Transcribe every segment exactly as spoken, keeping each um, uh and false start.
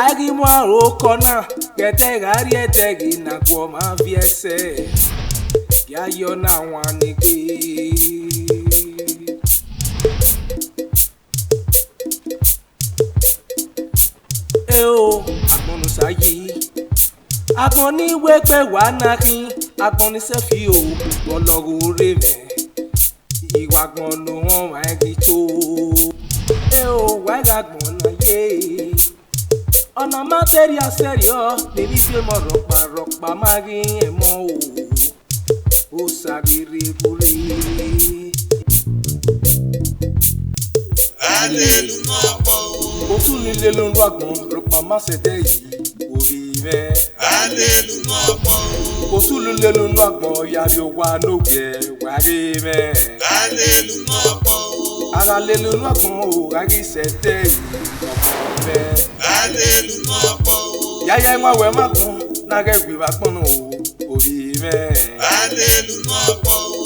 A ghi mu aro okọ na, ghẹ ẹdẹ gha rrie ẹdẹ ghi na guọmwa viẹ sẹ, ya yọ na wan ni gbe. Eo, agbọn ne Osa yi, agbọn ni wegbe wa na khin, agbọn ni sẹfi o, vbe ọlọghe orre mwẹ, I wa agbọn ne ohọnmwa ẹn ghi to. Eo, wa gha agbọn na ye. Ọna ma te rhia sẹrriọ, ne emwi biẹ ọmọ rhọkpa rhọkpa ma ghi rẹn emọ o. Osa ghi rre vbe urre. A lele unu agbọn o. Otu ni lele unu agbọn, rhọkpa ma sẹ ẹdẹ yi, ovbi mwẹ. A lele unu agbọn o. Otu ni lele unu agbọn, ya rrie owa ne ogiẹ, wa ghe mwẹ. A lele unu agbọn o. A gha lele unu agbọn o, gha ghi sẹ ẹdẹ yi, ovbi mwẹ. A lele unu agbọn o. Ya ya iwan wẹ ma gbọn, na ghẹ wi vbe agbọn nọ o, ovbi mwẹ. A lele unu agbọn o.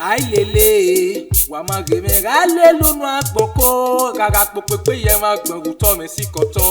A i lele, wa ma ghe mwẹ, gha lele unu agbọn ko, gha gha kpokpekpe ye ẹmwẹ agbọn ghe otọ mwẹ sikẹ otọ.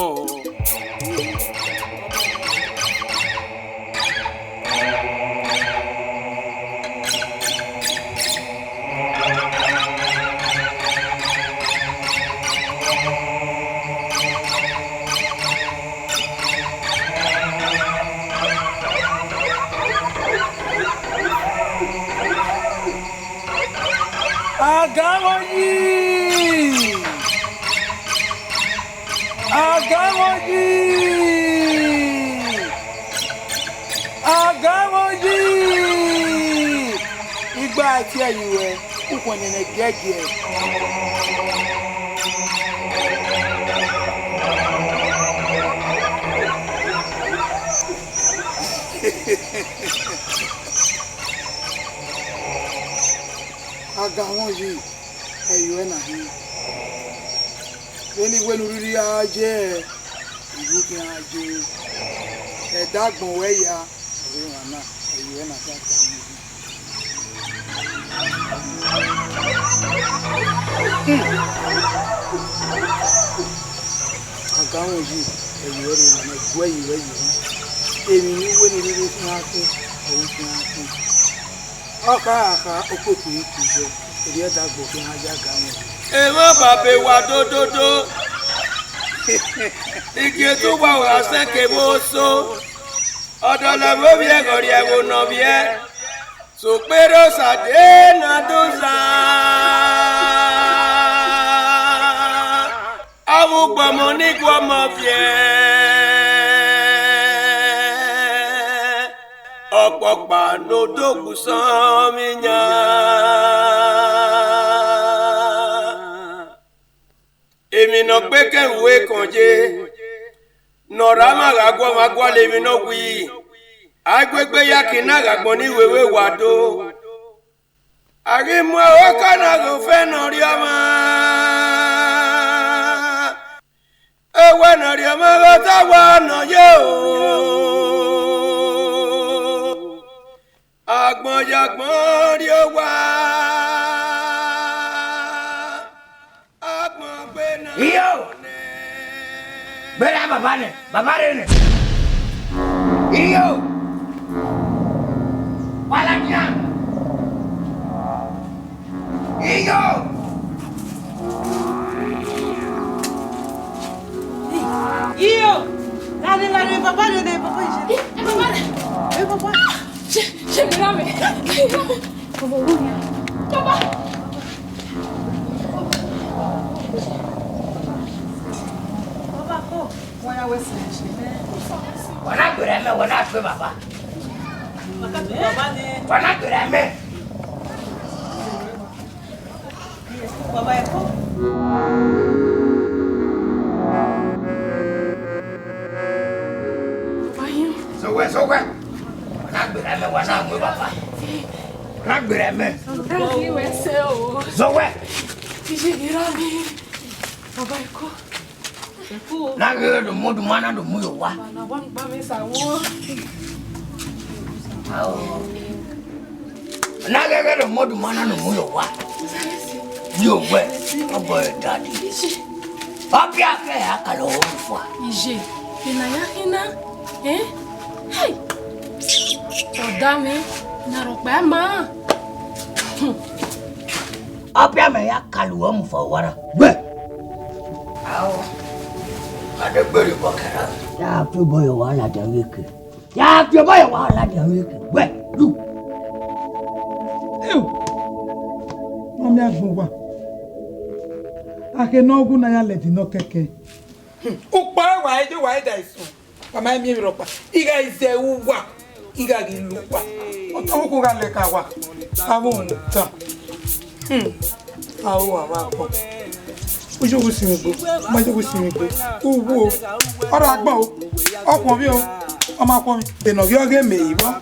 Aganmwọyi! Aganmwọyi! Aganmwọyi! Igba ẹtiẹ yi ruẹ, ukhunmwu nene giẹgiẹ. Aganmwọyi, ẹ i ruẹ na hin. Vbene I wẹ ne u rhirhi ra ye, I ru khian ye. Ẹdẹ agbọn ruẹ ya, ọre emwa na, ẹ i ruẹ na khian khian ye. Hmm. Aganmwọyi, ẹ i ruẹ rre emwa na, ẹ i ruẹ, ẹ i ruẹ, ẹ i ruẹ. Emwi ne u wẹ ne u rhirhi khian khin, ọ i khian khin. Ọ kha gha kha okpokpo ikun zẹ, erriọ ẹdẹ agbọn khian ya ga mwẹ. Emwa ba be wa dododo. Igiẹtu wa gha sẹ kevbe oso. Ọdọlẹ vbe ovbi ẹghẹ ọ rhie ẹvbo ne ọ vbiẹ. Sokpan erha Osa de ne a do zan. Avbe ugbọmọ ni gu ọmọ viẹ, ọkpọkpa ne odogwu sọnmwi yan. Emwi ne ọ gbe ekẹn ru ekọn ye, ne ọ rre amwa gha gu ọmwa gualọ emwi ne ọ wii, a i gu egbe ya ke na gha agbọn ni wevbe wa do. A ghi mu ẹhokan na ghe ofẹn ne ọ rri ọmwa, ewẹ ne ọ rri ọmwa ghe ọta owa ne ọ ye o. Agbọn ya agbọn rrie owa, agbọn gbe na. Iyo! Gberra baba nẹ, baba rre nẹ. Iyo! Wa ladian! Iyo! Iyo! Lale, lale, baba rre nẹ, baba rre. Ẹ, baba rre. Ẹ, baba. Ṣé, ṣé mi rà mí? Baba. Baba ko. Wẹ na gberra mẹ, wẹ na gbe baba. Wẹ na gberra mẹ. Zowẹ, zowẹ. Wẹ na gberra mẹ, wẹ na gbe baba. Wẹ na gberra mẹ. Zowẹ. Baba, eko. Na ghẹ do mu oduma na do mu ye owa. Ao. Na ghẹ ghẹ do mu oduma na do mu ye owa. Ye owẹ, ọbọ ẹre daddy. Ọpia ke ya kalo fua. Iye, ena ya khina, eh? Hey! Ọda mwẹ, na rhọkpa ma. Ọpia mẹ ya kalo mu fua wara. Wẹ! Ao, adegberi bọkẹra. Ya fi obọ ye wa ladian eke. Ya fi obọ ye wa ladian eke. Wẹ, lu. Ew! Mami agbọn wa. Akhe ne ọ wu na ya lẹ ẹdin nọ kẹkẹ. Ukpo ẹre wa, ejo wa da isun. Wa ma miẹn emwi rhọkpa. I gha zẹ uwa, I gha ghi lu uwa. Ọtẹn ukhunmwu gha lẹ ka wa. Avbe uhunmwu ta. Hmm. Ao, avbe agbọn. U yọ vbe usinmwi gbe, u ma yọ vbe usinmwi gbe. U wu o. Ọ rre agbọn o. Ọ khuọnmwi o. Ọ ma khuọnmwi. Ena ọ ghi ọghe mẹ i vbọ.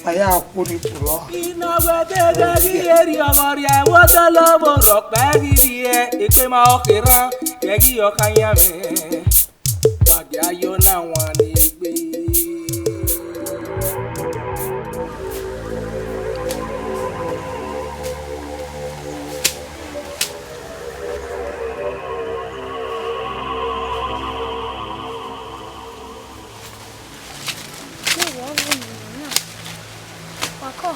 A ya khuo ni khuo. Inọwẹdẹ ghi erriọ vbe ọ rhia ẹvbo dọlọvbo rhọkpa ghi rhie, ekpema ọ kherha, ẹghi ọ kha yan mwẹ. Ma gie a yọ na wan ni egbe. Wa kọ.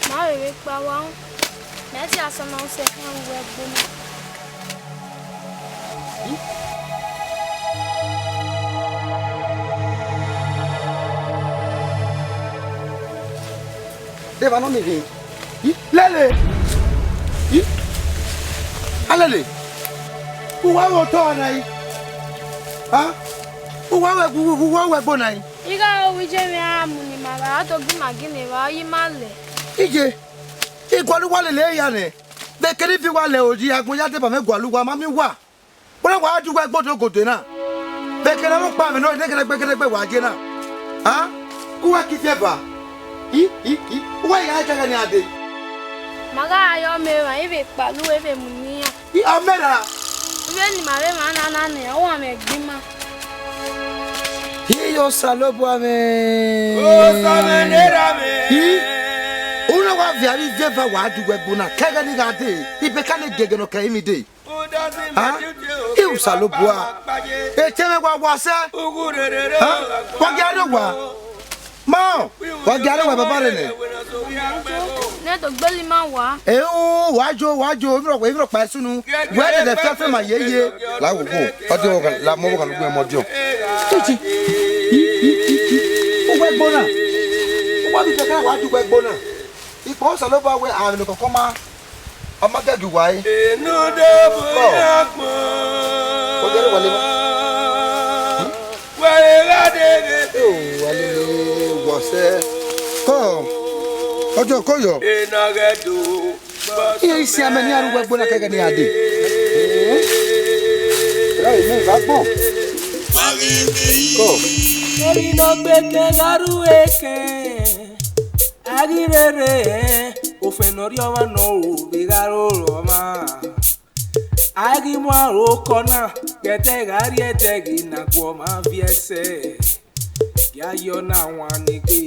Ma vbe vbe kpa wa, mẹ te a sẹ ọna sẹ khian vbe uwu ẹgbo na. De emwa nọ miẹn ghe? I, lele! I, a lele! Uwa vbe otọ na yi? Ha? Uwa vbe, uwa vbe ẹgbo na yi? I gha ro wẹ iye mwẹ a mu ne ima vba, a do gu ima ginna evba, ọ yi ima lẹ. Iye, I gualọ uwa lele ya nẹ. Vbe kere ibi uwa lẹ ori agbọn ya deba mwẹ gualọ uwa, ma miẹn uwa. Wẹ wa du uwa ẹgbo do gode na. Vbe kere ọkpa mwẹ nọ, nẹgẹdẹgbẹ gẹdẹgbẹ wa ye na. Ha? Uwa ki fi ẹba. I, i, i. Uwa ya ẹdẹghẹ ne a dee. Ma gha ra ye ọmọ emwa, I vbe kpalọ uwa, I vbe mu ne iran. I, ọmọ erha. Vbene ima vbe emwa na na nẹ, ọ wa mwẹ ẹgbẹe ima. Iye Osanobua mwẹ. Osa mwẹ ne erha mwẹ. I, u na wa viọ avbe iye eva wa du uwa ẹgbo na, ke ẹghẹ ne I gha dee, I bẹkẹ ne gẹgẹ ne ọ kẹ emwi dee. Ha? I Osanobua. Etẹn mwẹ wa wa sẹ. Ha? Wa gie a rrie owa. Ma, wa gie a rrie owa baba rre nẹ. Nẹ do gbele ima wa. E o, wa jo, wa jo, emwi rhọkpa, emwi rhọkpa i sunu. Wẹ dẹdẹ fiafia ma ye ye. La wo wo. Ọ de wo, la mọ wo kan lugbe mọ diọ. Titi. I, i, i, i. Uwa ẹgbo na. Uwa bi tẹkẹ wa du uwa ẹgbo na. Ikpọ Osanobua wẹ a vbe nọ kọkọ ma. Ọ ma gẹgẹ uwa ẹre. Enu de bu ya gbọn. Ọ gẹrẹ wale ma. Wẹrẹ gha de ghe. Eo, wale wọsẹ. Kọ. Ọjọ ko yọ. Ena ghẹ do. Iye isi amẹ ne iran rre uwu ẹgbo na ke ẹghẹ ne iran dee. Ra emwi gha gbọn. Kọ. Emwi ne ọ gbe ke gha ru eke. A ghi rherhe, ofẹn ne ọ rhie ọmwa nọ ro vbe gha ro ọmwa. A ghi mu aro kọ na, ghẹ ẹdẹ gha rrie ẹdẹ ghi na gu ọmwa viẹ sẹ. Gie a yọ na wan ni gbe.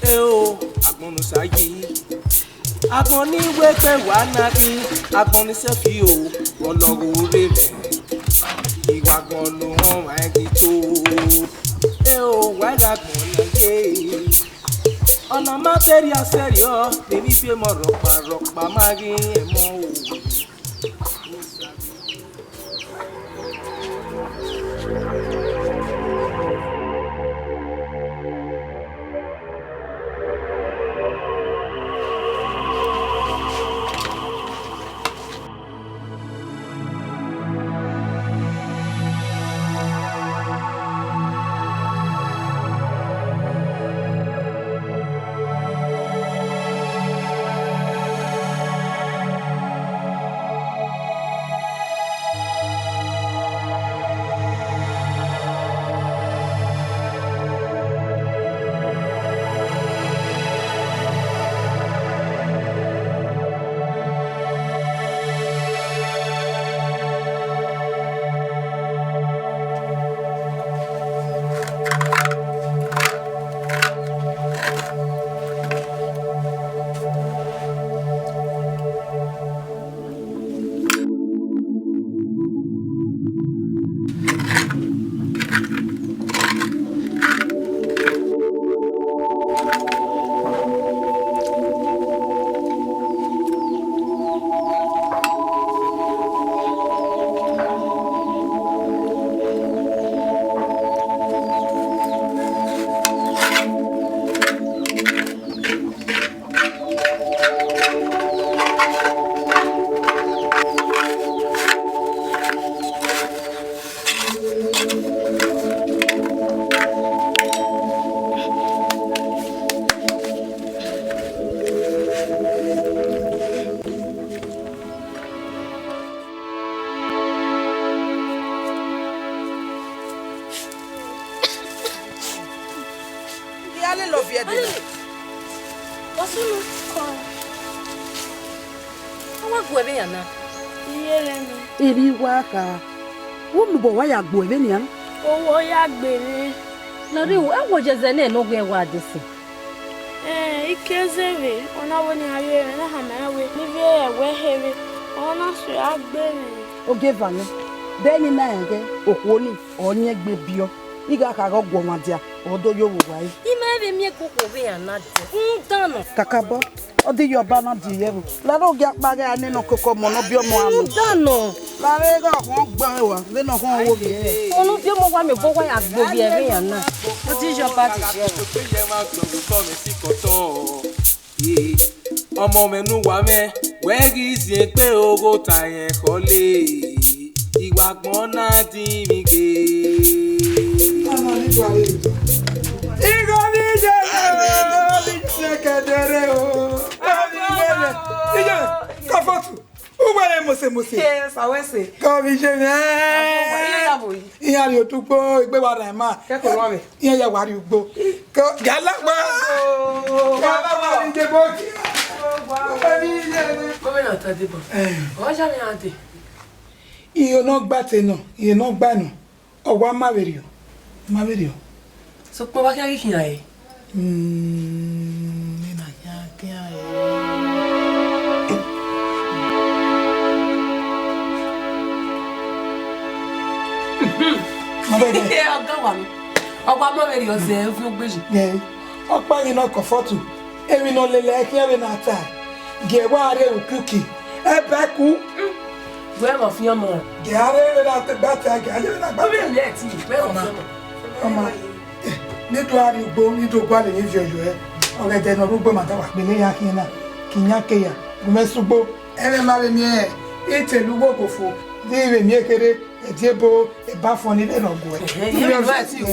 Eo, agbọn ne Osa yi. Agbọn ni wẹ gbe wa na ghi, agbọn ni sẹfi o, ọlọgho rre mwẹ. Iwa agbọn ne u họn ọmwa ẹghi to. Eo, wa gha agbọn na ye. Ọna ma te rhia sẹrriọ, emwi biẹ mọ rhọkpa rhọkpa ma ghi ẹmọ o. A lele ọviẹ dee. Ọsunu, ọ wa gu ẹmwẹ iran na. Iye rẹ nọ. Emwi wa kha. Wo mu obọ wa ya gbe ẹmwẹ nian. Owa ya gbe mwẹ. Lọre o, ẹ wo ye zẹ nẹ ne ọ ghi wa dee sin. Ẹn, I ke zẹ vbe, ọ na wẹ ne iran rhie mwẹ, na khama iran wẹ, ne I vbe re ẹwẹ hẹ vbe, ọ na sẹ a gbe mwẹ. Ogieva nẹ, de ẹni na rẹn ghẹ, okhuo ni, ọ yẹn egbe biẹ, I gha kha ghe ọ guọmwa dia, ọ do yo vbe owa ẹre. I ma vbe miẹn gu okhuo vbe iran na dẹ, rhunmwuda nọ. Kakabọ, ọ di ye ọba na di ye ẹvbo. Lare ogie akpa ghẹ a nene ọkọkọ ọmọ ne ọ biẹ ọmọ a nọ. Rhunmwuda nọ. Lare ghe ọkhọn gbẹn wa, vbene ọkhọn wo vbiẹ. Ọmọ ne ọ biẹ ọmọ wa miẹn obọ wa ya gbe ovbi ẹmwẹ iran na. Ọ di ye ọba di ye ẹvbo. Ọmọ mwẹ ne uwa mwẹ, wẹ ghi ziengbe oghota rẹn khọle, I wa gbọn na din mwẹ ghe. Igho vbe iye mwẹ, ọ vbe iye mwẹ, iye, kọfọtu, uwẹ re mose mose. Yes, I will say. Igho vbe iye mwẹ. Iye ya bo yi. Iran rhie odugbo, egbe wa rhan ima. Kẹkẹ ọmọ mwẹ. Iran ya wa rhie ugbo. Ko, gala gba. Gala gba, ije bo. Uwẹ vbe iye mwẹ. Gọvanọ ta deba. Eh. Ọ ya mwẹ a dee. Iye ne ọ gba te nọ, iye ne ọ gba nọ. Ọ wa ma vberriọ, ma vberriọ. Sokpan wa khian ghi khian ẹre. Mm, ne na khian khian ẹre. Ọga wa mi, ọ wa ma vberriọ zẹ ovbi ogbeyi. Ọkpa ghi nọ kọfọtu, emwi ne ọ lele ẹre khian vbene a ta, gie wa rre ukuki, ẹbẹku. Wẹ mwa fian ọmọ. Gie a rre vbene a gba ta, gie a ye vbene a gba ta. Ọmọ, eh, ne I do gha rhie ugbo, ne I do gualọ emwi viọ yọ ẹ. Ọghẹdẹ ne ọ rre ugbo ma da wa gbele ya khian na, ke iyan ke ya, gu mwẹ sẹ ugbo. Ẹmwẹ ma vbe miẹn, I te lu uwu ogo fo, ne I vbe miẹn kherhe, ẹdẹ ebo, eba fọn ni vbe nọ guẹ. Ẹhẹn, I vbe advice you.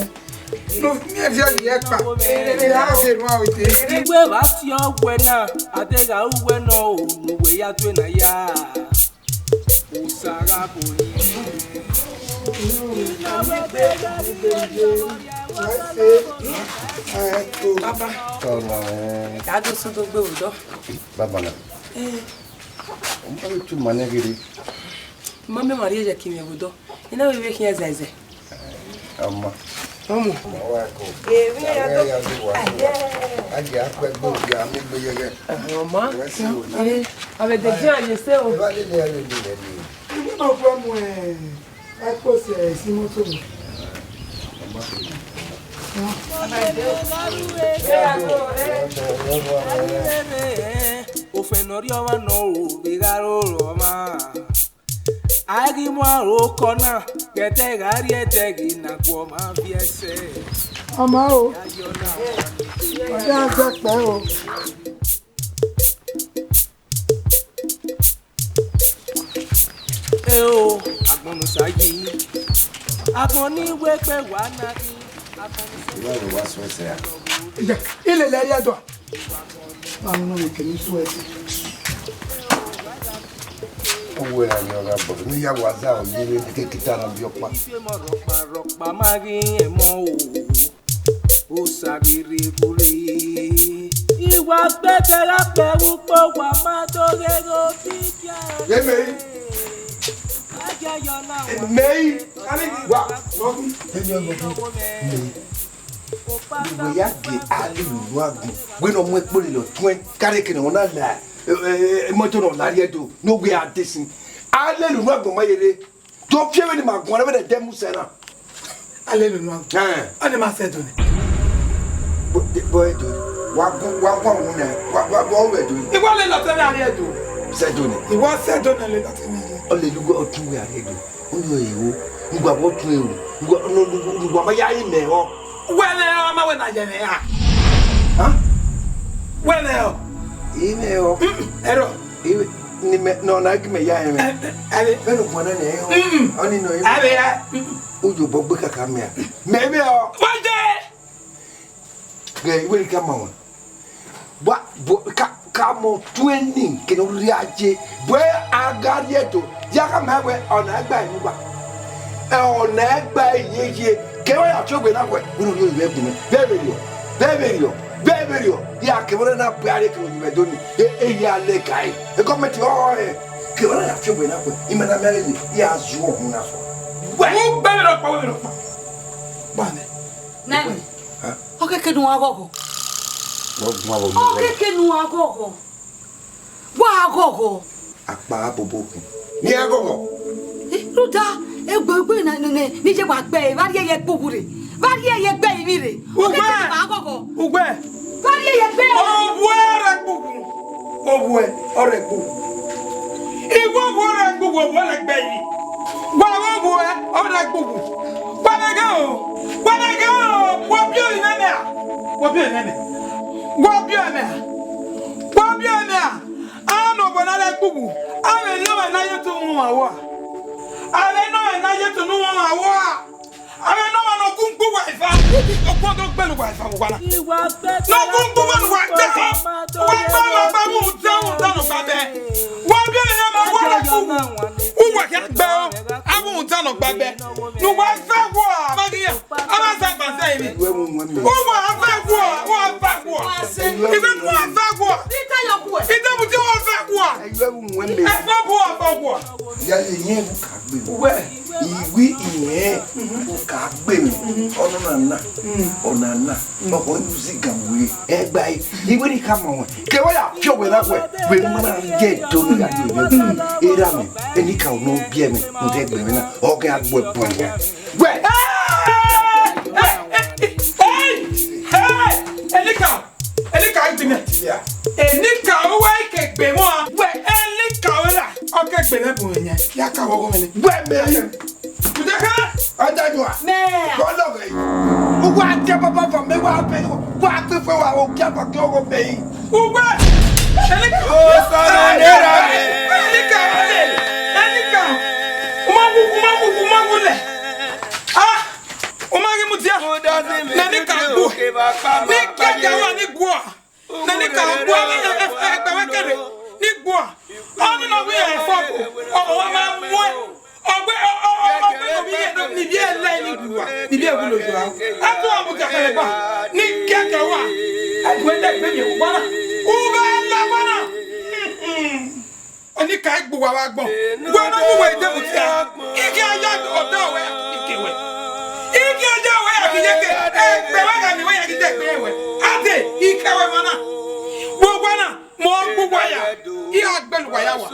Nu miẹn viọ yi ẹkpa, I ra vbe ru aro ite. Uwẹ vbe tie ọghe na, a deghẹ uwẹ nọ o, ne uwẹ ya due na ya. Osa gha bo yi. Baba. Tọrọ ẹ. Ya do sẹ odogbe vbe odọ. Baba na. Eh. Ọ ma vbe tu ma nẹ ghere. Ma mẹ ma rhie ye ki mwẹ vbe odọ. I na vbe vbe khian zẹzẹ. Ọmọ. Ọmọ. Ọmọ wa ko. Emwi ya do. Ya do wa. Aye. A jẹ akpẹ gbe ogi a mi gbe yẹghẹ. Ọmọ. Wẹ si wo na. Eh, avbe de jẹ aye se o. Eva lele a lele lele. Iwu na fua mu ẹ, ẹ kpo sẹ isi moto. Ọmọ. Ofẹn ne ọ rhie ọmwa nọ o, vbe gha ro ọmwa. A ghi mu aro kọ na, kẹdẹ gha rrie ẹdẹ ghi na gu ọmwa viẹ sẹ. Ọmọ o, ọ ya zẹ kpẹ o. Eo, agbọn ne Osa yi, agbọn ni wegbe wa na ghi, agbọn ne Osa. Iwa ro wa sọ ẹsẹ a. Iya, ilele ẹre ẹdọ. Ọwẹ ra ni ọ gha bọ, ne ya wa za ọ ye vbe ne ke kita na bi ọkpa. Rọkpa, rọkpa ma ghi ẹmọ o, Osa ghi rre vbe urre. Iwa kpẹkẹ gha kpẹ vbe ukpo, wa ma do ghe ghe otikia. Ye mẹ yi. Mẹ yi. Wa. Mẹ yi. Mẹ yi. Uwẹ ya gie alelu unu agbọn, wẹ ne ọ mu ẹkpo lele ọtuẹn, kare ke ne ọ na la, eh, eh, imọto ne ọ la rrie do, ne ọ wẹ a de sin. Alelu unu agbọn ma ye rre, do fi ẹvbe ne ima guan vbe ẹdẹ mu sẹ na. Alelu unu agbọn. Ẹn. Ọ ni ma sẹ do nẹ. Bo, bo ẹdo, wa gu, wa gu ọmọ nẹ, wa, wa gu ọmọ ẹdo. I wa lele ọtẹn mwẹ a rrie do. Sẹ do nẹ. I wa sẹ do nẹ lele ọtẹn mwẹ rrie. Ọ lele uwu ọtẹn wẹ a rrie do. Unu ẹre o, ne uwa vbe ọtẹn ẹre o, ne uwa, ne, ne, ne uwa ma ya rinmwian ẹre. Wẹ mwẹ ọ, ma wẹ na yẹ mwẹ ra? Hàn? Wẹ mwẹ ọ? Ẹ i mwẹ ọ. Mm, ẹrọ. Ẹ i mwẹ, ne imẹ, ne ọ na ghi mẹ ya ẹmwẹ. Ẹ, ẹ, ẹ. Vbene u guan na nẹ, ẹ i ọ. Mm. Ọ ni nọ, ẹ i mwẹ. Ẹ i mwẹ. U ye obọ gbe kakabọ mẹ a. Mẹ i mwẹ ọ. Wẹ dee! Ghẹ, I wẹẹ ne I ka ma ruẹn. Wa, bo, ka, ka mọ tuẹn ni, kene ọ rhie aye. Wẹ a gha rrie do, ya gha ma wẹ, ọ na gba enu gba. Ẹ, ọ na gba iyeye, ke wẹ ya tie ogbe na wẹ, wẹ ne ọ rhie oyi vbe ẹgbun mwẹ. Vbe vbe rriọ? Vbe Vberriọ, vberriọ, ya kevbe na bu aro kevbe onyuẹmwẹdọ ni, e, e ya lẹ ga ẹre. E gọọmẹnti ọrọre, kevbe na ya fi owe na kue, imẹ na miẹn lele, ya zu ọhun na fua. Wẹ, u gbe vberriọ kpa, u gbe vberriọ kpa. Gba nẹ. Nẹmẹ. Hẹn? Ọ keke ne uwa ghọghọ. Wẹ gun avbe ọmọ. Ọ keke ne uwa ghọghọ. Wa ghọghọ. Akpa bobo khin. Ne iran ghọghọ. Eh, rhunmwuda, egbe, egbe na, ne, ne, ne iye wa gbe ẹre, vbe a rhie ẹre ye gbe uwu rre, vbe a rhie ẹre ye gbe ẹre ivbi rre. Uwẹ! Ọ keke ne uwa ghọghọ. Uwẹ! Vbe a rhie ẹre ye gbe ẹre. Ovbuẹ ọre gbe uwu. Ovbuẹ ọre gbe uwu. Iwẹ ovbuẹ ọre gbe uwu, ovbuẹ ọre gbe ẹre ivbi. Wa vbe ovbuẹ ọre gbe uwu. Wa vbe ghe o. Wa vbe ghe o. Wa biẹ orinmwẹ mẹ a? Wa biẹ orinmwẹ mẹ? Wa biẹ orinmwẹ a? Wa biẹ orinmwẹ a? Avbe ne ovbuẹ na rre gbe uwu, avbe ne ọmwa na ye eto ne uwa rua. Avbe ne ọmwa na ye eto ne uwa rua. Avbe ne ọmwa ne ọ gun gbe uwa eva, ọ gun do gbele uwa eva vbe uwa na. Ne ọ gun gbe uwa ne uwa gbe ẹhọ, uwa gbe uwa gbe avbe rhunmwuda, rhunmwuda ne ọ gba bẹ. Wa biẹ orinmwẹ mẹ, wa rre gbe uwu, uwa khian gbe ẹhọ, avbe rhunmwuda ne ọ gba bẹ. Ne uwa zẹ wọ, ma ghi ya. Avbe azagba zẹ emwi. Uwa vẹ wọ, uwa vẹ wọ. Ive ne uwa vẹ wọ. Idẹbuti uwa vẹ wọ. Ẹfọ bu uwa vẹ wọ. Ya ye yẹn ka gbe. Uwẹ. Iwi iyẹn ka gbe mi. Ọnọna na. Ọna na. Ọkọ yu zigan we. Ẹgba yi. Iwe ni ka ma wẹ. Kẹ wẹ ya fi ọwẹ na wẹ. Wẹ ma na ye do ni ya ni wẹ. Era mi. Eni ka no biẹ mi. Mo de gbe mi na. Ọgẹ agbo ẹbọ ya. Wẹ! Wẹ! Hey! Hey! Enika! Enika, I demand. Enika, uwa ke gbe wọn. Wẹ! Enika, uwa la. Ọ ke gbe mwẹ bu mwẹ yan. Ya ka wọ gọmẹ nẹ. Wẹ mẹ. Tudẹ ka? Ọdadua. Mẹ. Bọlọ gẹ. Uwa jẹ baba fa mẹ wa bẹ. Wa ti fẹ wa o kí a bá kí ọgọ bẹ yìí. Ugbẹ! Enika! Enika! Enika! Uma wu, uma wu, uma wu lẹ. Ah! Uma ghi mudia. Na Enika gbu. Ni kẹkẹ wa ni gua. Na Enika gua. Ẹgbẹ wẹ kẹre. Ni gua. Ọni na wi ẹfọ. Ọ wa ma muẹ. Ọgbe, ọ, ọ, ọ, ọgbe ne ovbi iye, ne ovbi ẹlẹ ni gua, ne ovbi ẹwu lo yọ. A tụ wa mudia kẹrẹ ba, ni kẹkẹ wa. Ẹgbẹ ẹdẹ gbe mi wa na. U gha la wa na. Enika gbe uwa vbe agbọn. Wẹ ne uwa ide mudia. Ike a ya ọdọ wẹ, ike wẹ. Ike a ya wẹ ya ghi yeke. Ẹgbẹ wa gha ni wẹ ya ghi de ẹgbẹ wẹ. A de, ike wẹ ma na. Wẹ wa na. Mọ gbe uwa ya, I gha gbẹlẹ uwa ya wa.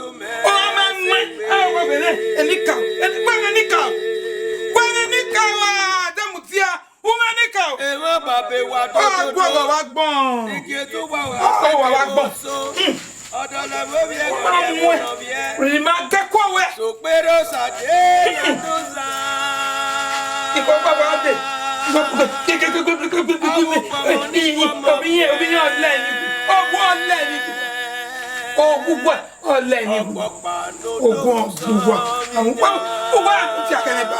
Ọ ma nwe, a wẹ vbe nẹ, Enika, Enika, wẹ vbe Enika, wẹ vbe Enika wa, de mudia, u mwẹ Enika o. Emwa ba be wa do do do. Ọ gua wa gbọn. Igi eto wa wa. Ọ wa wa gbọn. Ọdọ na vbe ovbi ẹre. Ọ ma nwe, rhima gẹkua wẹ. Sokpere Osa de ya do za. Ikọ gba wa de. Ovbi iye, ovbi iye ọlẹ ni. Ọgua ọlẹ ni. Ọgua ọlẹ ni. Ọgua ọgua. Àwọn ọgua, ọgua mudia kẹnẹ ba.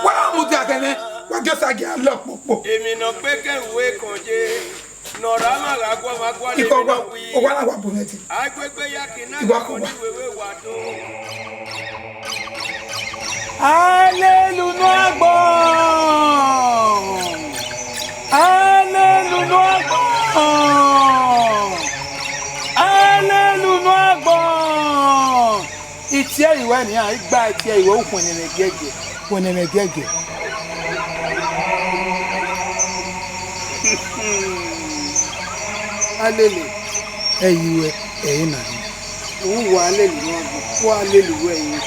Wa mudia kẹnẹ. Wa gẹ sa gẹ alọ kpokpo. Èmi nọ pé kẹwé kan jẹ. Nọra ma gha guọmwa guan. Ikọ wa, ọgua na wa bu mwẹ dee. Agbegbe ya kina. Igua kọ wa. Alelu nu agbọn! Alelu nu agbọn! Alelu nu agbọn! Itiẹ ruẹ nian, I gba itiẹ ruẹ, u khuẹnnẹ mwẹ giẹgiẹ, khuẹnnẹ mwẹ giẹgiẹ. Alele, ẹ i ruẹ, ẹ i na hin. U wa lele ne ọ gu, u wa lele uwẹ yi.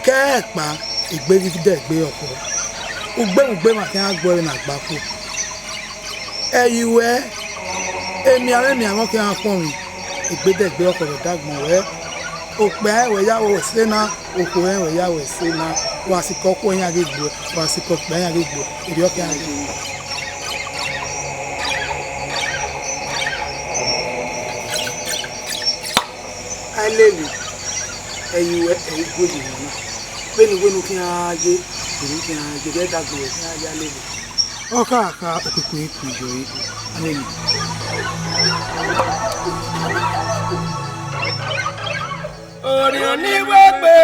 Kẹ ẹkpa, egbe ghi dẹ egbe ọkhọ. Ugbe vbe ugbe ma khian gbe ọre ne a gba khuo. Ẹ i ruẹ, emianmwẹ emianmwẹ ọ khian khọn mwẹ, egbe dẹ egbe ọkhọ vbe dagbọn ruẹ. Okpia rẹn wẹ ya wẹ ẹse na, okhuo rẹn wẹ ya wẹ ẹse na. Wa sikẹ okhuo iran ghi gbuẹ, wa sikẹ okpia iran ghi gbuẹ, erriọ khian ghi gbuẹ. Alele, ẹ i ruẹ, ẹ i gu ye emwa na. Vbene uwẹ ne u khian ye, vbene u khian ye, vbe dagbọn ruẹ khian ye, Alele. Ọ kha kha okhuo ikun yọ ẹre, Alele. Orhiọn ni wẹ gbe,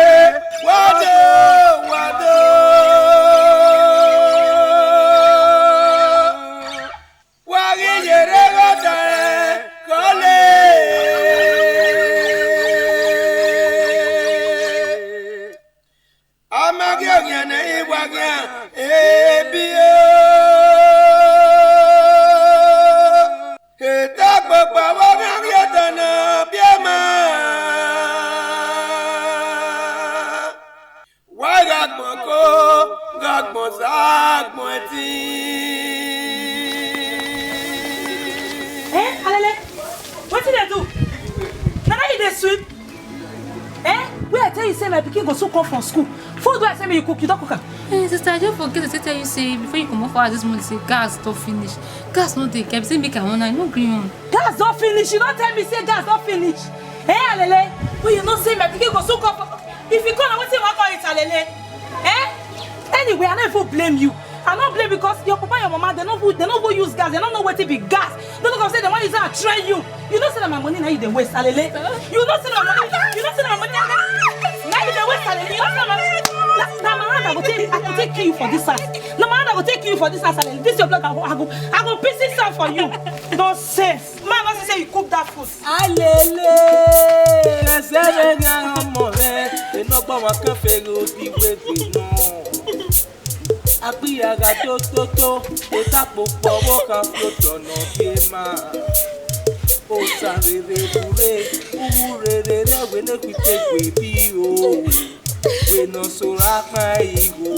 wa do, wa do. Wa Say my pikin go soon come from school. Food wey I say make you cook, you don cook am? Eh, sister, I just forget to tell you say before you comot for house this morning, say gas don finish. Gas no dey, Kevin say make I on, I no gree on. Gas don finish? You don tell me say gas don finish? Eh, Alele? But you know say my pikin go soon come from, if you come, na wetin you wan come eat, Alele? Eh? Anyway, I no even blame you. I no blame because your papa and your mama, they no even, they no even use gas. They no know wetin be gas. They no go say they wan use am train you. You know say na my money na you dey waste, Alele. You know say na my money. You know say na my money. Na you dey waste, Alele. You know say na my, na, na my hand I go take, I go take kill you for this house. Na my hand I go take kill you for this house, Alele. This your blood, I go, I go, I go piss this out for you. Nonsense. Man, no see say you cook that food. Alele, ẹsẹ vbe gha ọmọ rẹ, enọgbọ wọn kẹfẹ ghe odi wegbe nọ. Agbiyagha to to to, etakpo kpọ vbe okhan fi otọ nọ biẹ ma. Osa rere vbe urre, uwu rere rẹ wẹ ne khuitegbe bi o. Wẹ ne ọ so ra kpan igho.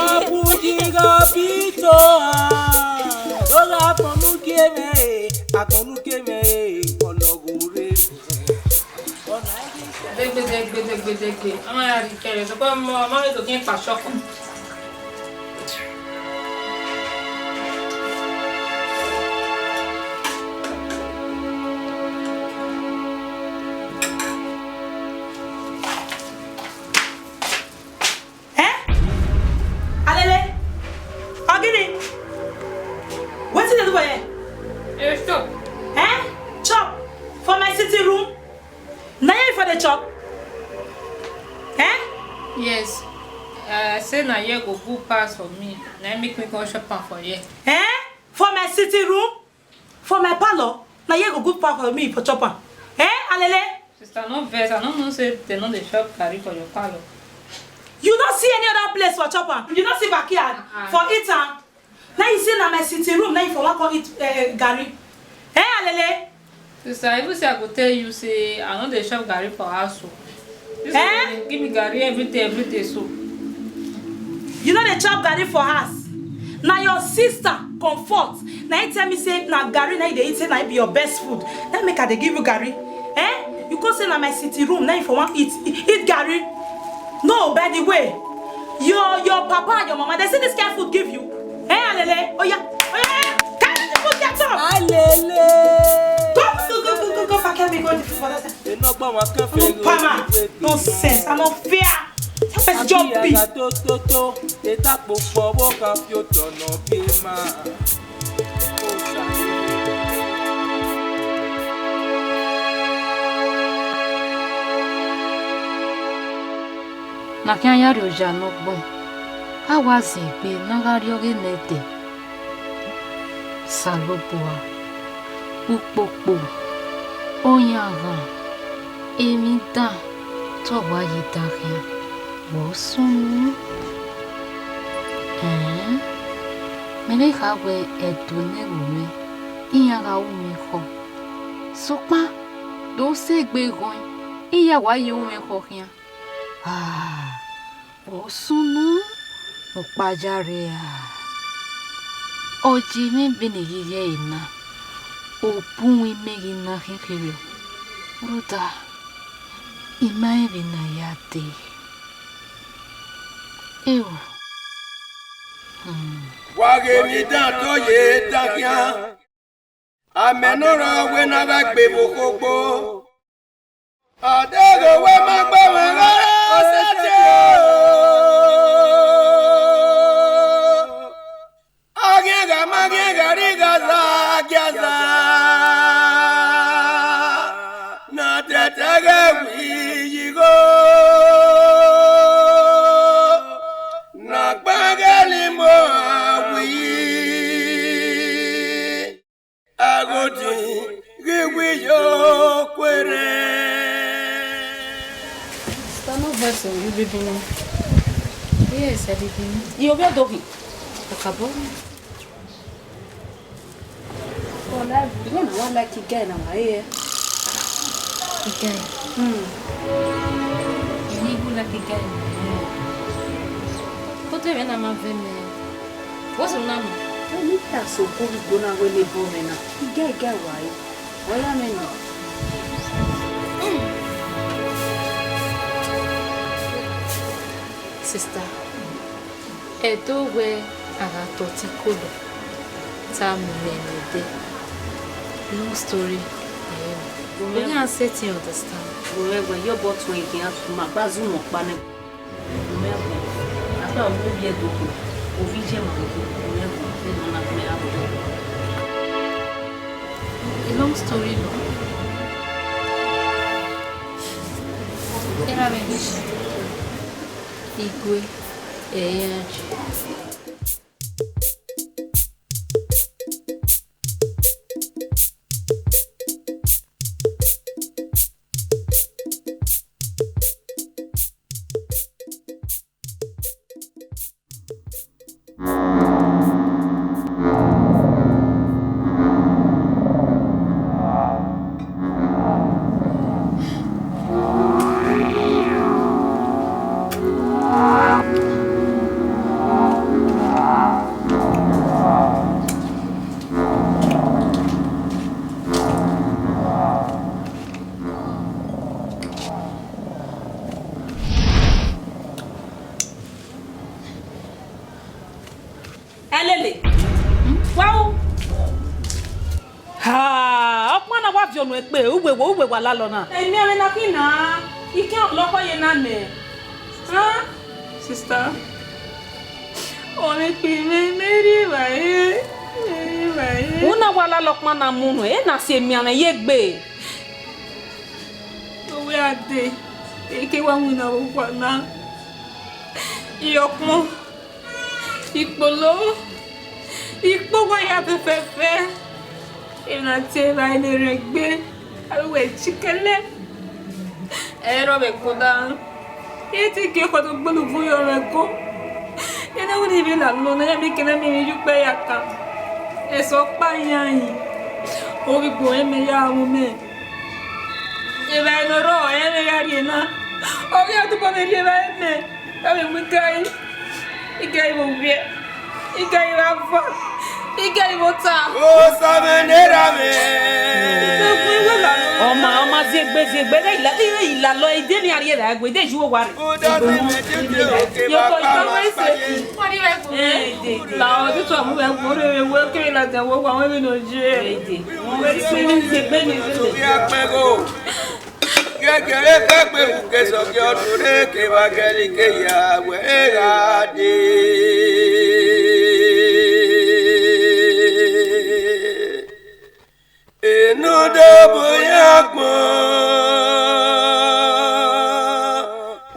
Ọ bu ghi gha bi to a, do gha fọn ne u gie mwẹ e, agbọn ne u gie mwẹ e, ọlọghọ rre. Degbe, degbe, degbe, degbe. Ọ ma ya rhie ikẹre, sokpan ọmọ, ọmọ ghi do khian kpa shop. Eh? Alele? Ogini? Wetin dey do for here? Eh, chop. Eh? Chop? For my sitting room? Na here you for dey chop? Eh? Yes. Uh, I say na here go good pass for me. Na him make me come chop am for here. Eh? For my sitting room? For my parlour? Na here go good pass for me for chop am. Eh, Alele? Sister, no vex. I no know say dem no dey chop garri for your parlour. You no see any other place for chop am? You no see backyard Uh-uh. for eat am? Now you say na my sitting room, now you for wan come eat uh, garri. Eh, Alele? Sister, I even say I go tell you say I no dey chop garri for house o. This Eh? one dey give me garri every day, every day so. You no dey chop garri for house. Na your sister Comfort, na him tell me say na garri na you dey eat, say na it be your best food. Na make I dey give you garri. Eh? You come say na my sitting room, na you for wan eat, eat garri. No, by the way, your your papa and your mama, they say this kind food give you. Eh, Alele? Oh yeah, oh yeah, carry the food get up. Alele. Go, go, go, go, go, go, pack me, go the food for that side. Enọgbọ wọn kẹfẹ Pama, nonsense, I no fear. Just job be. Agbiyagha to to to, etakpo kpọ vbe okhan fi otọ nọ biẹ ma. Na khian ya rrie oya ne ọgbọn, a wa zin egbe ne a gha rrie ọghe nẹdẹ. Osanobua, ukpokpo, oyanghan, emwi dan, te ọ wa ye dan khian, vbe ọ sunu? Ẹn, mẹ ne kha wẹ ẹdẹ ne ẹvbo mwẹ, iran gha ru mwẹ ekhọe. Sokpan, do sẹ egbe ghọẹn, iran wa ye ru mwẹ ekhọe khian. Ah, vbe ọ sunu, ne ọkpa ya rre a. Ọ ye mwẹ vbene I ghi ye ẹre na, obọ uhunmwu imẹ ghi na khian kherriọ, rhunmwuda, I ma rẹn vbene a ya dee. Eo. Hmm. Wa ghe emwi dan te ọ ye dan khian. Amẹ ne ọ rọ wẹ ne a gha gbe vbe okhokpo. Ọ deghẹ wẹ ma gba mwẹ gha sẹtin o. A ghian gha ma ghian gha rri gha za gia za. Na tẹtẹ ghẹ wi yi igho. Na gba ghẹ limo a wi. Aghodi ghi wi yo kuerre. Sister, no vex o, you baby no. Yes, I baby no. You be dogi. Okabo. Wala, you know, I like the guy now, I hear. Guy. Hmm. You need who like the guy. But even I'm a woman. What's your name? Let me tell so go we go now when they born me now. The guy, guy, why? Why am I not? Sister, ẹdẹ wẹ a gha tọ ọtẹn ikolo, te a mu mẹ ne ẹdẹ. Long story, ẹre nọ. Iran sẹtin understand. Wẹ wẹ, yọ bọ tuẹn egbe iran, ma gba zu mẹ ọkpa nẹ. Mẹ gbe, a gba mu ovbi ẹdẹ okhuo, ovbi iye ma gbe, mẹ gbe, mẹ nọ na mẹ a gbe. A long story nọ. Erha mwẹ ni, Igwe, ẹ i ya je. Ẹlele. Wa ru. Ha, ọkpa na wa viọ unu ẹkpe, uwe wa, uwe wa lalọ na. Emianmwẹ na khin na, I khian lọkhọ ye na nẹ. Ha? Sister, ọmọ ekpe mwẹ, mẹ rri evbare, mẹ rri evbare. Una wa lalọ ọkpa na mu unu, e na si emianmwẹ ye egbe. Ovbi a dee, eke wa winna vbe owa na, iyọkpọn, ikpolo, ikpo wa ya fẹfẹfẹ, emwi na tie evbare ne erhẹn gbe, aro wẹ chikẹlẹ, ẹre ọ vbe kunda. I te gie ekhọe do gbele uvun yọ mwẹ ẹko. Ene wẹ ne I vbe lalọ na, iran miẹn kene miẹn emwi ye ukpẹ ya kan. Ẹse ọkpa yan yin. Ovbi igbo ẹmwẹ ya ru mẹ. Evbare ne ọ rrọọ, ẹmwẹ ya rrie na. Ọ ghi a tobọ vbe rrie evbare mẹ. Ọ vbe mu igari. Igari vbe owiẹ. Igari vbe ava. Igari vbe ota. Osa mwẹ ne erha mwẹ. Ọ ma, ọ ma ziegbe, ziegbe, ighẹ ila, ighẹ ila lọ, ide ne a rhie ra ẹgue, ide ju owa rre. Uda si mwẹ titi oke ba kpa ma kpa ye. Eh, ide, ide. La ọ titi ọmọ vbe ẹgue rre vbe ẹgue kere ladian vbe owa, wẹ vbe ne ọ ye. Eh, ide. Ziegbe ne ide. Oke akpẹgho. Gẹgẹre kẹgbe mu ke sọgiẹ ọdun rre kevbe agẹrike ya wẹ gha dee. Enu do bu iran agbọn,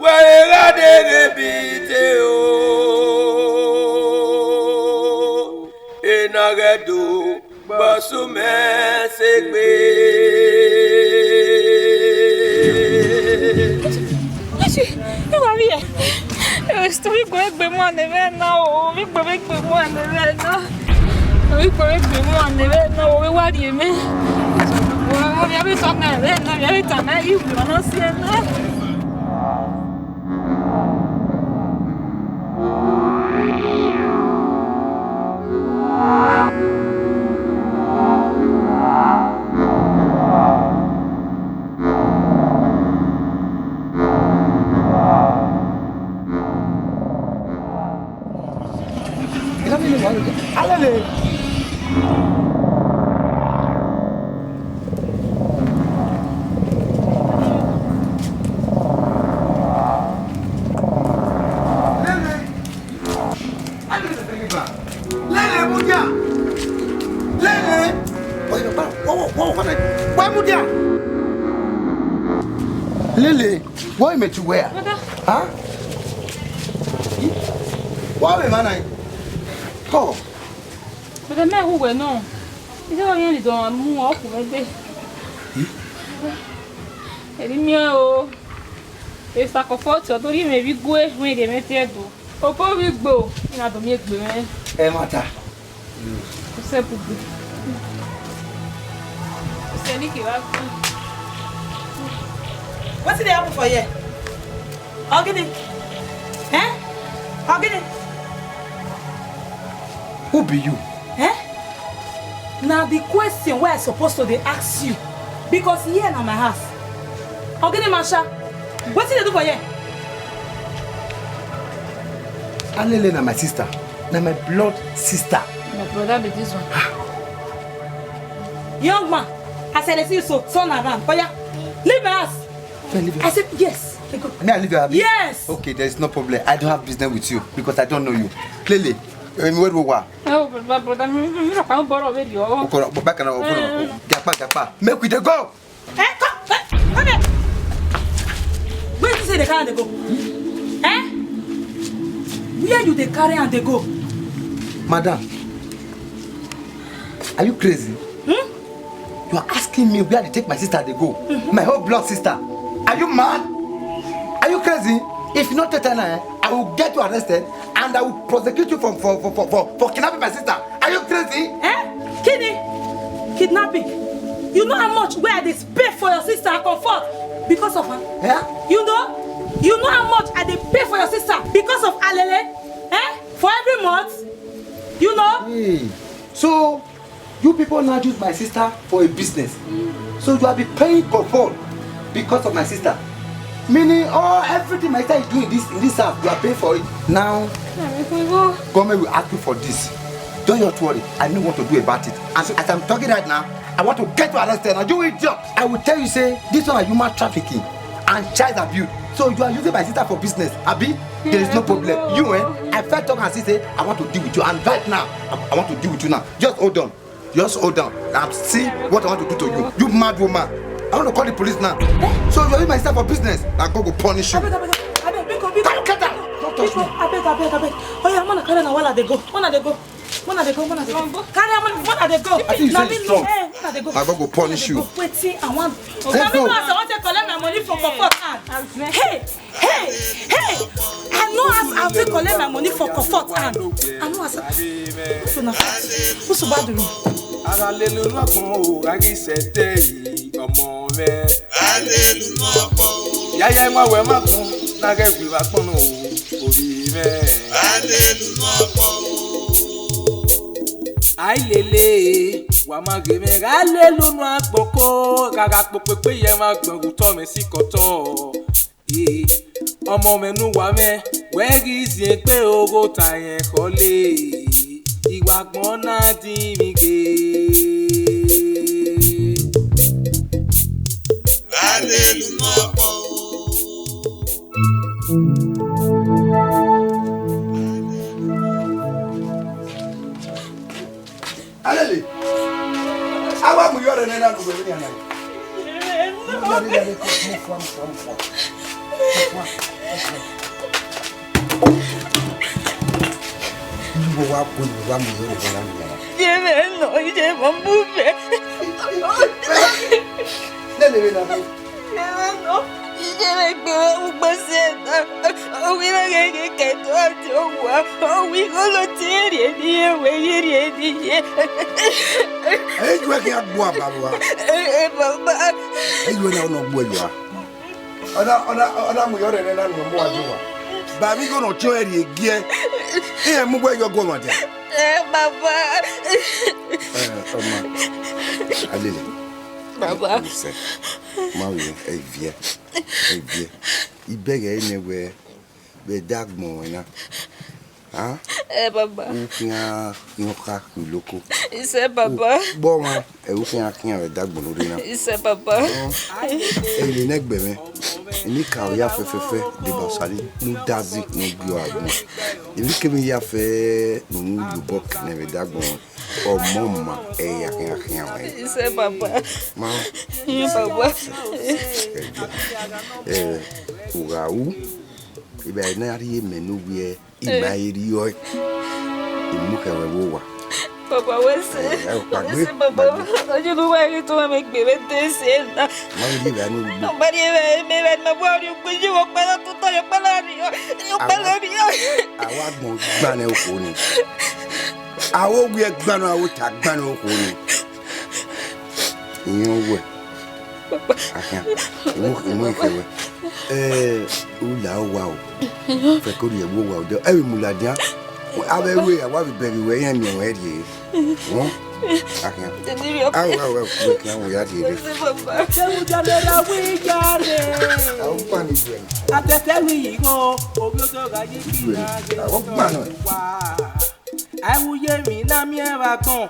wẹ gha dee ghe bi te o, ena ghẹ do. Gba ọsẹ mẹ sẹ egbe. Esi, I wa vbiẹ. Esi, ovbi igbo egbe mu ane mwẹ na o, ovbi igbo egbe mu ane mwẹ na. Ovbi igbo egbe mu ane mwẹ na o, ovbi wa rhie mwẹ. Wa, wa vbiẹ vbe tama mwẹ na, vbiẹ vbe tama mwẹ, I wu ọna si ẹre na. Alele. Lele. Lele, mudia. Lele. Wa mudia. Lele, wẹ mẹ tu wẹ a? Brother. Ha? Wa vbe emwa na? Kọ. Brother, mẹ hu wẹ nọ. Iye ọyẹnrẹn dọ mu ọkhu mwẹ gbe. Eri miẹn o. Esa kọfọ ọtọ do rhie mwẹ vbe igue, wẹ rhie mwẹ tie Ẹdo. Obọ vbe igbo, I na do miẹn egbe mwẹ. Ẹmwata. Usẹ bugbe. Usẹ ni kevbe agbọn. Wetin dey happen for here? Ogini? Eh? Ogini? Who be you? Eh? Na the question wey I suppose to dey ask you, because here na my house. Ogini masha, wetin you dey do for here? Alele na my sister. Na my blood sister. My brother be this one. Young man, as I dey see you so, turn around. Oya, leave my house. Can I leave your I said yes. Dey go. Me, I leave your abi? Yes. Okay, there is no problem. I don't have business with you because I don't know you. Clearly, um, where do we are? Oh, my brother, mi, mi, mi, mi, mi, mi, mi, Okoro, but back and, Okoro, Gapa, Gapa. Make we dey go. Eh, come, eh, come here. Where you say they carry am dey go? Eh? Where you dey carry am dey go? Madam, are you crazy? Hmm? You are asking me where they take my sister dey go? Mm-hmm. My whole blood sister. Are you mad? Are you crazy? If you not take her now, eh, I will get you arrested and I will prosecute you for, for, for, for, for, for kidnapping my sister. Are you crazy? Eh? Kini? Kidnapping? You know how much wey I dey pay for your sister comfort because of her? Yeah? You know? You know how much I dey pay for your sister because of Alele? Eh? For every month? You know? Hey, so you people now use my sister for a business. So you have been paying comfort because of my sister. Meaning all everything my sister is doing in this, in this house, you are paying for it. Now, come here, we ask you for this. Don't you worry. I know what to do about it. And as I'm talking right now, I want to get you arrested. Now, you idiot! I will tell you, say, this one are human trafficking and child abuse. So you are using my sister for business, abi? There is no problem. You, eh? I first talk and see, say, I want to deal with you. And right now, I, I want to deal with you now. Just hold on. Just hold on. I'm see what I want to do to you. You mad woman. I want to call the police now. So you are using my sister for business. I go go punish you. Abeg, abeg, abeg, biko, biko. Come, get out. Don't touch me. Biko, abeg, abeg, abeg. Oh yeah, man, carry na wala dey go. Wala dey go. Wala dey go, wala dey go. Carry am, wala dey go. I think you say it's strong. Eh, wala dey go. I go go punish you. Wetin I want? Let's go. Una no know as I wan take collect my money for comfort hand. Hey, hey, hey! I know as I take collect my money for comfort hand. I know as I. Who's una? Who's bad me? Ara lele unu agbọn o, gha ghi sẹtẹ yi ọmọ mwẹ. Yaya ima wẹ ma kpọn, na ghẹ gbe vbe agbọn nọ o, ovbi mwẹ. Ai lele, wa ma ghe mwẹ gha lele unu agbọn ko, gha gha kpokpekpe ye ẹmwẹ agbọn ghe utọ mwẹ sikẹ otọ. Ee, ọmọ mwẹ ne uwa mwẹ, wẹ ghi ziẹn egbe oghota rẹn khọle, I wa gbọn na din mwẹ ghe. Alele. A wa mu yọ rre nẹ na gu vbe emwi nian na. Move on, move on, move on, move on. Iye vbe wa ku, iye vbe wa mu yọ rre nẹ na gu vbe emwi nian na. Ye mwẹ nọ, ye ma mu mwẹ. Lele vbe na. Iye mwẹ gbe mwẹ ugbo si ẹta, ọ wẹ I na ghẹ ghe ke ẹdẹ ọdẹ owa, ọ wẹ igho ne ọ tie rhie ne I ye, wẹ I ye rhie ne I ye. Ẹ i ju ẹre khian gbuẹ ba vbe ua. Ẹ, ẹ, baba. Ẹ i ju ẹre na ọ nọ gbuẹ ye ua. Ọ na, ọ na, ọ na mu yọ rre nẹ na ne ọ mu ua ye ua. Ba vbe igho ne ọ tie ọnrẹn rhie giẹ. Iran mu wẹ yọ guọmwa dia. Ẹ, baba. Ẹ, ọma. Alele. Baba. Ẹ, ẹ, ma vbe ẹ viẹ. Ẹ viẹ. I bẹghe ẹre nẹ wẹ vbe ẹdẹ agbọn ruẹ na. A? Ẹ, baba. U khian khian ọkha ke uloko. Isẹ, baba. U kpọ ọmwa, ẹ, u khian khian vbe ẹdẹ agbọn ne u rre na. Isẹ, baba. Ẹ, ẹ, ene nẹgbẹ mwẹ, eni ka ya fẹfẹfẹ, deba Osa ni, ne u dazi, ne u gie ọre agbọn. Emwi kemwi ya fẹ ne u mu ye obọ kẹ nẹ vbe ẹdẹ agbọn ruẹ. Ọmọ ma, ẹ ya khian khian ruẹ. Isẹ, baba. Ma. Isẹ, baba. Ẹ, u gha ru, eba ne a rhie mẹ ne ovbi ẹre, I ma i rriọ ẹe, I mu khẹ ruẹ vbe owa. Baba, wẹ sẹ. Ẹ, ẹ, kpagbe, wẹ sẹ, baba. Kpagbe. Ojú ló wá rí tó wá mi gbé mi dé sí ẹ náà. Ma vbe rhie vbe anu ugbo. Ma rhie vbe, mẹ vbe ma bọ rí ugbo, yí wọ pẹlẹ tó tọ, yọ pẹlẹ rí ọ, yọ pẹlẹ rí ọ. Awa gbọn gbanẹ okhuo ni. Awo wiẹ gbanọ, awo ta gbanọ okhuo ni. Iyan wẹ. Akhian, I mu, I mu ikhe wẹ. Ẹ, u la owa o. Fẹ ko rhie ẹvbo owa odẹ. Ẹ vbe mu ladian. Avbe ruẹ, a wa vbe bẹghe wẹ, iran miẹn ruẹ rrie. Wọn, akhian. Awo, awo, awo, wẹ khian, wẹ ya rrie re. Deghẹ u ya lele avbe iyare. Awo, kpa ni duẹ. Atẹtẹ vbe igho, ovbi odogha ye kina ghe. Awo, kpa nọ. Wa. Ai, u ye emwi na miẹn vbe agbọn.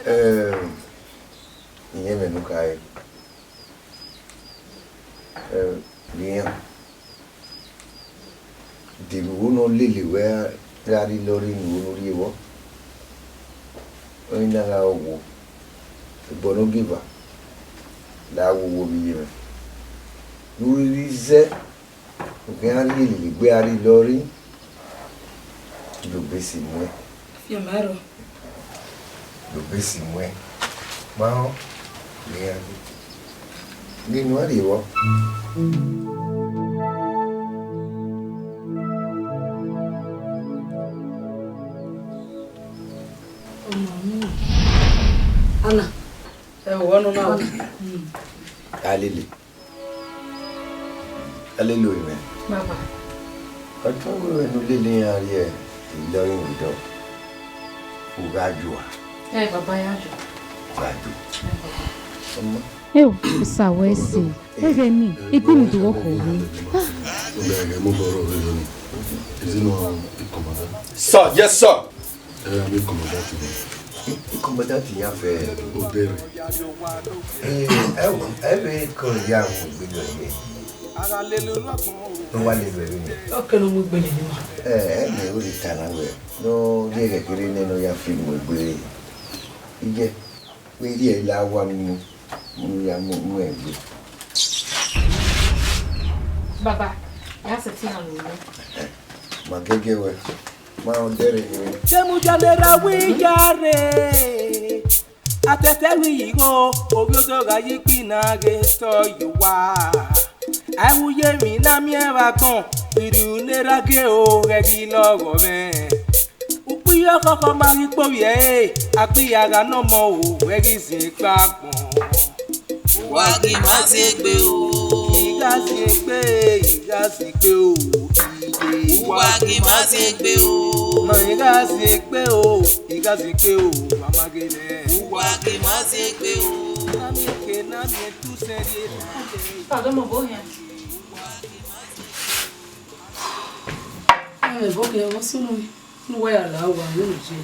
Eh, iyẹn mwẹ ne u khare. Eh, vbe iran. De vbe unu lele wẹ gha rrie ilọri ne unu rrie vbọ? Ọnii na gha wo, ebọ ne ogieva la wo wo vbe iye mwẹ. Ne u rhirhi zẹ, u khian rhie lele egbe a rrie ilọri, do be si muẹn. Fian ma rrọọ. Do be si muẹn. Ma rẹn ọnii. Ghe ne uwa rrie vbọ. Ana. Ẹ, wọ nọ na o. Ana. A lele. A lele orinmwẹ. Baba. Ọtẹn wẹẹ ne u lele iran rrie ilọri vbe odọ. U gha jua. Ẹ, baba, ya jua. U gha jua. Ẹ, baba. Ọmọ. Eo, Osa wẹ ẹse. Ẹghẹ nii, egbe ni do ghọghọ vbe. Sir, yes, sir. Ẹ, avbe commandant ni. Commandant ya fẹ. Odẹ rẹ. Ẹ, ẹ, ẹ vbe kọ ya mu egbe nọ yẹ. Ne ọ wa lele ẹre nẹ. Ọ kẹ ne ọ mu egbe nene ima. Ẹ, ẹ, mẹ ru ta na wẹ, ne ọ rhie ẹghẹ kherhe nẹ ne ọ ya fi mu egbe re. Iye, vbe rhie la wa mu, mu ya mu, mu egbe. Baba, ya sẹtin na mu. Ma gẹgẹ wẹ, ma odẹ rẹ. Demudia ne ra wi ya re. Atẹtẹ vbe igho, ovbi odogha ye ikpina ghe tọ ye owa. Ai, u ye emwi na miẹn vbe agbọn, irhiun ne ra gie o, ghẹ ghi lọghọ mwẹ. Ukpiyọ khọkhọ ma ghi kpovbiẹ ẹre, akpia gha nọ ọmọ o, ghẹ ghi zin ikpe agbọn. Uwa ghi ma zin egbe o. I gha zin egbe, I gha zin egbe o, iye. Uwa ghi ma zin egbe o. Ma I gha zin egbe o, I gha zin egbe o, a ma ghe nẹ. Uwa ghi ma zin egbe o. Na miẹn ke, na miẹn tu sẹ rhie. Pardon, mo bo hian. Ẹ, bo ke, what's your name? Ne uwa ya la owa vbe unu ye.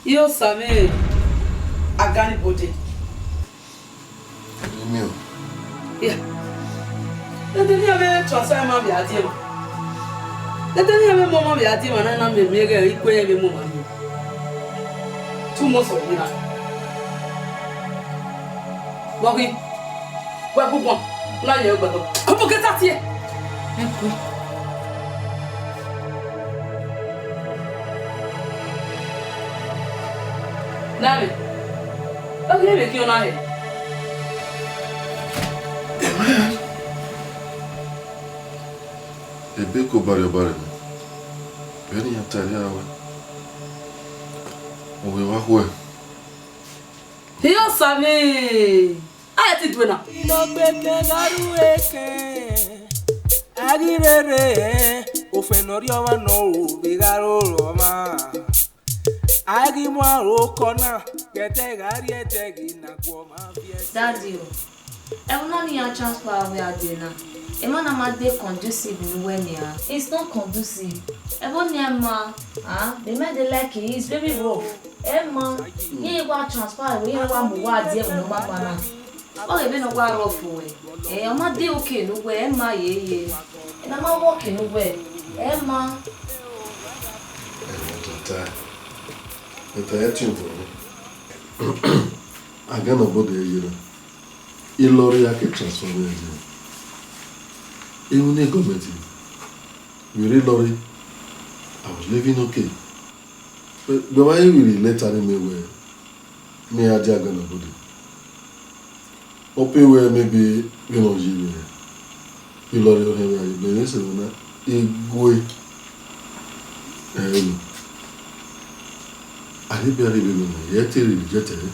Iye Osamẹ, Aganibode. Emiọ. Ya. Dede ne iran vbe transfer ma vbe a die ma. Dede ne iran vbe mu ọmọ vbe a die ma na, na miẹn miẹn ghẹ ikue rẹn vbe mu ma miẹn. Tu mọ sọ yi na. Vbọ ghi? Wẹ bu guan, na yẹ gbe. Kọmọ ke ta tie. Ẹ kue. Nare, ọ ghi vbe khian na hẹ? Ebe ko barriọ barriọ nẹ, vbene iran ta ẹre a wẹ, u vbe vba khuẹ. Iye Osamẹ, a ti due na. Inọgbe kẹ gha ru ekẹn, a ghi rere, ofẹn ne ọ rri ọmwa nọ ru vbe gha ro ọmwa. A ghi mu aro kọ na, ghẹ te gha rrie ẹdẹ ghi na gu ọmwa viẹ. Daddy o, ẹvbo na ne iran transfer wẹ a die na, emwa na ma de conducive ne uwẹ nian. It's not conducive. Ẹvbo nian ma, ah, they made it like it's very rough. Ẹ ma, iran wa transfer wẹ, iran wa mu uwa die ẹvbo ne ọ ma kpa na. Ọ ghe vbene ọ wa rough wẹ. Ẹ, ọ ma de okay ne uwẹ, ẹ ma yeye. Ena ma work ne uwẹ, ẹ ma. Ẹ, mẹ ta, mẹ ta ẹtin vbọ. Aganibode ye na, ilọri a ke transfer mwẹ ye. Even the government, vbe rre ilọri, I was living okay. But, but why you really let her me wẹ, me a dia Aganibode? Ọ pe wẹ maybe vbene ọ ye vbe Ilọri ọhẹn vbe a ye bẹghe sẹ na, egue ẹre nọ. A rhie bẹghe vbe nọ, ẹ i te rhie reject ẹre.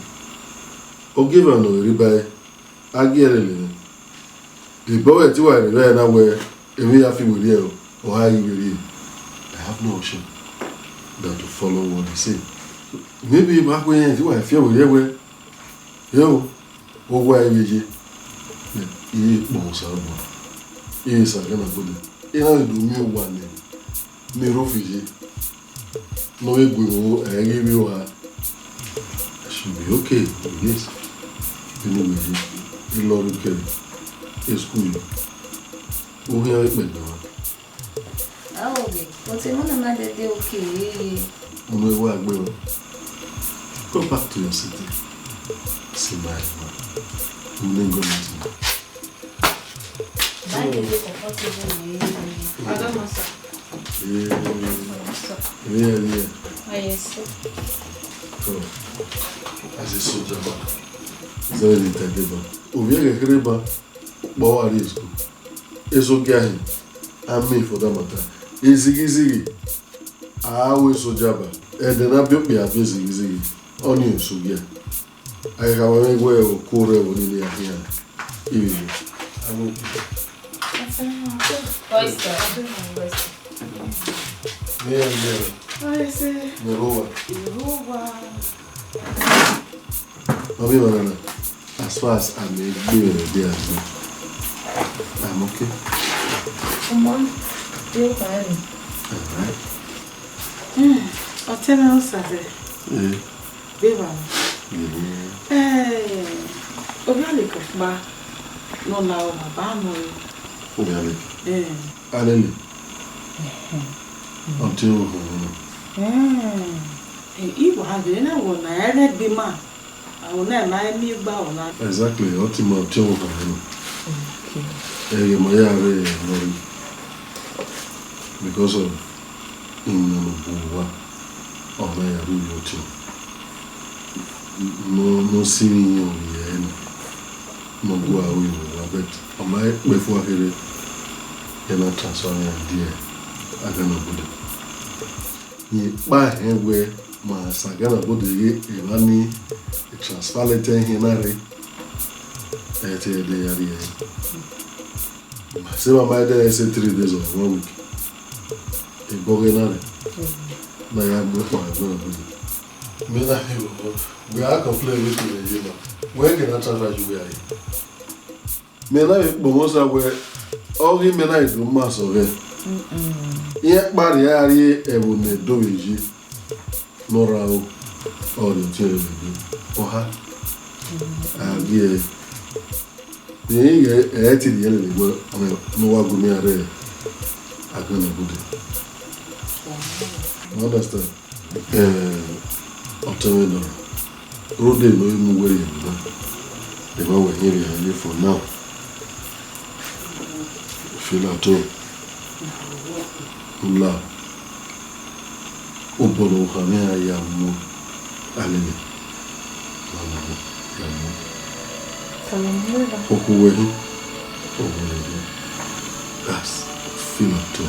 Ogieva ne ọ rre ba ẹre, a gie ẹre lele. Debọ vbe ẹtin wa rre vbe ẹna wẹẹ, emwi ya fi werriẹ o, ọ gha ghi werriẹ. I have no option than to follow what he say. Maybe ma khuẹ rẹn, te wa fi werriẹ wẹẹ, yo, owa ẹre vbe ye. I re kpọnmwẹ Osanobua, I re sẹ agbọn na gbodẹ. I na vbe do miẹn owa nẹ, ne erha ofi ye, ne ọ vbe gu mwẹ ẹ i ghi vbe oha. I should be okay with this. Vbene uwẹ ye, ilọri kẹrẹ, school, u khian vbe kpẹdẹ mwa. Aoghe, but emọ na ma dẹdẹ okay, eh. Unu wa gbe o. Go back to your city. See my man. Unu go meet me. Bye, you dey comfortable, eh. Madam, sir. Yeah. Sir. Yeah, yeah. Ah, yes, sir. Come. As a soldier man. Is there any time, man? Ovbi ẹghẹ kherhe ba, kpọ wa rrie school. Eso gia hin, army for that matter. Izighizighi, a ru eso gia ba. Ẹdẹ ne a biẹ okpia biẹ izighizighi, ọnii eso gia. A i khama mwẹ wẹẹ okuo rre ẹvbo nii ne a khian. Ivbi vbe. Abo. Oyster. Mẹ ya ye. Oyster. Mẹ rre owa. Mẹ rre owa. Mami, banana, as far as I'm a gbẹrẹ de agbo, I'm okay. Ọmọ, you fine. All right. Hmm, ọtẹn na Osaze. Eh. Beba. Eh. Eh, ovbi Aleke ọkpa, nọ la ọ baba nọ. Ovbi Aleke. Eh. Alele. Ọtẹn ọvbehe nọ. Eh, I wa ghe na wọ na ẹrẹ gbe ma. Aro na ma emi gba ọna. Exactly, ọtẹn ma ọtẹn ọvbehe nọ. Okay. Ẹghẹ ma ya rre nọ rre. Because of emwi ne ọ bu owa, ọ ma ya rhie ọtẹn. Ne ọ, ne ọ si emwi iyẹn ovbi ẹre nọ. Ne ọ gu aro ye owa, but ọ ma kpe fua kherhe, ya na transfer ne a die agbọn na gbodẹ. Rẹn kpa hẹn wẹẹ ma sẹ agbọn na gbodẹ ghe evba ni transfer lẹtẹ hin na rre. Ẹ i te ẹdẹ ya rrie ẹre. Ma sẹ ma ma ẹdẹ ẹre sẹ three days or one week. Ebọ ghe na rre. Na ya mu ekpa agbọn na gbodẹ. Mẹ na he vbọ, wẹ a complain wetin wẹ ye na. Wẹ ghe na transfer ye uwẹ a ye. Mẹ na vbe kpọnmwẹ Osa wẹẹ, ọ ghi mẹ na do ma sẹ ọghẹ. Iran kpa rhie a rrie ẹvbo ne do vbe ye, ne ọ rra ro, ọ rhie ọtẹn rre vbe egbe. Ọ ha, a gie ẹre. Rẹn i ghẹ ẹ i te rhie lele wẹẹ, ọmọ ne ọ wa gu mẹ rre agbọn na gbodẹ. You understand? Eh, ọtẹn mwẹ nọ, rode ne ọ i mu uwẹ rhie emwi na, emwa wẹ hin rhie ye for now. Filato, la, obọ ne ọ kha mwẹ a ya mu Alele, ma mu ya mu. Okhuo wẹ hin, okhuo wẹ hin. That's Filato.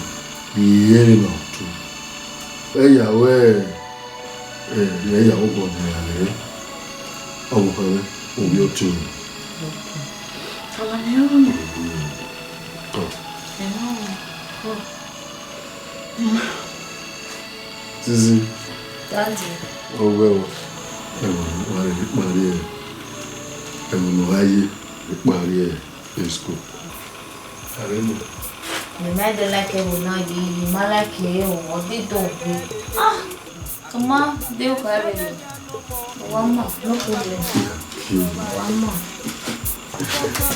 Iye ẹre na ọtu. Ẹ ya wẹ, ẹ, ẹ ya wẹ obọ ne a rre, ọ vbe khẹ mwẹ, ovbi ọtẹn. Salami ọrọ nọ. Tọ. Ẹ na wẹ. Zizi. Daddy. Ọ wẹ o. Ẹvbo ne wa rre vbe kparie, ẹvbo ne ọ gha ye vbe kparie school. Aremu. Mẹ ma de like ẹvbo na yi, I ma like ẹre o, ọ didọ gbe. Ah, ọ ma de okhuo ẹre. Wa ma, no problem. Wa ma.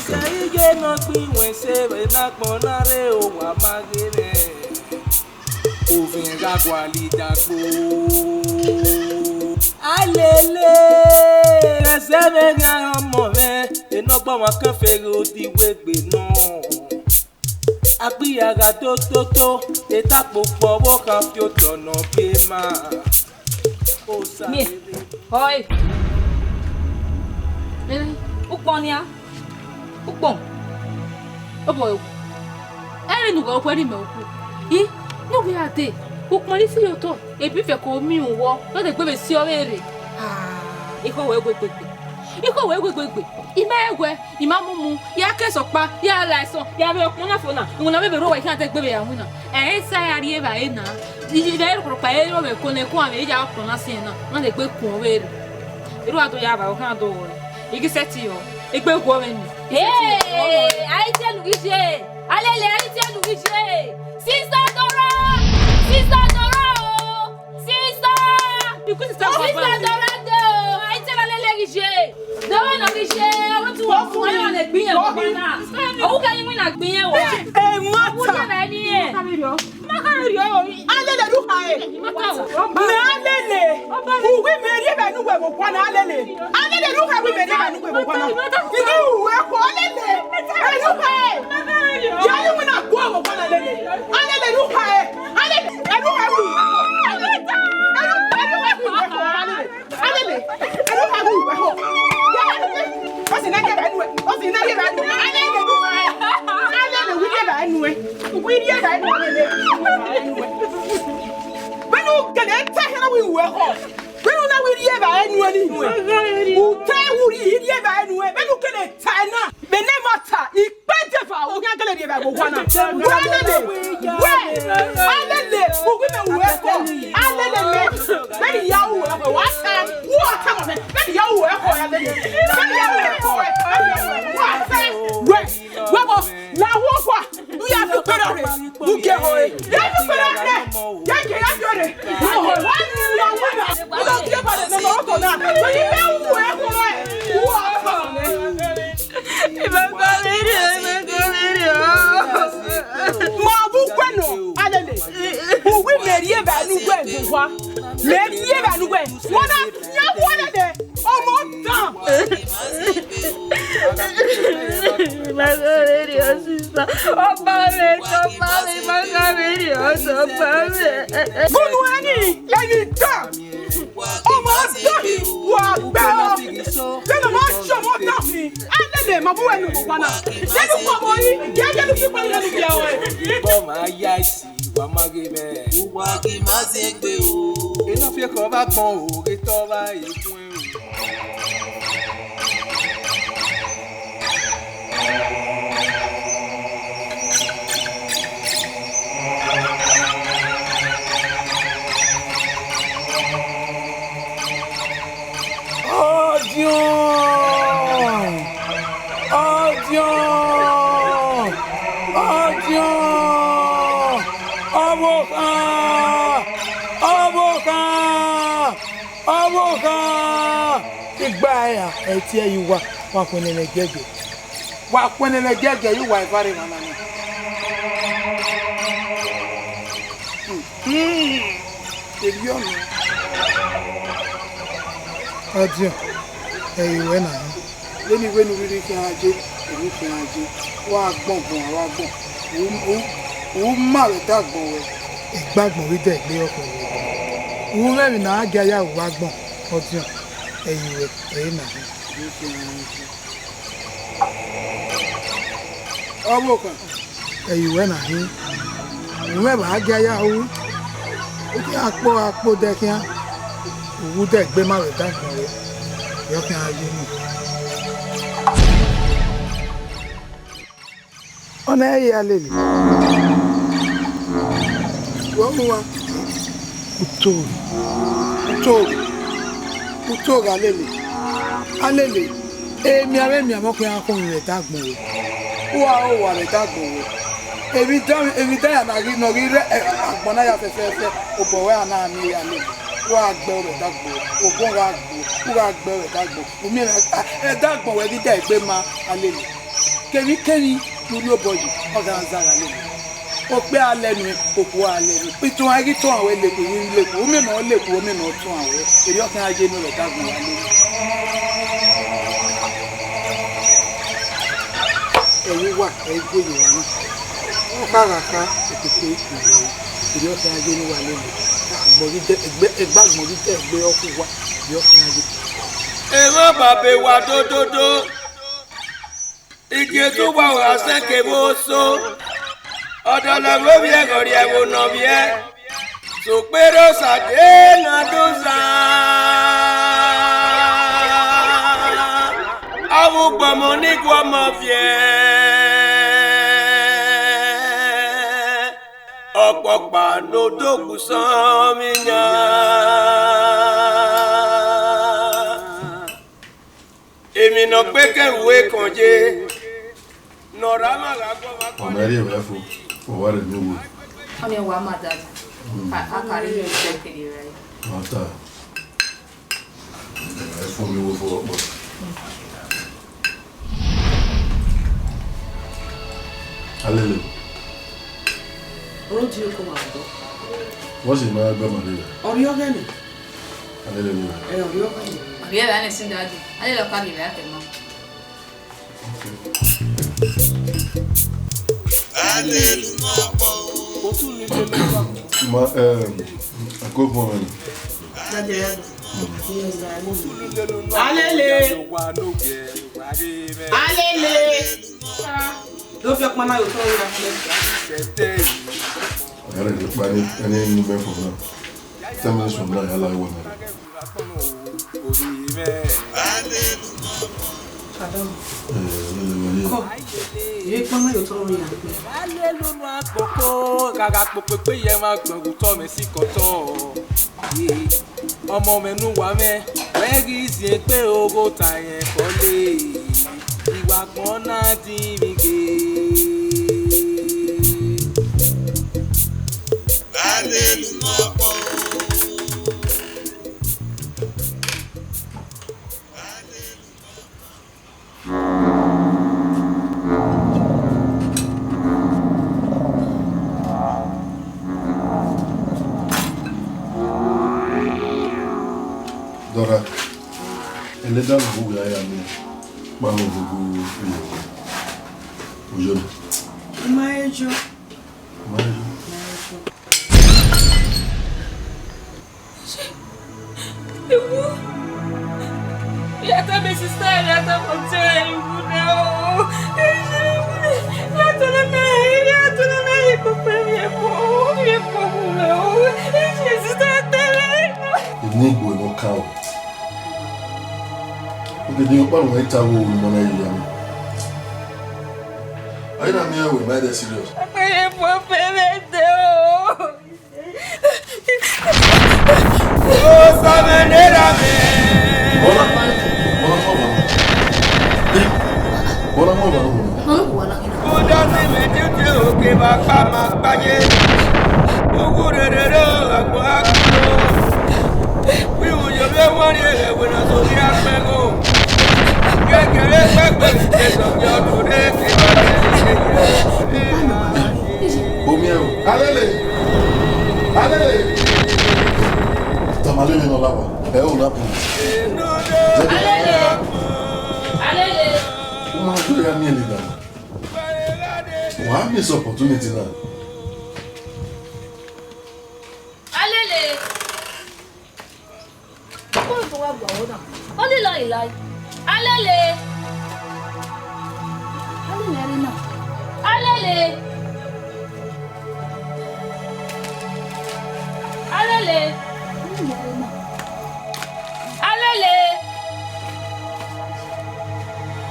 Sẹ iye ne ọ gbe iwẹn se vbe ne agbọn na rre o, wa ma ghe rẹ. Ovẹn gha gualọ idagbo. Alele, ẹzẹ mwẹ gha ọmọ mwẹ, enọgbọ ọmwa kan fẹ ghe odibo egbe nọ. Agbia gha do toto, etakpo kpọ vbe okhan fi otọ nọ biẹ ma. Osa Mie, rere. Họe. Nene, ukpọn nian. Ukpọn. Obọ. Ẹre ne ughẹ okhuo rhie mẹ okhuo. I, ne u ghi ra dee, ukpọn ni fi ye otọ, ebi fẹ ko miẹn uwọ, ne ọ degbe vbe si ọvbehe rre. Ah, ikhuo wẹ gu egbe gbe. Ikhuo wẹ gu egbe gbe. I ma wẹ, I ma mumu, ya ke sẹ ọkpa, ya la ẹsọn, ya vbe ọkpọn na fo na, iwinna vbe vbe rre uwa, I khian degbe vbe ya winna. Ẹ i sa ya rhie evbare na. Ivbi ẹre rhọkpa ẹre rọ vbe ko ne ko avbe ya ọkpọn na siẹn na, na degbe kuọnvwe rre. Erha do ya vba, ọ khian do wọọ. I ghi sẹtin yọ, egbe guọ mwẹ ni. Hey, a i tie unu ghi ye. Alele, a i tie unu ghi ye. Sister Dora! Sister Dora o! Sister! Ikun sister Dora de o! A i tie Alele ghi ye. Dora nọ ghi ye. Wẹ tu wọ fun, wẹ ne gbinyẹn wọ na. Ọwu kẹ yi wina gbinyẹn wọ. Ẹ, ẹ, mata. Ọwu ye vbe ni ẹ. Alele, ru kha ẹe. Mẹ Alele, uwu mẹ rhie vbe enu wẹ vbe owa na, Alele. Alele, ru kha, uwu mẹ rhie vbe enu wẹ vbe owa na. Inu uwu ẹko, Alele. Ru kha ẹe. Ya ye wẹ na guọ vbe owa na, Alele. Alele, ru kha ẹe. Alele, ru kha ẹe. Alele, ru kha ẹe, Alele. Alele, ẹre u kha gu uwẹ họ. Ọ sẹ ne a rhie evbare nuẹn, ọ sẹ ne a rhie evbare nuẹn. Alele, u kha ẹe. Alele, u rhie evbare nuẹn. U rhie evbare nuẹn, Alele. Vbene u gele ta ẹre na wẹ uwẹ họ. Vbene u na wẹ rhie evbare nuẹn ni nuẹn. U ta ẹre u rhie, rhie evbare nuẹn. Vbene u gele ta ẹre na. Vbene ma ta, ikpẹdẹ eva, u khian gele rhie evbare vbe owa na. Wẹ Alele, wẹ, Alele, uwu mẹ uwẹ ẹko, Alele mẹ, vbene I ya ru uwẹ ẹko, wa ta, wa ta mẹ, vbene I ya ru uwẹ ẹko, Alele, vbene I ya ru uwẹ ẹko, wa ta, wẹ, wẹ vbọ, la wọ ọkpa, u ya fi ukperẹ rre, u gie ẹko re, ya fi ukperẹ rre, ya gie ya fi ọre, wa ni ya wẹ na, u na gie ba ne nọ ọkọ na, vbene I ya ru uwẹ ẹko, wa ta mẹ. Ma vbe uwẹ nọ, Alele. Uwu mẹ rhie evbare ne uwẹ vbe owa. Mẹ rhie evbare ne uwẹ. Wẹ na fian wẹ Alele. Ọmọ dan. Ọba mwẹ, ọba mwẹ, ọba mwẹ. Gunu ẹni, ẹni dan. Ọmọ ọdọ wa gbẹ ọ. Yẹn ọmọ ọdọ, ọmọ ọdọ mi. Alele, ma bu ẹnu gbogbo na. Yẹn ọmọ yìí, yẹn yẹn fi pẹ̀lú ẹnu yẹ ọ. Bọ́ máa ya ìsì, wà á má gé bẹ́ẹ̀. Uwa ghi ma zẹ egbe o. Iná fi ẹkọ bá gbọn o, ghe tọ́ bá èkún ẹ o. Ọdiọn! Ọdiọn! Ọdiọn! Ọvbokhan! Ọvbokhan! Ọvbokhan! Igba ẹre ra, ẹ tie ye uwa, wa khuẹnnẹ mwẹ giẹgiẹ. Wa khuẹnnẹ mwẹ giẹgiẹ ye uwa evbare emwa na nọ. Hmm, erriọ nọ. Ọdiọn, ẹ i re uwẹ na hin. Vbene I wẹ ne u rhirhi khian je, u khian je. Wa gbọn gbọn, wa gbọn. U, u, u ma vbe ẹdẹ agbọn ruẹ. Egbe agbọn ghi dẹ egbe ọkhuẹ ruẹ. U mwẹ emwi ne a gia ya ru uwa agbọn, Ọdiọn, ẹ i re uwẹ, ẹ i re na hin. Ọvbokhan. Ẹ i re uwẹ na hin. U mwẹ vbe a gia ya ru. U khian kpo gha kpo odẹ khian. U wu dẹ egbe ma vbe ẹdẹ agbọn ruẹ. Yọ khian ye unu. Ọna ẹre ya lele. Wẹ mu wa. Uto. Uto. Uto gha lele. A lele. Emianmwẹ emianmwẹ ọ khian khọn vbe ẹdẹ agbọn ruẹ. Uwa ro wa vbe ẹdẹ agbọn ruẹ. Emwi dan, emwi dan ya na ghi nọ ghi rre, eh, agbọn na ya fẹfẹfẹ, obọ ruẹ a na miẹn ya lele. Uwa gbe vbe ẹdẹ agbọn ruẹ. Obọ gha gbe, u gha gbe vbe ẹdẹ agbọn. U miẹn, ah, ẹdẹ agbọn ruẹ ghi da egbe ma a lele. Kemwikemwi ne u rhie obọ yi, ọ gha zagha lele. Okpia a lẹ nuẹn, okhuo a lẹ nuẹn. Itohan ghi tohan wẹ lekun, I ghi lekun. U miẹn ne ọ lekun, u miẹn ne ọ tohan wẹ. Erriọ khian ye ne ọ vbe ẹdẹ agbọn ruẹ lele. Ẹ i re uwa, ẹ i gu ye emwa na. Ọ kha gha kha, okoko i ku yọ. Erriọ khian ye ne uwa lele. Agbọn ghi dẹ, egbe, egbe agbọn ghi dẹ egbe ọkhuwa. Erriọ khian ye. Emwa ba be wa dododo. Jesu wa gha sẹ kevbe oso. Ọdọlẹvbe ovbi ẹghẹ ọ rhie ẹvbo ne ọ vbiẹ, sokpan erha Osa de na do zan. Avbe ugbọmọ ni gu ọmọ viẹ, ọkpọkpa ne odogwu sọnmwi yan. Emwi ne ọ gbe ekẹn vbe uwu ekọn ye, ne ọ rre amwa gha gu ọmwa. Ọ ma rhie ruẹ fo, ọ wa rre emwi uwu. Ọnii wa ma dada. Mm. A, a ka rhie ruẹ fo kere rae. Ọ ta. Ẹ fo mi wo fo ọkpọ. Alele. Oro di oko wa gbọ. Wọ́n sì máa gbẹ́ màlẹ́ rẹ̀. Ọ̀rí ọ̀gẹ́ ni. Alele ni. Ẹ ọ̀rí ọ̀gẹ́ ni. Ọ̀rí ẹ̀rọ ẹni sí dájú. Alele ọkọ àgbèrè àtẹ̀mọ́. Ma, eh, akókò rẹ̀ ni. Alele. Alele. Do fi ọkpana ye otọ ya. Ọ̀rẹ́ rẹ̀ ló pa ní, ẹni nínú mẹ́fọ̀ náà. Ten minutes from now, yálà ìwọ náà. Madam. Eh, Alele wọlé. Kọ. Ye ọkpana ye otọ ya. Alele nu akpoko, gaga kpokpekpe ye ma gbọgutọ mẹ si kọtọ. Ọmọ mwẹ ne uwa mwẹ, wẹ ghi ziengbe oghota rẹn kọ le. Iwa agbọn na din vbe ighe. Dọra, ẹlẹda na vbe uwẹ a ya miẹn, ma mwẹ odogwu iyẹn. Oyo na. I ma he yo. I ma he yo. I ma he yo. Ewu. Ya ta mẹ sista, ya ta mẹ ọtẹn, ewu na o. Ya ta na mẹ, ya ta na mẹ, ye kpokpo ye kpo, ye kpokpo o. Sista tẹrẹ. Eni egbe ne ọ kan o. Oke de ọkpa ne ọ ta wo ne ọ na ye ya mi. Ayi na miẹn wẹ ma de serious. Ọkpa ye kpo fẹfẹ de o. Osamẹ ne ra mẹ. Bọla, bọla mọ bọla. Bọla mọ bọla. Ọnukun wa na kina. Kódà sí mi títí òkè bá pa máa gbáyé. Owó rere rẹ àgbọ̀ àgbọ̀. Wíwú yóò fẹ́ wọ́n rí ẹ̀rẹ̀ wẹ̀ náà sórí àpẹ̀gùn. Gẹ́gẹ́rẹ́ pẹ́pẹ́ ìgbésọ̀ yọ ọdún rẹ̀ kí wọ́n lè ṣe yẹ. Omi ẹ o. Alele. Alele. Tọmọ Alele nọ la wa. Ẹ o na bu. Alele. Alele. Uma do ya mi ele da. Wa miss opportunity na. Alele. Kọmọ to wa gua wọ na. Ọ lila lila. Alele. Alele ẹre na. Alele. Alele. Alele.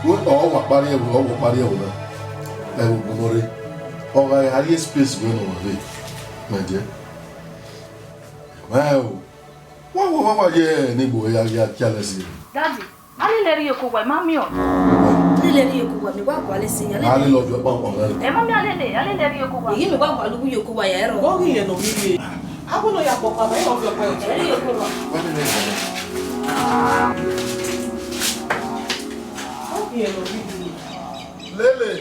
Wẹ ọ wa kpariẹ ẹvbo, ọ wa kpariẹ ẹvbo na. Ẹvbo bu nọ rre. Ọ gha gha rhie space wẹ ne ọ vbe. Mẹ jẹ. Wẹ o. Wa, wa, wa, wa, ye ne igbo ya, ya, ya lẹ si. Daddy, Alele rhie oko wa, I ma miẹn ọẹn. Alele rhie oko wa, mẹ wa gualọ ẹse ya. Alele ọjọ kpakpa rẹ. Ẹ ma miẹn Alele, Alele rhie oko wa. Iyi mẹ wa gualọ uwu ye oko wa ya ẹrọ. Gọ ghi yẹn nọ ghi ye. Abọ nọ ya kpọkpa, mẹ wa fi ọkpa ẹtọ. Ẹ rhie oko wa. Wa Alele rhie oko wa. Gọ ghi yẹn nọ ghi ye. Lele.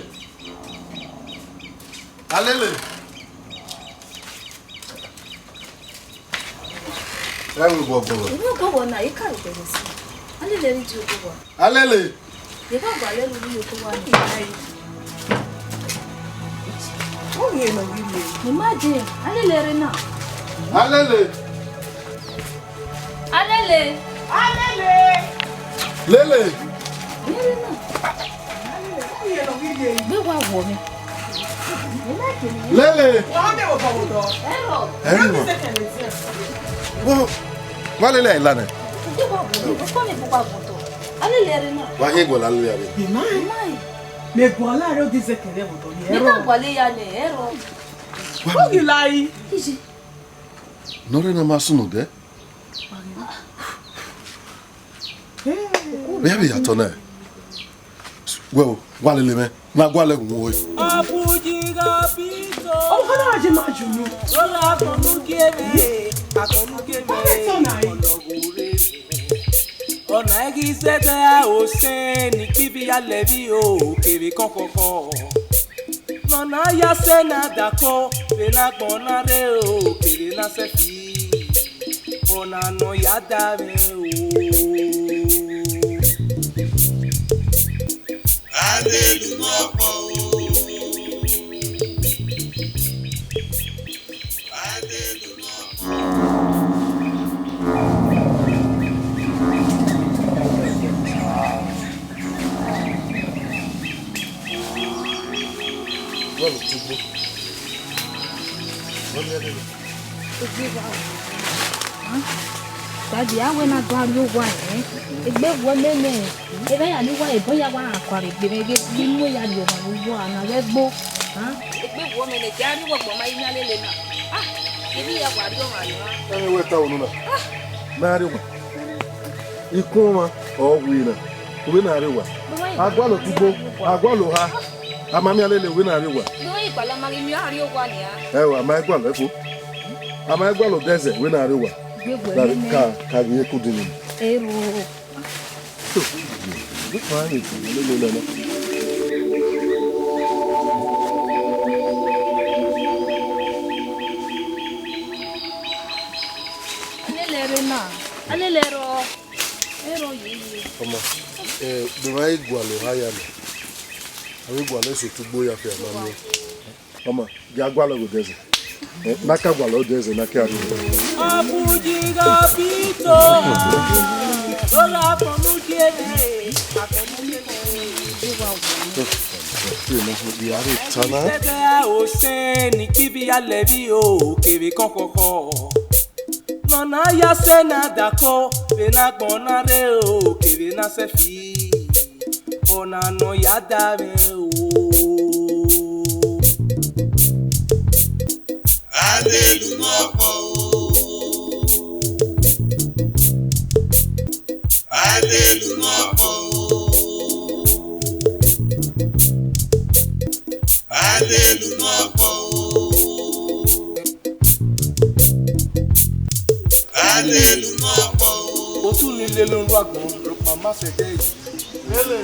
Alele. Ẹ wo gbọgbọ. Ìwé ògbówó náà, yìí kàwé bẹ̀rẹ̀ sí. Alele rí di ògbówó. Alele. Yìí bá gbà lẹ́nu rí ògbówó ní ìyá yìí. Ó yẹ lọ rí mi. Mi má dé, Alele rẹ náà. Alele. Alele. Alele. Lele. Alele náà. Alele, ó yẹ lọ rí mi. Gbé wá wọ̀ mi. Lele. Ẹrọ. Wo, wa lele ẹla nẹ. Wa hiẹn gualọ lele ẹre. Mẹ gualọ ẹre odẹ zẹkẹrẹ vbe otọ ni, ẹrọ. Wa ghi la yi. Nọ rre na ma sunu dẹ. Vbe ya vbe ya tọ na? Wẹ o, wa lele mwẹ, na gualọ gu wẹ. Ọ bu jigha bi to. Ọ gha na je ma ju nu. Ọ gha kọnu gie mwẹ, akọnu gie mwẹ. Ọ na ghi zẹdẹ osẹn ni kpivi ya lẹvbi o, kevbe kọkọkọ. Nọ na ya sẹ na dako, vbe na gbọn na rre o, kevbe na sẹ fi. Ọna nọ ya da mwẹ o. Alelu nọ kpọ o. Alelu nọ kpọ. Wẹ vbe tugbo. Wẹ miẹn lele. Egbe wa o. Hàn? Daddy, a wẹ na do rrie owa ẹn. Egbe wẹ mẹ nẹ. Eva ya ni wa ebọ ya wa kua rre egbe mwẹ ghe ghi mu ya rrie owa vbe owa na ghẹ gbo. Hàn? Egbe wẹ mẹ nẹ, ke a rrie owa gbọma iyan lele na. Ah, emwi ya wa rrie owa nọ. Ẹmwẹ wẹ ta unu na. Ah. Mẹ a rrie owa. Ikun ọmwa ọ wi na. Uwẹ na rrie owa. A gualọ tugbo, a gualọ oha. A ma miẹn lele, uwẹ na rrie owa. Ẹ o, a ma gualọ ẹko. A ma gualọ odẹ ẹzẹ, uwẹ na rrie owa. Ka, ka ghi eku din ni. Ero. So, we find it. Lele nana. Alele rre na. Alele rọ. Ero yeye. Ọmọ, eh, vbe emwa i gualọ oha ya nẹ, a vbe gualọ eso tugbo ya fian ma miẹn. Ọmọ, gie a gualọ ghe odẹ ẹzẹ. Eh, na ka gualọ odẹ ẹzẹ, na ke a rrie. Ọ bu jigha bi to, ọ gha fọnnu gie mwẹ, a fọnnu gie mwẹ. Ẹ na, ya rre ta na. Ẹdẹ osẹn ni kpivi ya lẹvbi o, kevbe kọkọkọ. Nọ na ya sẹ na dako, vbe na gbọn na rre o, kevbe na sẹ fi. Ọna nọ ya da mwẹ o. Alelu nọ kpọ o. Alelu nọ kpọ o. Alelu nọ kpọ o. Alelu nọ kpọ o. Otu ni lele unu agbọn, rhọkpa ma sẹ ẹdẹ yi. Lele.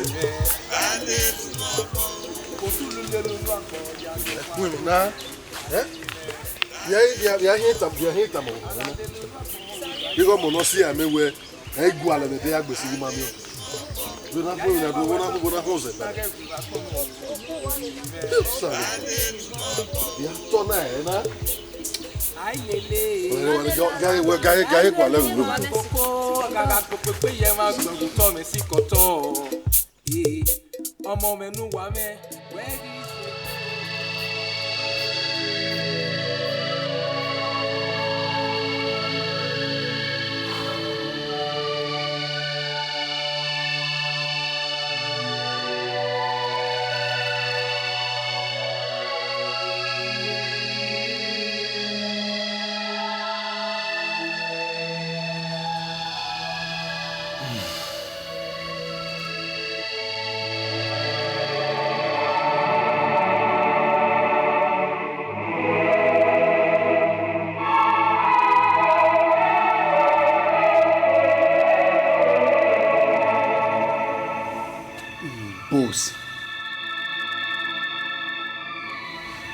Alelu nọ kpọ o. Otu ni lele unu agbọn, ya. Ẹkun emwi na. Eh? Ya, ya, ya hiẹn tama, ya hiẹn tama. Igho mo nọ si amẹ wẹ. Ẹ i gualọ vbe ẹdẹ ya gbesi ghi ma miẹn. Vbe na fo, vbe na fo, vbe na fo, vbe na fo zẹ. Ya tọ na ẹ na. Ai lele. Ẹ, wẹ, ga, ga, wẹ, ga, ga, gualọ ẹ wẹ. Koko, ga, ga, kpokpokpo, ye ma gbẹn otọ mwẹ si kọtọ. Ee, ọmọ mwẹ ne uwa mwẹ, wẹ ghi Boss,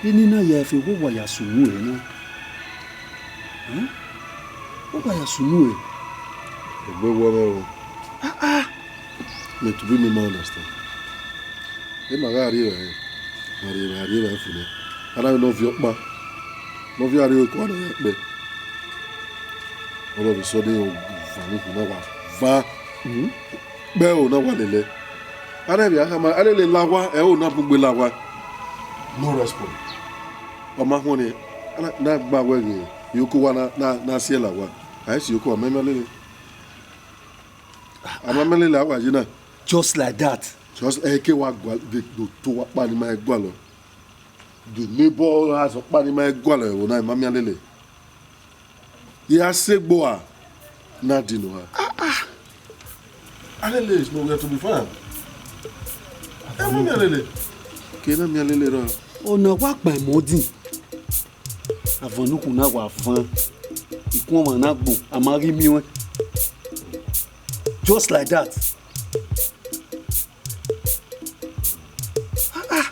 vbene I na ya ẹfe, wẹ uwa ya sunu ẹre na? Ẹ? Wẹ uwa ya sunu ẹre? Egbe wọ mwẹ o. Ah, ah. Mẹ tobọ mẹ ma understand. Ẹ ma gha rrie evbare, ma rrie evbare, rrie evbare fo nẹ. A na vbe ne ọ viọ ọkpa, ne ọ viọ arre eko, a na ya kpẹ. All of a sudden, ọ va ne ikun na wa va. Kpẹ ẹro na wa lele. A na vbe a khama, a lele la owa, ẹro na bun gbe la owa. No response. Ọ ma khuọnniẹn, a na, na gba wẹ ghe, iyoko wa na, na, na siẹla owa. A i si iyoko, a ma miẹn lele. A ma miẹn lele, a wa ye na. Just like that. Just, ẹ ke wa gua, de, do to wa kpa ni ma gualọ. Do neighbor house kpa ni ma gualọ, ẹvbo na, a ma miẹn lele. Ya sẹ egbe ua, na di nọ ha. Ah, ah. A lele is nowhere to be found. Ẹ ma miẹn lele. Ke na miẹn lele rọ. Ọna wa kpa ẹmọ din. Avan nukhun na wa van. Ikun ọmwa na gbo, a ma ghi miẹn ọẹn. Just like that. Ah, ah.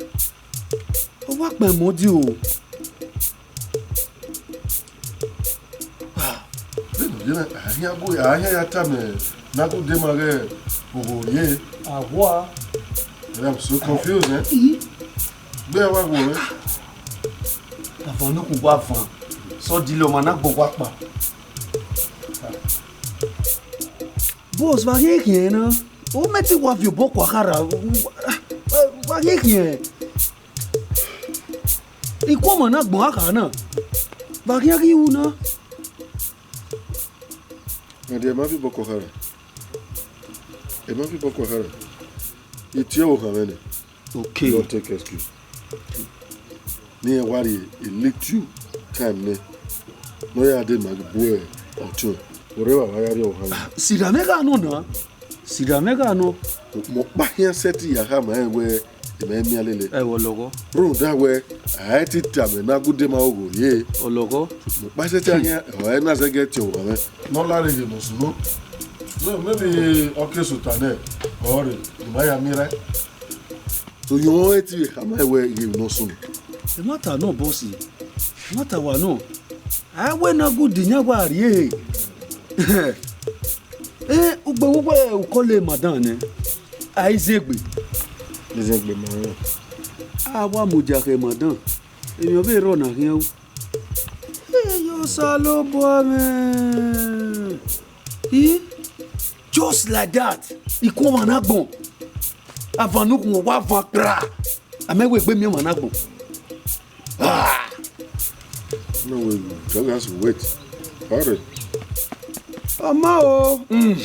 Ọ wa kpa ẹmọ din o. Ah. Vbene ọ ye na, a hian gu, a hian ya tama Nagude ma ghe oghorrie. Awa. I am so confused, eh? Gbe wa wo, eh? Avan nukhun wa van. Sọ di lọ ma na gbọ wa kpa. Boss, wa ghi khian na. O mẹ te wa viọ obọ kua khara. Wa ghi khian. Ikun ọmwa na gbọn akha na. Vbe a khian ghi ru na? Ẹdẹ, ẹ ma viọ obọ kua khara. Ẹ ma viọ obọ kua khara. I tie ọvbokhan mwẹ nẹ. Okay. Don't take excuse. Ne irẹn wa rhie a little time nẹ, ne ọ ya dee ma bu ọtiọnrẹn. Orre evbavba ya rrie ọvbokhan mwẹ. Sirra mwẹ gha nọ na. Sirra mwẹ gha nọ. Mẹ ọkpa khian sẹtin ya khama rẹn wẹẹ, I ma miẹn lele. Ẹvbo lọghọ. Rhunmwuda wẹẹ, a i te tama Nagude ma oghorrie. Ọ lọghọ. Mẹ ọkpa sẹtin khian, ọ i na zẹgẹ tie ọvbokhan mwẹ. Ne ọ la rhie ghe ne ọ sunu. So maybe ọ ke sẹ ota nẹ, ọ rre, I ma ya miẹn rae. So, irẹn ọre te vbe khama wẹẹ ghe ne ọ sunu. Ẹmwata nọ, boss. Ẹmwata wa nọ. A wẹ Nagude yan wa rrie. Eh, ugbe vbe uwẹ u call madam nẹ. A i zẹ egbe. I zẹ egbe ma rẹn. A wa mudia khẹ madam. Emwi ọ vbe rrọọ na khian ru. Eyo Osanobua mwẹ. I, just like that, ikun ọmwa na gbọn. Avan nukhun wa van kpra. A ma wẹ egbe miẹn ọmwa na gbọn. Ah! No way, man. Just has to wait. Hurry. Ọmọ o. Mm.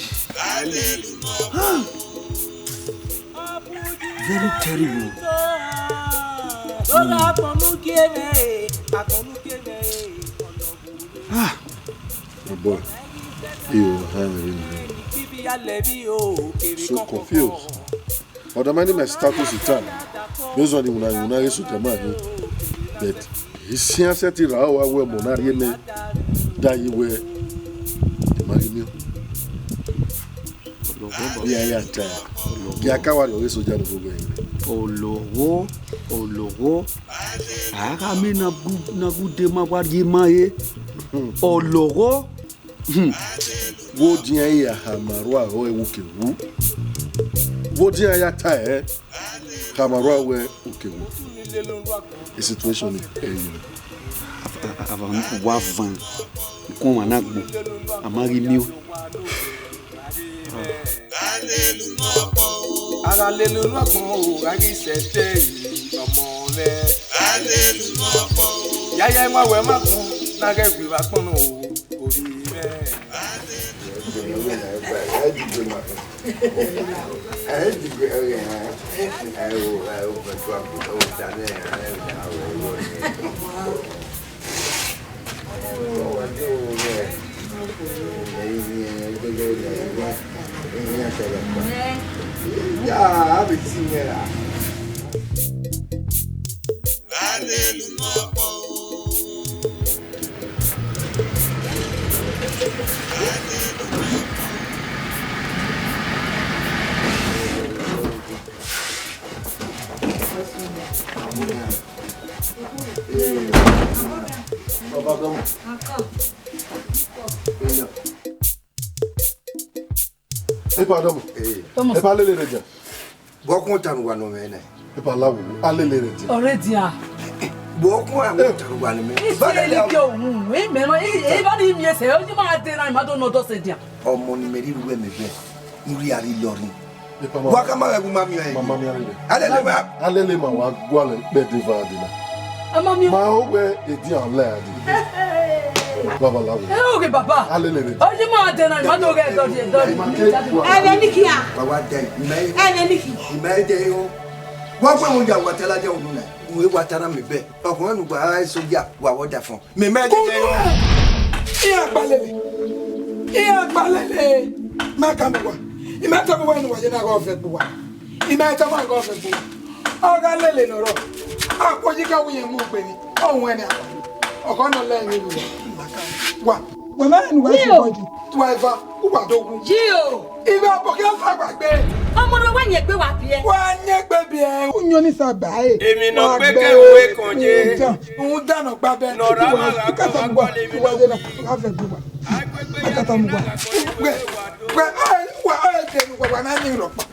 Very terrible. Ah, my boy. You have really so confused. Undermining my status with time. Based on the una una get to tell me. But he sian sẹtin ra wa wẹ mọ na rhie mẹ da yi wẹ, ẹ ma ghi miẹn. Ọlọghọ ba. Iran ya ta. Ọlọghọ. Gia ka wa rrie ọghe soja ne ovbi ogbẹn. Ọlọghọ, ọlọghọ. A gha miẹn Nagu-, Nagude ma wa rhie ma re. Hmm. Ọlọghọ. Hmm. Wo dian ya khama rua ho ẹwu ke wu. Wo dian ya ta ẹ. Khama rua wẹ u ke wu. The situation is, eh, you know. Ava, ava, ava, wa van. Ikun ọmwa na gbọn. A ma ghi miẹn. A gha lele unu agbọn o, gha ghi sẹ ẹte ọmọ mwẹ. Yaya ima wẹ ma kpọn, na ghẹ gbe vbe akpọn nọ o, ovbi mwẹ. Epa, Adamu. Eh. Thomas. Epa, a lele rre dia. Vbe ọkọn ta ne uwa nọ mwẹ nẹ? Epa, la wo, a lele rre dia. Ọre dia. Vbe ọkọn a wo ta ne uwa nọ mwẹ? Isi lele ke ohun, imẹ ma, i, i ba ni miẹn sẹ, o ji ma de na, ma do nọ dọ sẹ dia. Ọmọ ne imẹ rhirhi uwẹ mẹ bẹ, ne u rhie a rhie lọrin. Epa, ma. Wa ka ma vbe ẹwu ma miẹn ọẹn. Ma, ma miẹn ọẹn. A lele ma. A lele ma wa gualọ ikpẹdẹ eva dee na. Ama mi. Ma o wẹ edian lẹ a di. Babaláwo. Ẹ o ghe baba. A lele vbe. Ọ yi ma dẹ na, ma do ghẹ dọdi, dọdi. Ẹmwẹ ni khian. Wa wa dẹ, mẹ. Ẹmwẹ ni khi. Mẹ dẹ o. Wa gbe wo ya wa tala jẹ unu na. Uwe wa tara mi bẹ. Ọkùnrin nu wa soja, wa wọ da fọn. Mi mẹ dẹ. Kunu ẹ. Iran gba lele. Iran gba lele. Ma ka mi wa. I ma tama wa nu wa ye na gha ọvẹn gbe wa. I ma tama gha ọvẹn gbe wa. Ọ gha lele nọ rọ. Akpọ yi ka wu yẹn mu gbe ni. Ọ wẹn ni akpọ. Ọkọ nọ lẹ ni wa. Wa. Wẹ ma nu wa si bọdi. Wa eva. U wa do wu. Yi o. Ighẹ ọkpọkẹ ọsa gba gbe. Ọmọ ne wa yẹn gbe wa biẹ. Wa yẹn gbe biẹ. U yọn ni sa ba e. Èmi nọ pé kẹ ìwé kan ye. Rhunmwuda nọ gba bẹ. Nọ ra ma gha kọ ma kọ lẹ emwi nọ. Wa vẹ gbe wa. Akata mu wa. Wẹ, wẹ, wa, wa, wa, wa, na ni rọkpa.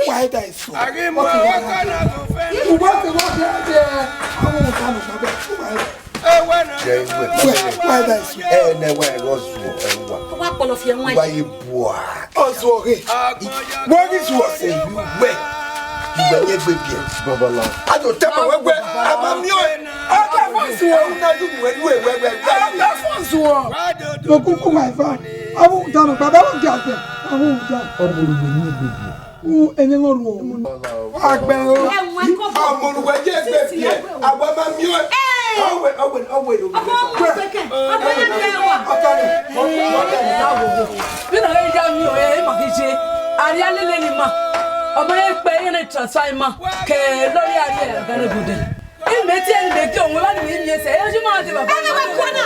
Wa da isu. Aghi mu ẹwẹ kan na gho fẹ. Uwa ke wa ke de. Awu ta nọ gba bẹ. Wa. Ẹwẹ na. Wẹ, wa da isu. Ẹ nẹ wa ẹghẹ ọzuọ, ẹ wa. Wa kpọlọ fi ẹwọn. Wa ye bua. Ọzuọ ghe. Wẹ ghi zuọ sẹ iwẹ. Iwẹ yẹn gbe biẹ. Babala. A do tẹ ma wẹ wẹ, a ma miẹn ọe. A da fọ zuọ. Una ju wẹ, wẹ, wẹ, wẹ, wẹ. A da fọ zuọ. Mo kuku wa ifa. Awu da nọ gba bẹ, awu da fẹ. Awu da. Ọmọ rẹ wẹ yẹn gbe biẹ. U ẹyẹn lọ ruọ. Agbẹ o. Ọmọ rẹ wẹ yẹn gbe biẹ. Awa ma miẹn ọe. Ọwẹ, ọwẹ, ọwẹ. Ọkọ, ọkọ, ọkọ, ọkọ, ọkọ. Vbene ọ ghi ya miẹn ọe, ẹ ma ghi ye. Arria lele ne ima. Ọ ma he kpe ighẹ ne transfer ima ke lọri arria ọghe ne gode. Imẹ tie ne imẹ gie owa ne imẹ miẹn sẹ, ẹ, ọ ma dẹ baba. Ẹ, ẹ, ẹ, kọ na.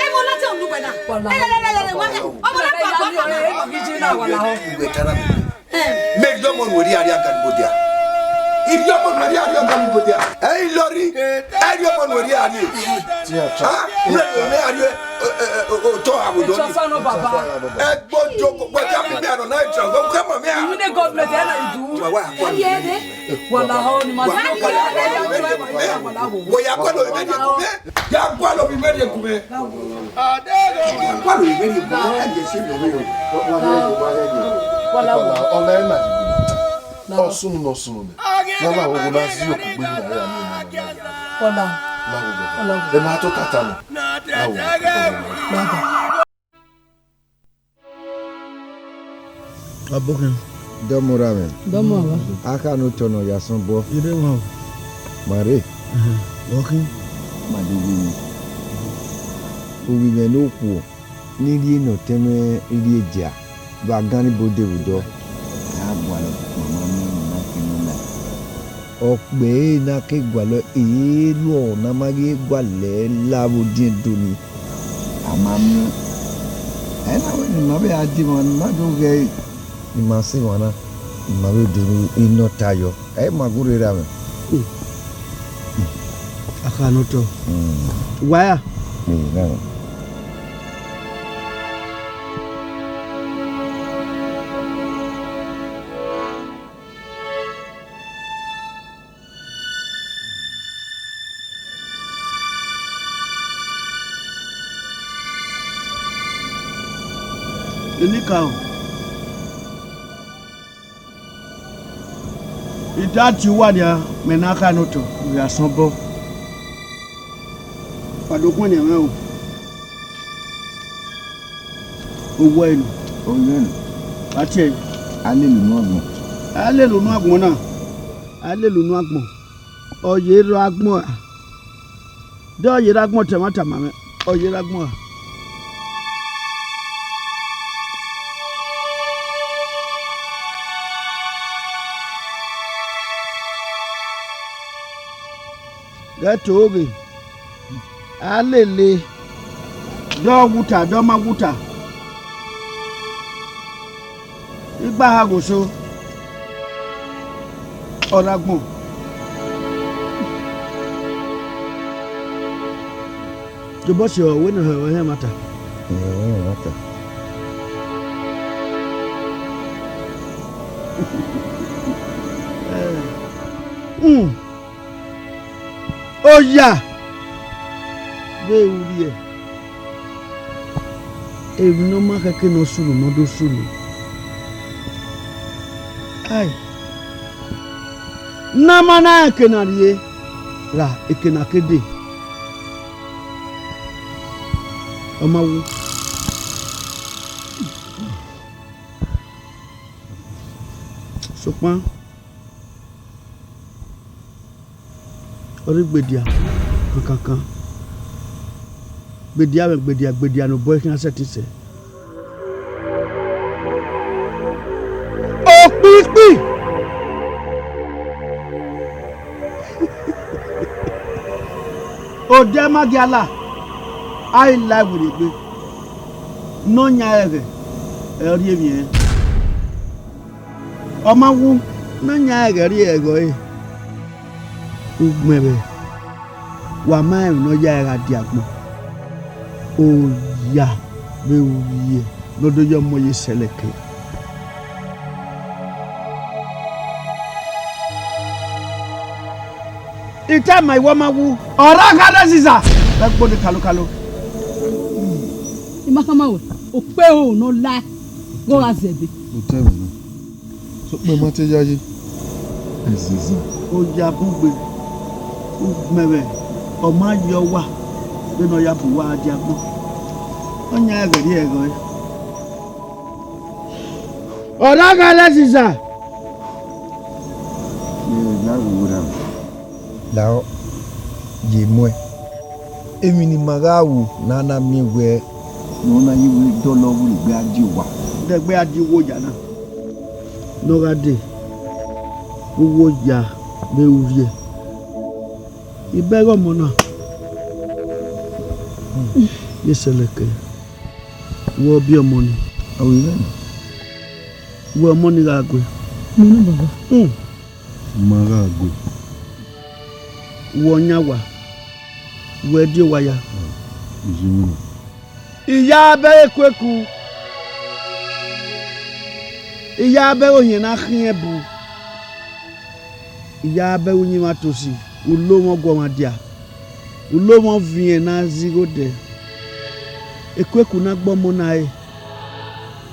Ẹ, ọ na tie unu wẹ na. Wala. Ẹ, ẹ, ẹ, ẹ, ẹ, wa na. Ọ ma na ya miẹn ọe, ẹ ma ghi ye na wala họn. Uwẹ tara mi. Ẹ. Mẹ rhie ọmọ nuẹ rhie arria ọghe ne gode a. I rhie ọmọ nuẹ rhie arria ọghe ne gode a. Ẹ i lọri, ẹ rhie ọmọ nuẹ rhie arria. Ha? Mẹ rhie arria, ẹ, ẹ, ẹ, otọ abo do ni. Transfer nọ baba. Ẹ gbo jo ko, wẹ ka mi mẹ anọ na transfer, wẹ ka ma mẹ a. Iwinna government ẹ na idu. Wa, wa, wa. Wala họn ni ma si. Wẹ ya gualọ vbe imẹ rhie gu mwẹ. Ya gualọ vbe imẹ rhie gu mwẹ. Ẹ jẹ si mi rhie o. Wala họn. Wala họn. Ọna ẹ na. Ọ sunu ne ọ sunu nẹ. Na na hoho na zi okugbe ni aya ni. Wala. Na hoho. Wala họn. Ẹ ma to tata nọ. Na hoho. Wala họn. Abọkhan. Dọmọ ra mwẹ. Dọmọ ra. A kha ne otọ nọ ya sọn obọ. Ire wan o. Ma rre. Ẹhẹn, ọ khin. Ma do ghi ru. Ovbi mwẹ ne okhuo, ne I rhie ne ọtẹn mwẹ rhie dia, vbe agan ni bode vbe odọ. A gualọ, ma ma miẹn emwi na ke nọ na. Ọ kpẹre ne a ke gualọ, ẹ i ru ọmwa ne a ma ghi gualọ la vbe odiẹn do nii. A ma miẹn. Ẹ na wẹ ne ima vbe a die emwa ne ima do ghẹ ẹre. Ne ima sẹ emwa na, ne ima vbe do inọta yọ. Ẹ i ma gu rre ra mwẹ. Hmm. A kha ne otọ. Hmm. Wa ya. Hmm, na. Enikaro, I da tie uwa nia, mẹ ne a kha ne otọ, u ya sọn obọ. Wa do khuẹnniẹn mwẹ o. Owẹ enu. Owẹ enu. A tie ẹre. A lele unu agbọn. A lele unu agbọn na. A lele unu agbọn. Ọ ye rre agbọn ra? De ọ ye rre agbọn, te ẹmwata ma mwẹ. Ọ ye rre agbọn ra? Ghẹ to ghe, a lele, de ọ wuta, de ọ ma wuta. Igba ha ghoso, ọ rre agbọn. Tobọsẹ, ọ wẹ ne ọ hẹ ẹmwata? Ẹ, ọ hẹ ẹmwata. Hmm. Oya! Vbe u rhie, emwi ne ọ ma khẹke ne ọ sunu, ne ọ do sunu. Ai! Ne a ma na rẹn eke na rhie, ra eke na ke dee. Ọ ma wu. Sokpan, ọ rre igbedia kankankan, igbedia vbe igbedia, igbedia ne obọ i khian sẹtin sẹ. Okpikpi! Odẹ ma gia la, a i la iwirriegbe, ne ọ yan ẹghẹ, ẹ ọ rhie emwi ẹnrẹn. Ọ ma wu, ne ọ yan ẹghẹ rhie ẹghẹ ọre, ugbẹn vbe wa ma rẹn emwi ne ọ ya ẹre gha dia agbọn. Oya vbe ru vbiẹ ne ọ do ya ọmọ ye Sẹlẹke. I tama iwẹ, ọ ma wu, ọ ra gha rre Eziza vbe ẹgbẹe ne kalokalo. I ma khama wẹ, okpẹn ẹre ne ọ la, ghe ọ gha zẹdẹ. Otọ ẹmwẹ na. Sokpan ma te yayi. Eziza. Oya bun gbe, ugbẹn vbe ọ ma ye ọwa vbene ọ ya bu uwa gha dia agbọn. Ọ yan ẹghẹ rhie ẹghẹ ọre. Ọ ra gha rre Eziza. Lahọ, ye muẹn. Emwi ne ima gha ru ne a na miẹn wẹẹ, ne ọ na ye wẹẹ dọlọ vbe egbe a die owa. Dẹgbe a die owa oya na, ne ọ gha dee, uwu oya vbe ru vbiẹ. Ibẹghe ọmọ na, ye Sẹlẹke, wẹ ọ biẹ ọmọ nii. Ọ vbe mwẹ nọ. Wẹ ọmọ nii gha gue. Mẹ nọ, baba. Hmm. Ma gha gue. Wẹ ọ yan owa, wẹ die owa ya. Ah, iye mwẹ nọ. I ya bẹghe ekueku, I ya bẹghe ohiẹn ne a khiẹn bu, I ya bẹghe uyinmwẹ atosi, ulo mwẹ ọguọmwadia, ulo mwẹ ọviẹn ne a zẹ igho dẹ, ekueku ne a gbe ọmọ na re,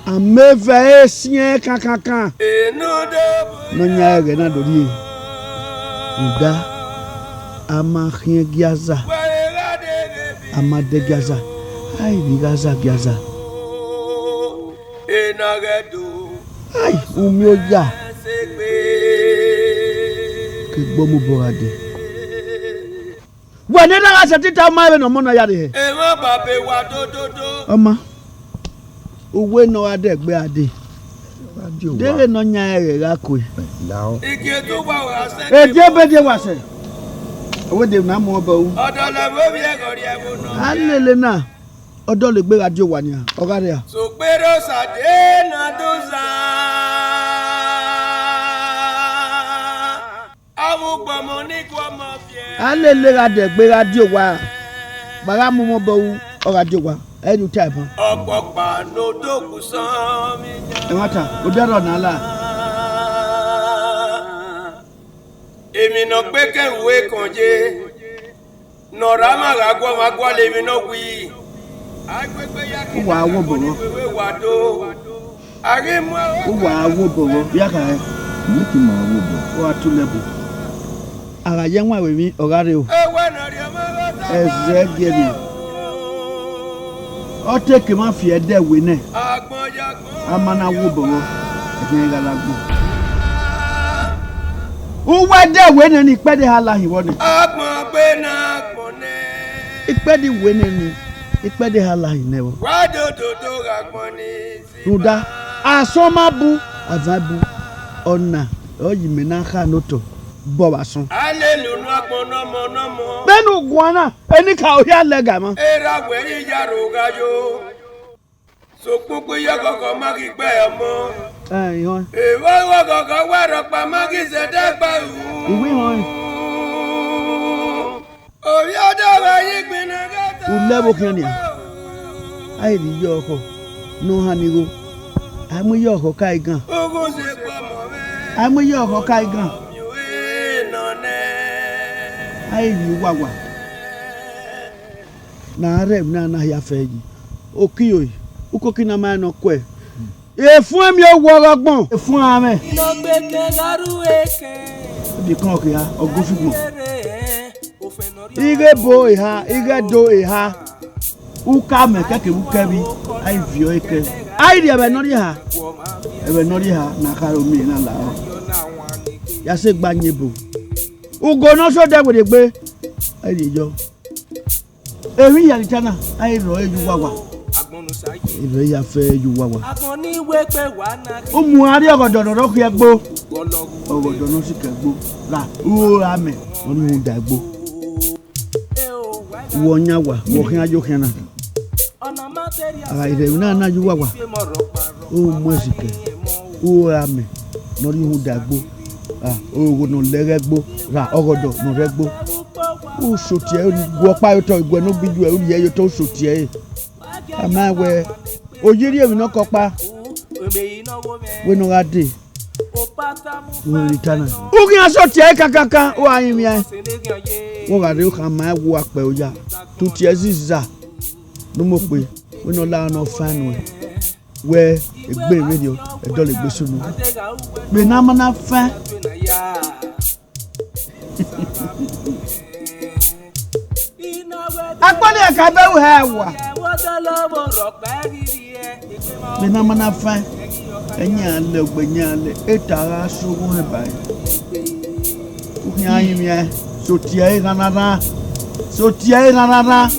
a mẹ evẹ ẹre siẹn kankankan. Ne ọ yan ẹghẹ na do rhie, rhunmwuda a ma khiẹn gie aza, a ma dẹ gie aza, a i vbe gha za gie aza. Ai, u miẹn oya, ke egbe ọmọ obọ gha dee. Wẹ ne na gha sẹtin ta ọma vbene ọmọ na ya rre hẹ? Emwa ba be wa dododo. Ọma, uwẹ ne ọ gha dẹ egbe a dee. Deghẹ ne ọ yan ẹghẹ gha kue. Lao. Ike do wa wa sẹ. Ede bede wa sẹ. Ọwẹ de na mu ọbọ u. Ọdọ lẹ vbe ovbi ẹghẹ ọrriẹ ẹvbo nọ. A lele na. Ọ dọlegbe gha die owa nian, ọ gha rria. Sokpẹrẹ Osa de ne a do zan, avbe ugbọmọ ni guọmọ viẹ. A lele gha dẹ egbe gha die owa, ma gha mu mwẹ obọ ru, ọ gha die owa, ẹ i ru ta ẹban. Ọkpọkpa ne odogwu sọn vbe iyan. Ẹmwata, odẹ rọ na la. Emwi ne ọ gbe kẹ ru ekọn ye. Ne ọ rre amwa gha guọmwa gualọ emwi ne ọ wii. Uwa wo obọ vbọ. A ghi mu ẹre. Uwa wo obọ vbọ. Ya khare. Mẹ te ma wo obọ. Wa tu lẹbu. A gha ye ẹwaẹn vbe emwi, ọ gha rre o. Ẹwẹ ne ọ rhie ọmọ ẹghẹ ọta. Ẹzẹ gie emwi. Ọ te ke mwa fi ẹdẹ wẹ nẹ. Agbọn ya agbọn. A ma na wo obọ vbọ. Ẹghẹ gha la agbọn. Uwu ẹdẹ wẹ nẹ ne ikpẹdẹ ha la hin vbọ nẹ. Agbọn gbe ne agbọn nẹ. Ikpẹdẹ wẹ nẹ ni, ikpẹdẹ ha la hin nẹ vbọ. Wa dododo gha agbọn ni. Rhunmwuda, asọn ma bu, a van bu, ọna ọ ye imẹ na kha ne otọ bọ vbe asọn. A lele unu agbọn nọmọ nọmọ. Vbene u guan na, enikaro hia lẹga mwa. Erha wẹ i ya ro gha yo. Sokpokpo iyọghọghọ ma ghi gbe ọmọ. Ẹ, ihọn. Evba ọghọghọ wa rhọkpa ma ghi zẹdẹ gba ru. Iwu ihọn. Ovbi ọdọ vbe yi gbinna ghe ta. U lẹ vbe okhian nian. A i vbe ye ọkhọ ne ọ han ni igho. A i mu iye ọkhọ ka igan. Ughun si ekpo ọmọ mwẹ. A i mu iye ọkhọ ka igan. Ọmọ mwẹ nọ nẹ. A i vbe uwawa. Ne a rre emwi na na hia fẹ yi. Okirioe, ukoki na ma rẹn ne ọ kuẹ. Efuẹn miẹn owa ọghe ọgbọn. Efuẹn amwẹ. Nọgbekẹ gha ru ekẹn. Ibikọn ọke ha, ọ gu figbọn. Ighe ebo eha, ighe ẹdo eha. Uka mẹ kẹkẹ vbe uka ẹvbi, a i viọ ẹre kẹ. A i rhie ẹmwẹ ne ọ rhie eha, ẹmwẹ ne ọ rhie eha ne a kharo miẹn na lahọ. Ya sẹ egbe a yin ebo. Ugo ne ọ sẹ odẹ werriegbe, a i rhie yọ. Emwi hia ni ta na, a i rrọọ ye uwawa. I rrọọ ya fẹ ye uwawa. Umu a rrie ọgọdọ ne ọ rhọkhiẹ ẹgbo. Ọgọdọ ne ọ sikẹ ẹgbo, ra uro ra mẹ, ọ ni rhunmwuda ẹgbo. Wẹ ọyan wa, wẹ ọ khian yo khian na. A gha rhie emwi na na ye uwawa, u mu ẹsikẹ, u ra mẹ ne ọ rhie uhunmwu da ẹgbo, ra, ogho ne ọ lẹghẹ ẹgbo, ra, ọgọdọ ne ọ rre ẹgbo. U sotiẹ ẹre, u gu ọkpa ye otọ, iguẹ ne u bi yu ẹre, u rhie ye otọ, u sotiẹ ẹre. A ma wẹ, oyi rhie emwi ne ọ ke ọkpa, wẹ ne ọ gha dee. Wẹ ne I ta na. U khian sotiẹ ẹre kakaka, u gha rinmwian ẹre. Wẹ ọ gha rre, u khama ẹre, wẹ u gha kpẹ oya, tutu ẹziza ne u mu okpe, wẹ ne ọ la ne ọ fan nuẹn. Wẹ egbe vberriọ, ẹdọlegbe sunu. Vbe ne a ma na fan. Akpọnẹ ka bẹ ru hẹ wa. Vbe ne a ma na fan, ẹyin a lẹ, ọgbẹn ẹyin a lẹ, eta gha sẹ oghẹ ba ẹre. U khian rinmwian, sotiẹ ẹre ghanrarhan, sotiẹ ẹre ghanrarhan.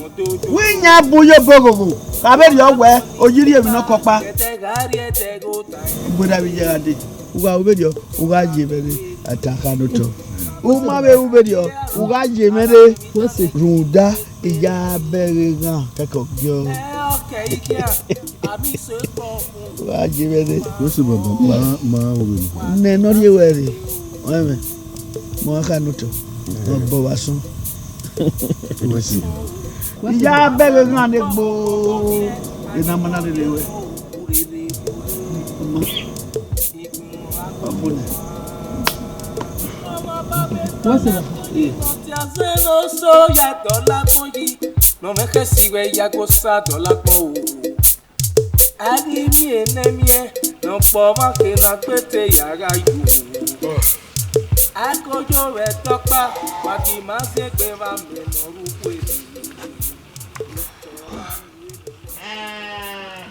Wẹ iyan bun ye oboghogho, kha vberriọ wẹ, oyi rhie emwi ne ọ ke ọkpa. Ugbera vbe iye gha dee. U gha ru vberriọ, u gha ye mwẹ rre, a ta kha ne otọ. U ma vbe ru vberriọ, u gha ye mwẹ rre. Rhunmwuda, I ya bẹghe ghan kẹkẹ ọgiọ. U gha ye mwẹ rre. Wẹse baba, ma, ma ru vberriọ. Nẹ ne ọ rhie ruẹ rre, ọnrẹn mwẹ, ma kha ne otọ, ọ bọ vbe asọn. Wẹse baba. I ya bẹghe ghan ne egbe, ena ma na rere ruẹ. Ọ ma. Ọ bọ nẹ. What's up? Eh. Nọ mwẹ khẹ si wẹ ya go sa dọla kpọ o. A ghi miẹn ne miẹn, ne ọ kpọ ọmwa ke na kpete ya gha yu. A ko yo vbe ẹdẹ ọkpa, wa ghi ma zẹ egbe vbe amẹ ne ọ rre ukhu eni.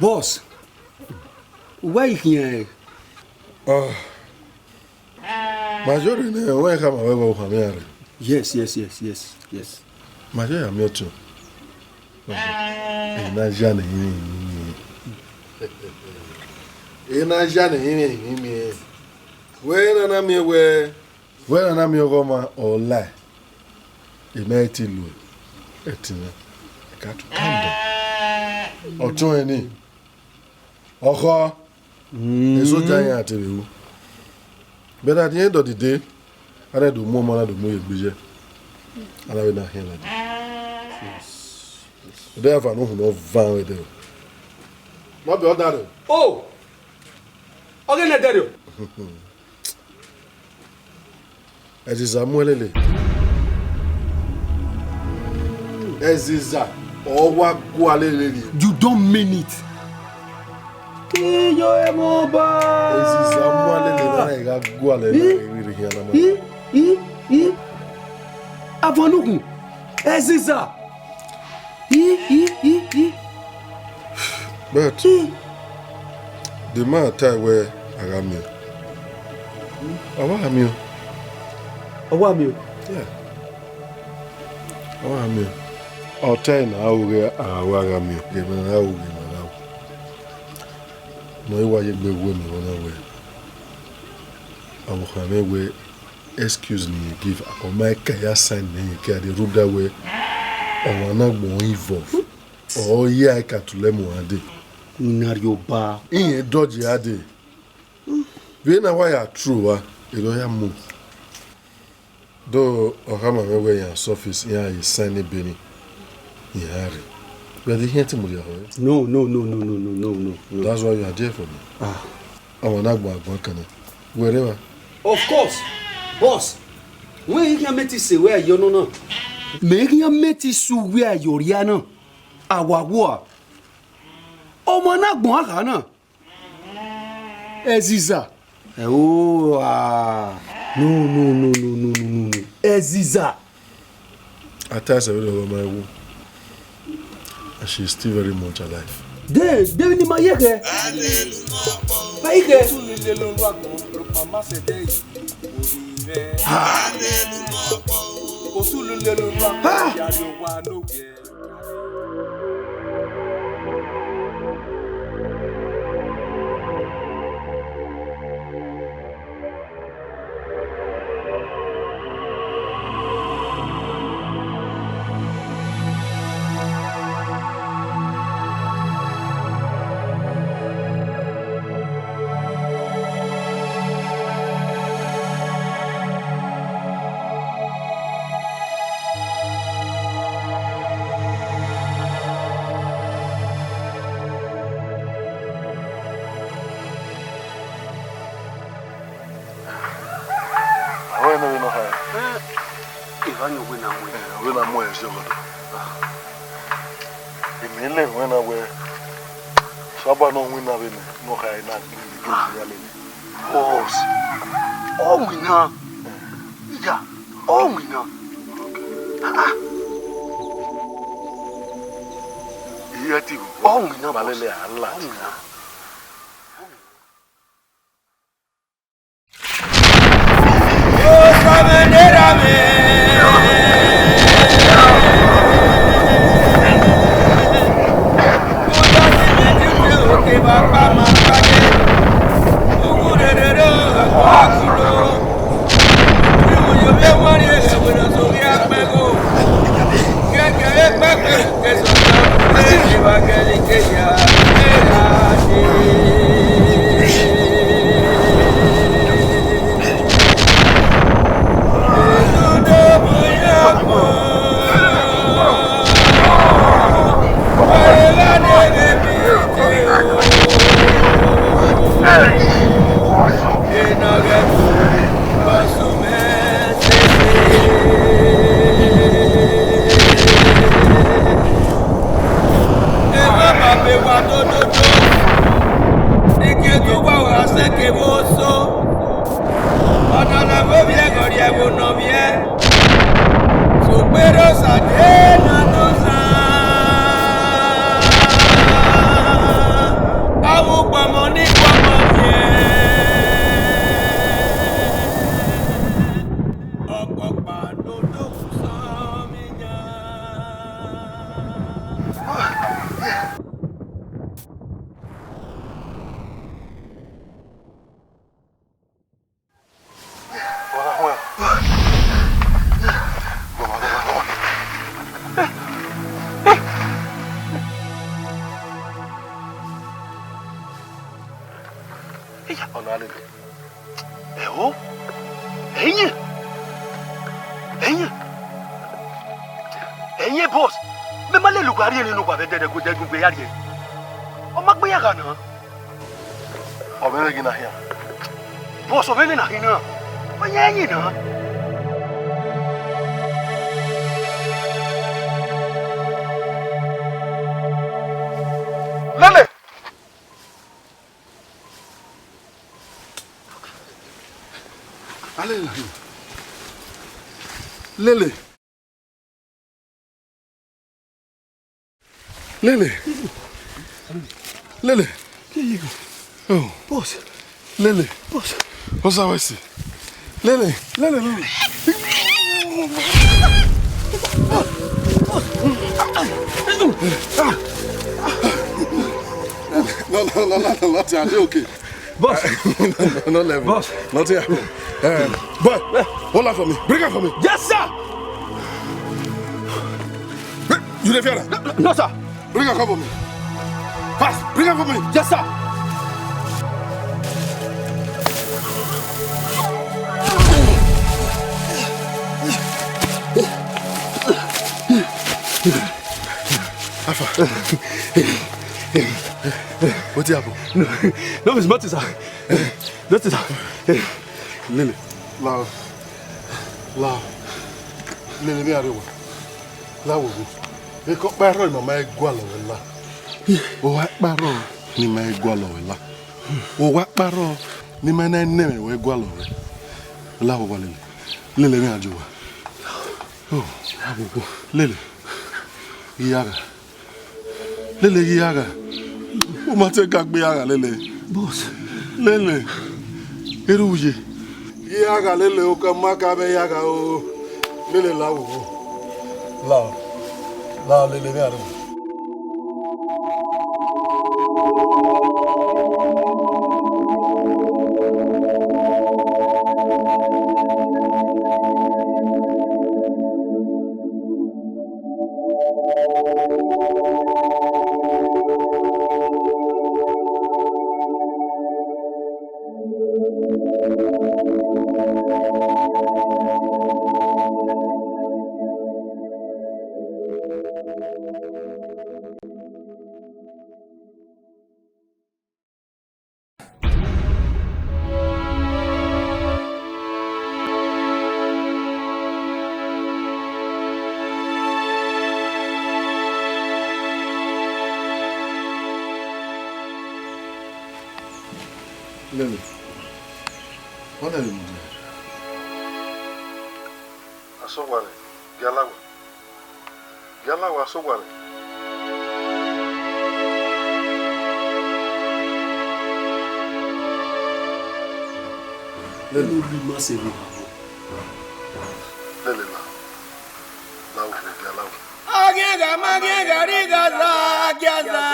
Boss, uwa i khian ẹre? Ah. Ma yọ rre nẹ, ọ wẹ khama wẹ vbe okhan mwẹ rre. Yes, yes, yes, yes, yes. Ma yọ ya miẹn ọtiọnrẹn. Ena ya ne rinmwian rinmwian. Ena ya ne rinmwian rinmwian. Wẹ na na miẹn wẹ, wẹ na na miẹn ọghọmwa ọ lae. Ena i ti lu ẹtin na. I got to calm down. Ọtiọnrẹn ni. Ọkhọ. Mm. Eso ja iran te vbe ru. But at the end of the day, a na do mu ọmọ na do mu ye egbe ye. A na vbe na khian ladian. Yes. Yes. Ọ de eva ne uhunmwu van vbe dẹ. Ma bẹ ọdaro. Oh! Ọ ghe nẹ dẹrriọ. Ẹziza muẹn lele. Ẹziza, ọ wa gualọ lele. You don't mean it. Iyo emọ ba. Ẹziza muẹn lele na, ẹ gha gualọ lele. I, i, i, i. Avọnukhun, Ẹziza. I, i, i, i. But the man tell wẹ a gha miẹn. Ọ wa gha miẹn. Ọ wa miẹn. Yeah. Ọ wa gha miẹn. Ọ tẹe ne a ru ghe a wa gha miẹn. Ghe ne a ru ghe ne a gha ru. Ne ọ i wa ye egbe wu mẹ vbe ọna wẹ, ọvbokhan mwẹ wẹ, excuse ne irẹn give, ọ ma ka ya sign ne irẹn ke a dee rhunmwuda wẹ ọmwa na gbẹn ọnrẹn involve, ọ ya ẹre ka tula ẹmwẹ uan dee. Winna rhie oba. Irẹn dodge a dee. Vbe na wa ya true owa, erriọ ọ ya mu. Do ọ khama mwẹ wẹ iran surface, iran ye sign ebe ni, iran rre. But I khian te mudia họe. No, no, no, no, no, no, no, no, no. That's why you are there for me. Ah. Ọmwa na gbọn agbọn kan na. Wẹ rre evba? Of course, boss. Wẹ i khian mẹ te sẹ wẹ a yọ nọ na. Mẹ i khian mẹ te sẹ uwẹ a yọ rria na. A wa wua. Ọmwa na gbọn akha na. Ẹziza. Ẹo, ah. No, no, no. Ẹziza. A ta ẹsẹ vberriọ ọghọmwa ẹwu. And she is still very much alive. De, de vbene ima ye khẹ? Ma ye khẹ. Avbe nọ vbe nọ kha. Evba ni ọ wẹ ne a mu ẹn. Ọ wẹ ne a mu ẹn zẹ ọgọdọ. Imẹ lẹ wẹ na wẹ, saba nọ winna vbene nọ kha na gbe gbe ya lele. Boss, ọ winna. Iya, ọ winna. Ah, ah. Iye ti go. Ọ winna, boss. Balele ala. Ọ winna. Ẹmwẹ ọba vbe wa dododo, I gie do uwa ora sẹ kevbe oso, ọdọ na vbe ovbi ẹghẹ ọ rhie ẹvbo ne ọ vbiẹ, sokpan erha Osa de na ne Osa, avbe ugbọmọ ni gbọmọ viẹ, ọkpọkpa dodo. Ọna lele. Ẹo, ẹyin, ẹyin, ẹyin boss, mẹ ma lele uwa rhie nene uwa vbe ẹdẹdẹgbe ya rhie. Ọ ma gbe ya gha na. Ọ vbe vbe ghi na khian. Boss, ọ vbe vbe na khin na. Ọ yan ẹyin na. Lele. Alele. Lele. Lele. Lele. Oh. Boss. Lele. Boss. What's that I see? Lele. Lele, Lele. No, no, no, no, no, no, I'm okay. Boss. No, no, no, level. Boss. Nothing happen. Um, boy, hold on for me. Bring her for me. Yes, sir. Bring, you dey fear her? No, no, no, sir. Bring her come for me. Fast, bring her for me. Yes, sir. Alpha. Wetin happen? No, no be small thing, sir. Nothing, sir. Lele. Lao. Lao. Lele, vbe aro wa. Lao wo. Eko kparọ ne ima ma gualọ ruẹ la. Owa kparọ ne ima gualọ ruẹ la. Owa kparọ ne ima na nẹ mwẹ ruẹ gualọ ruẹ. Lao wa lele. Lele, vbe aro wa. Oh, lao wo. Lele. Iya gha. Lele ghi ya gha. U ma te ga gbe ya gha lele. Boss. Lele. Erhu ye. Ghi ya gha lele, okama ka vbe ya gha o. Lele la wo. La. La lele vbe aro. Lele, ọnẹ vbe mudia. Asọguarre, gia la owa. Gia la owa, asọguarre. Lele. Inu ma sẹ vbe. Lele la. La owa, gia la owa. Agiẹn gha ma agiẹn gha rri gha za gia za.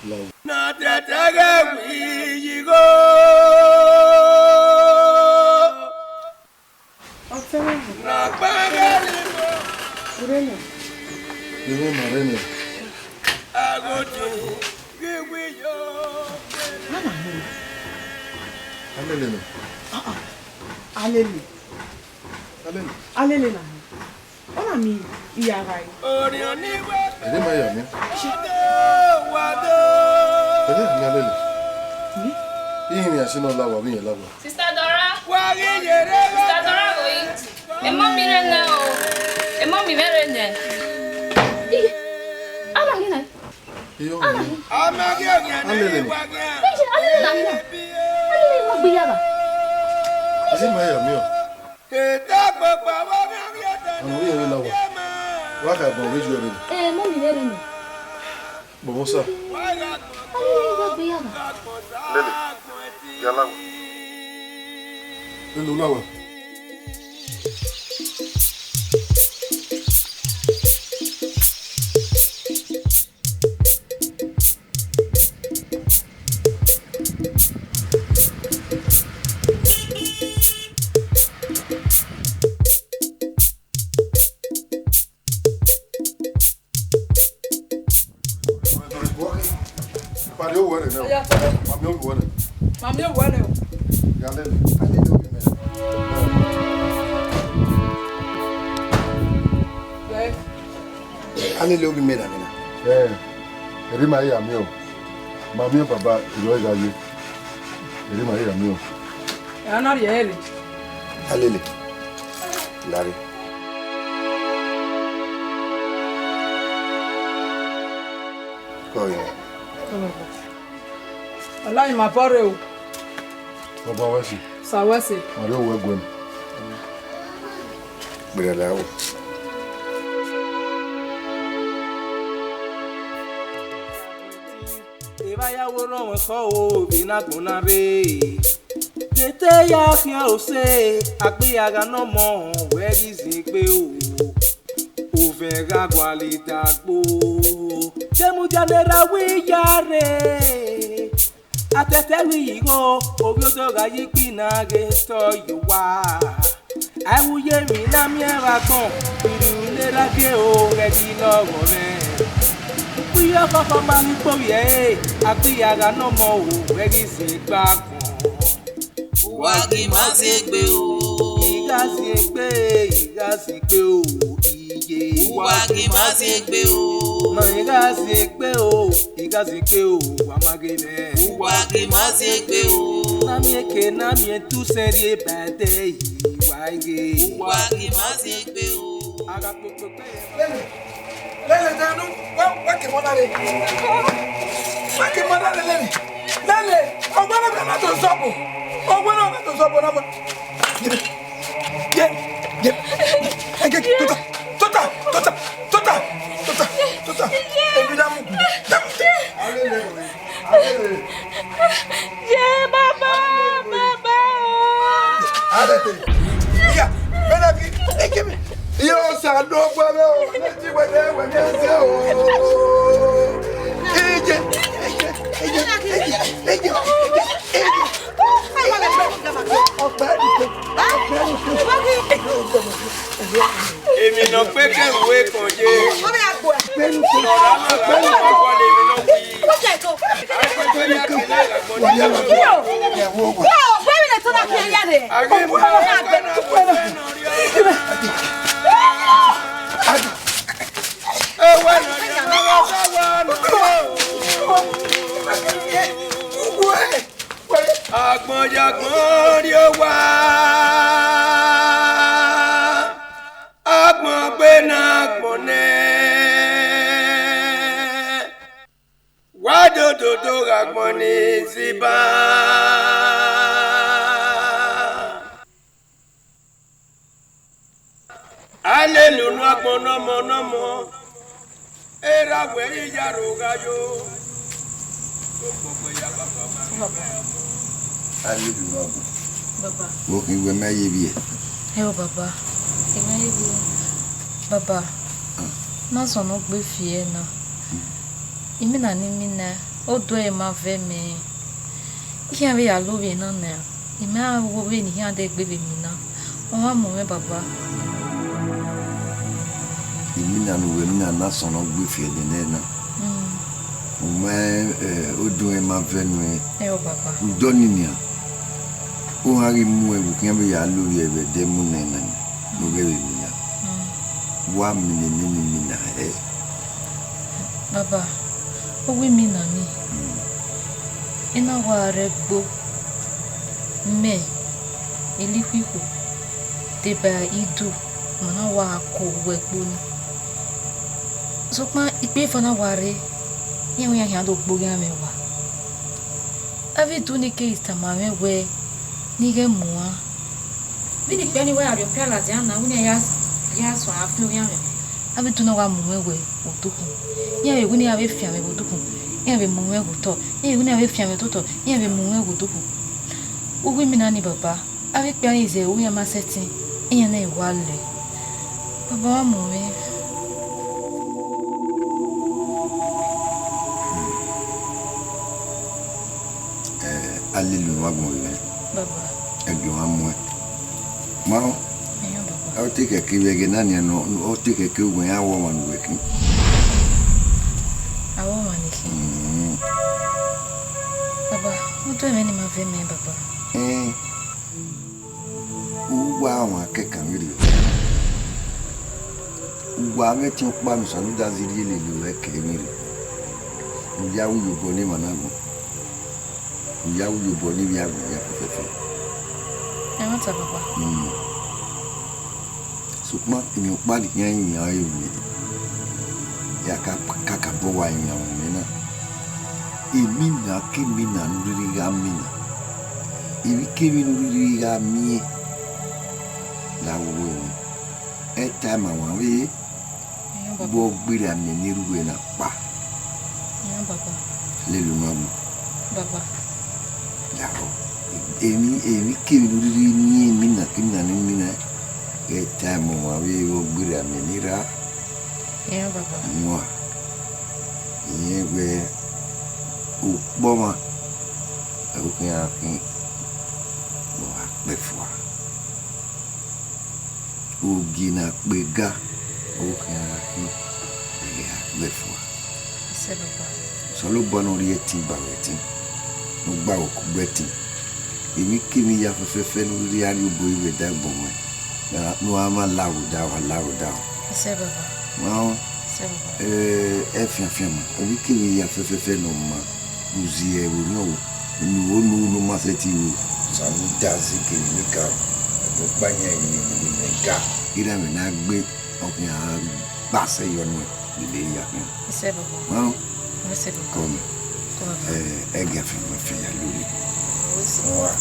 La owa. Na tẹtẹ ghẹ wi yi igho. Ọtẹn mwẹ. Na kpẹgẹrẹ igho. Ure nẹ. Ire ma rre nẹ. Aghọdin ghi wi yo. Ana mu. Alele nẹ. Ah, ah. Alele. Alele. Alele na. Ọ na miẹn iyara ẹre. Erha ima ya miẹn. Erha ima lele. Ihinmwian si nọ la owa, vbe irẹn la owa. Sister Dora. Sister Dora, oi. Emọ mi rre nẹ o. Emọ mi mwẹ rre nẹ. Ih, ana ghi nẹ. Iyo. Ana ghi. Alele nẹ. Ih, alele na ghi nẹ. Alele ma gbe iyara. Erha ima ya miẹn o. Ọmọ vbe rre la owa, wa kha ẹbọ vbe ju ẹre nẹ. Eh, mummy vbe rre nẹ. Kpọnmwẹ osa. Alele, wa gbe ya gha. Lele, ya la owa. Lele, u la owa. Pari owẹ nẹ. Mami owẹ nẹ. Mami owẹ nẹ. Ya lele. Alele, ovbi mẹ na mina. Eh, erha ima ya miẹn o. Ma miẹn baba, irẹn gha ye. Erha ima ya miẹn o. Ẹ na rhie ẹre. Alele. Lare. Kọ yẹ. Ọla ima fọrre o. Baba wẹ si. Sa wẹ si. Ma rhie owẹ guẹ nẹ. Gberra la wẹ. Evba ya wo rọnmwẹ ekhọe o, vbe ne agbọn na rre. Gete ya khian ose, agbọn ya gha nọ mọ, wẹ ghi zin egbe o. Ovẹn gha gualọ idagbo, de mudia ne erha wi ya rre. Atẹtẹ wi yi igho, ovbi odọ gha yi ikpia na ghe tọ ye owa. Aẹvbo ye emwi na miẹn vbe agbọn, irhiun ne erha gie o, ghẹ ghi lọghọ mwẹ. Uyi ọkhọkhọ ma ghi kpo vbiẹ ẹre, agbọn ya gha nọ mọ o, wẹ ghi zin egbe agbọn. Uwa ghi ma zin egbe o. I gha zin egbe, I gha zin egbe o, iye. Uwa ghi ma zin egbe o. Ma I gha zin egbe o, I gha zin egbe o, wa ma ghe mwẹ. Uwa ghi ma zin egbe o. Na miẹn eke, na miẹn tusẹn rhie ba ẹdẹ yi, wa ghe. Uwa ghi ma zin egbe o. A gha kpokpo. Lele, lele, danu, wa, wa ke mọ na re. Wa ke mọ na re, lele. Lele, ọgbẹn na na to sọbọ. Ọgbẹn na na to sọbọ na ma. Ye, ye, ye. Ege, tota, tota, tota, tota. Emwi ne ọ kpẹkẹ ru ẹkọn ye. Ọra ma gha wọlọ emwi ne ọ wí. Agbọn ya agbọn rrie owa, agbọn gbe ne agbọn nẹ, wa dododo gha agbọn ni ziba. Alelu unu agbọn nọmọ nọmọ, erha wẹ i ya rho gha yo. Alelu unu agbọn. Baba. Vbọ khin wẹ ma ye vbiẹ? Ẹo baba, I ma ye vbiẹ. Baba, na sọn ne ọ gbe fiẹ na. Imina ne I mina, ọ do ẹre ma vẹ mẹ. I khian vbe ya lo ovbi na nian, I ma vbe vbene I khian dẹ gbe vbe mina, ọ ma mu mwẹ baba. Imina ne u vbe mina na sọn ne ọ gbe fiẹ nene na. Mm. U ma, eh, odun ẹre ma vẹ nuẹn. Ẹo baba. Udọ ni nian. Ohan ghi mu ẹn vbe u khian vbe ya lo ovbi ẹre vbe ẹdẹ mu nẹ na, ne u ghẹ vbe mina. Mm. Wa mina nene mina hẹ? Baba, ọ wẹ imina nii, I na wa rre ẹgbo, mẹ, Elikhuikho, deba Idu, ma na wa ko vbe ẹgbo nii. Sokpan ikpẹdẹ na wa rre, iran wẹ iran khian do gbe oghian mwẹ wa. Avbe Idu ni keghi tama mwẹ wẹẹ ne I ghẹ muan. Vbene ikpia ni wẹ a rrie ọpia ladian na, wẹ ne iran ya, ya suẹn a fian oghian mwẹ. Avbe Idu na wa mu mwẹ wẹ vbe odukhun. Iran vbe wẹ ne iran vbe fian mwẹ vbe odukhun, iran vbe mu mwẹ ghe otọ, iran vbe wẹ ne iran vbe fian mwẹ totọ, iran vbe mu mwẹ ghe odukhun. Uwu imina nii baba, avbe ikpia ni zẹ ru iran ma sẹtin, iran na wa lẹ. Baba wa mu mwẹ. Eh, Alelu unu agbọn vbe mwẹ. Baba. Ẹgbẹe ọmwa muẹn. Ma, Ẹyọ, baba. Ọ te khẹke vbe ẹghẹ na nian nọ, ọ te khẹke uwẹ iran wẹ ọmwa ne uwẹ khin. A wẹ ọmwa ne I khin. Mm. Baba, u do ẹmwẹ ne ima vẹ mẹ, baba. Ẹn, u wa ọmwa kẹkan vberriọ. U wa mwẹ ẹtin ọkpa ne Osanudazi rhie lele ruẹ kẹ vberriọ. U ya ru iyobọ ne emwa na gbọn. U ya ru iyobọ ne ivbi agbọn hia fẹfẹfẹ. Ẹmwata, baba. Mm. Sokpan emwi ọkpa ne I khian rinmwian ọre vbe imẹ, ya ka kakabọ wa rinmwian vbe imẹ na. Emina kemina ne u rhirhi gha mina, emwikemwi ne u rhirhi gha miẹn, la vbe uwu ẹmwẹ. Ẹta ma wan vbe, Iran baba. Vbe ọ gberra mẹ ne erha uwẹ na kpa. Iran baba. Lele unu agbọn. Baba. Lahọ. Emwi, emwikemwi ne u rhirhi miẹn, emina kemina ne u mina, ghẹ ta ẹmwẹ ọmwa vbe vbe ọ gberra mẹ ne erha. Iran baba. Nua. Irẹn wẹẹ, ukpọmwa, ẹvbo khian khin, ne ọ gha kpẹ fua. Ogie ne a kpe ga, ọ khian gha khin, ẹghẹ a kpẹ fua. Ẹsẹ baba. Osanobua ne ọ rhie ẹtin ba ruẹ ẹtin, ne ọ gba ruẹ kugbe ẹtin. Emwikemwi hia fẹfẹfẹ ne u rhirhi gha rrie obọ ivbi ẹdẹ agbọn ruẹ, ne a, ne uwa ma la vbe odaro, a la vbe odaro. Ẹsẹ baba. Wa, Ẹsẹ baba. Eh, ẹfianfian ma, emwikemwi hia fẹfẹfẹ ne ọ ma. Uzi ẹvbo ne ọ, ne u ru ne u ru ne u ma sẹtin ru. Osanudazi kevbe Mikael, ẹdẹ ọkpa yan emwi ne imẹ ga. Iran vbe na gbe, ọ khian gba sẹ yọ nuẹn, ne imẹ ya khian. Ẹsẹ baba. Họn? Ẹsẹ baba. Kọ mẹ. Kọ baba. Eh, ẹgia fian ma fian ya lori. Ẹsẹ. Wa,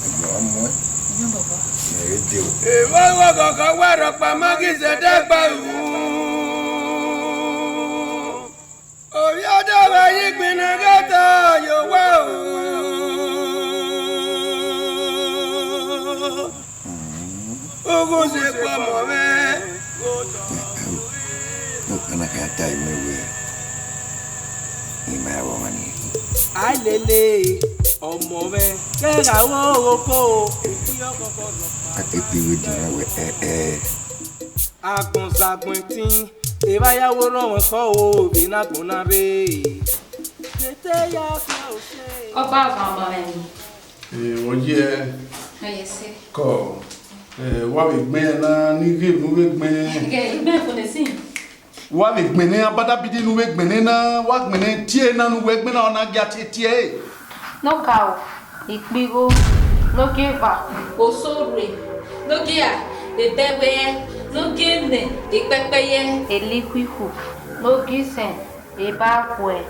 ẹgia wa muẹn. Ẹgia baba. Mẹ re de o. Evba wa kọkọ wa rhọkpa ma ghi zẹdẹ gba ru. Ovbi ọdọ gha ye igbinna gha ta ye owa o. Ughunzekpa ọmọ mwẹ. Ọkana ka ya Ai, mẹ wẹ, I ma vbe ọmwa ni. Ai lele, ọmọ mwẹ, kẹgha wo oko. A ke te vbe dinna wẹ, ẹ, ẹ. Agbọn zagbọn ẹtin, evba ya wo rọnmwẹ khọ o, vbe ne agbọn na rre. Tete ya fi ose. Ọba agbọn ọmọ mwẹ ni. Eh, ọ ye. Ọ ye sẹ. Kọ, eh, wa vbe gbẹn na, ni ghe mu vbe gbẹn. Ghe, gbẹn fo ne sin. Wa vbe gbẹnnẹ abadabidi ne u vbe gbẹnnẹ na, wa gbẹnnẹ tie na ne uwẹ gbẹnnẹ, ọ na gia tie tie ẹre. Ne okaro, ikpigho, ne ogieva, osorhue, ne ogia, ebẹwẹ, ne ogiemẹ, ikpẹkpẹyẹ, elikhuikhu, ne ogisẹn, ebakhuẹ,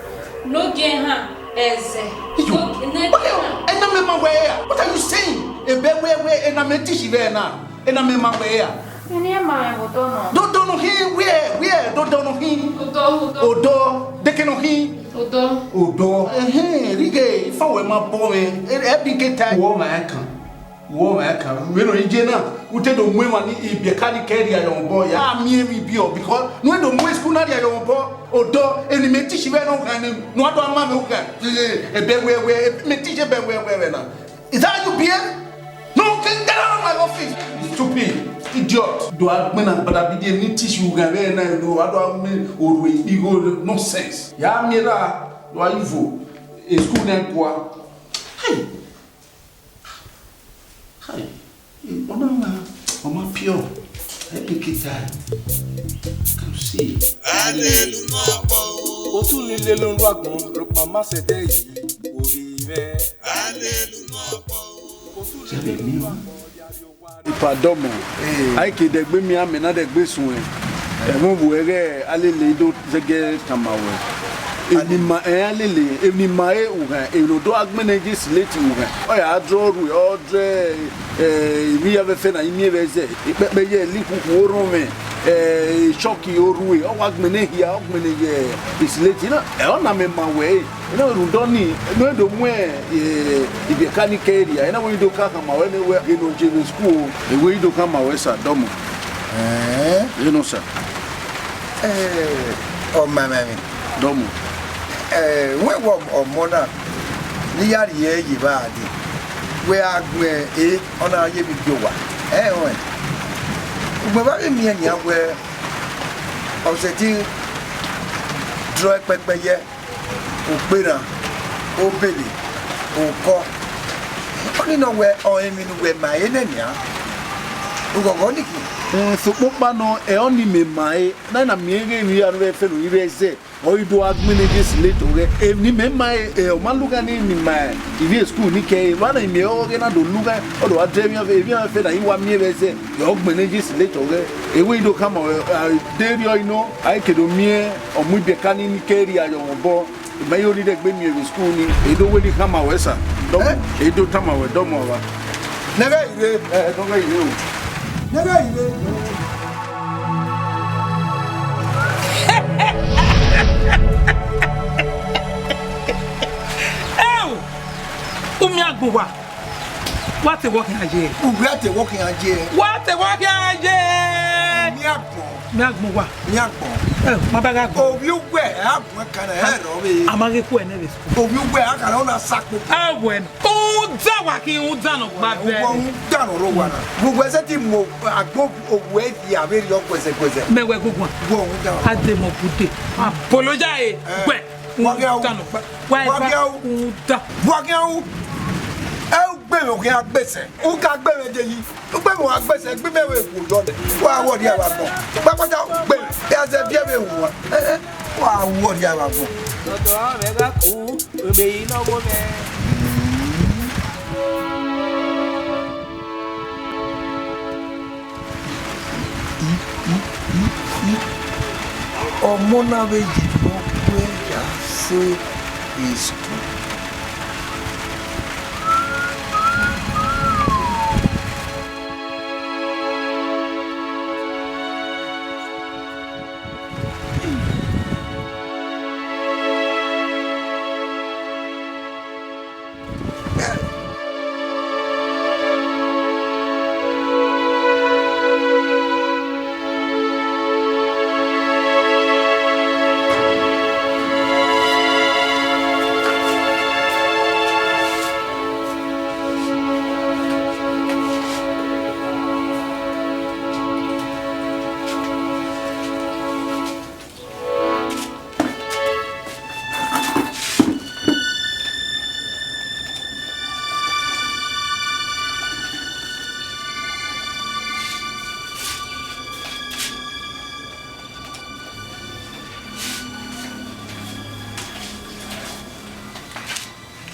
ne ogiẹhan, ẹzẹ, Iyo, ne ogiẹhan. What the hell? Ena mẹ ma wẹ ya? What are you saying? Ebẹwẹ, wẹ, ena mẹ tishi vbe na. Ena mẹ ma wẹ ya. Eni ẹ ma mwẹ vbe odọ nọ. Odọ nọ hin, where, where, odọ nọ hin. Odọ, odọ. Odọ, deke nọ hin. Odọ. Odọ. Ẹhẹn, righe, ifa wẹ ma bọ mwẹ. E, ẹ bi ke ta. Wọ ma kan. Wọ ma kan. Vbene ọ ye na, u te do mu emwa ni ibiẹka ni kẹ rria ye obọ ya. A miẹn emwi biẹ, because ne u do mu school na rria ye obọ. Odọ, eni mẹ tishi vbe nọ khan ni, ne u do ma mwẹ u khan. Ebe wẹ wẹ, mẹ tishi ebe wẹ wẹ vbe na. Is that how you behave? No, get, get out of my office. Stupid, idiot. Do a gbẹnnẹ abadabidi ni tishi ughan vbe na, do a do a me orue igho nonsense. Ya miẹn ra, do a ivo. E school na gua. Hey. Hey. Ọna ma, ọ ma pure. Help me get that. Can you see? Otu ni lele unu agbọn, rhọkpa ma sẹdẹ yi, ovbi mwẹ. Ipa dọmọ, a i ke dẹgbe miẹn amẹ na dẹgbe suẹn, ẹmwẹ vbe ẹghẹ alele do zẹgẹ tama wẹ. Emwi ma ẹ alele, emwi ma e ughan, emwi ne odọ agbẹnẹ je sileti ughan. Ọ ya dro rue, ọ dre, eh, emwi ya vbe ẹfe na i miẹn vbe ẹzẹ, ikpẹkpẹ ye, elikhuikhu, orọnmwẹ, eh, eshọki, orhue, ọ wa gbẹnẹ hia, ọ gbẹnẹ ye isileti na, ẹ, ọ na mẹ ma wẹ ẹre. Ena rhunmwuda ọnii, ne ọ do mu, eh, ibiẹka ni kẹ rria, ena wẹ i do ka khama wẹ ne wẹ ghe ne ọ je vbe school, ewẹ i do khama wẹ sa, dọmọ. Ẹn? Ye nọ sa. Eh, ọ ma mwẹ emwi. Dọmọ. Eh, wẹ wẹ ọmọ na, ne I ya rhie ye evba dee, wẹ a gbẹn e, ọ na ye vbe igie owa. Ẹn, ọẹn. Ugbẹn vbe a ghi miẹn nian wẹ ọ sẹtin drọ ikpẹkpẹ ye. Okperhan, obele, okọ. Ọnii nọ wẹ ọre emwi ne uwẹ ma ẹre nẹ nian. Oghọghọ ni khin. Mm, sokpan ọkpa nọ, ẹ ọnii mẹ ma ẹre, na na miẹn ghe emwi hia ne u vbe ẹfe ne u i rre ẹzẹ, ọ i do gha gbẹnẹ ye sileti ọghẹ. Emwi ne imẹ ma ẹre, ẹ, ọ ma lugha ne emwi ma ivbi school ni kẹ ẹre. Vbene I miẹn ọghẹ na do lugha, ọ do gha de emwi, emwi hia vbe ẹfe na i wa miẹn vbe ẹzẹ, ọ gbẹnẹ ye sileti ọghẹ. Ewẹ I do khama wẹ, a, de rriọ nọ, a i ke do miẹn ọmọ ibiẹka ni ni kẹ rria ye ọmwa obọ. Mẹ yo rhie dẹgbe miẹn vbe school ni, e do wẹ ne I khama wẹ sa. Dọmọ, eh? E do tama wẹ, dọmọ ọmwa. Nẹghẹ ire. Eh, nẹghẹ ire o. Nẹghẹ ire. Eo! U miẹn agbọn uwa. Wa te wọ khian ye. U gha te wọ khian ye. Wa te wọ khian ye. Miẹn agbọn. Miẹn agbọn uwa. Miẹn agbọn. Eh, ma ba gha gbọn. Ovbi uwẹ, agbọn kan na, ẹ rọ vbe. A ma ghe ku ẹnẹ vbe school. Ovbi uwẹ, a kan na sa kpo. A wẹ, u da wa khin, u da nọ gba bẹ. U da nọ ro wa na. Wo wẹ sẹtin mu agbọn owẹ ya vbe rriọ guẹzẹ guẹzẹ. Mẹ wẹ guguan. Wo u da. A de mọ bude. A bolo ya e. Eh. Wẹ. Wa gha u. U da nọ gba. Wa gha u. U da. Wa gha u. Ẹ u gbe mẹ, u gha gbese. U ka gbe mẹ de yi. U gbe mẹ, wa gbese, gbe mẹ vbe wo yọ nẹ. Wa wọ rhie wa gbọn. Kpakpata u gbe mẹ. Ya zẹ biẹ vbe wo wa. Eh, eh. Wa wọ rhie wa gbọn. Dọdọ mwẹ gha ku, mẹ yi nọ wo mwẹ. Ọmọ na vbe ye obọ kue ya sẹ e school.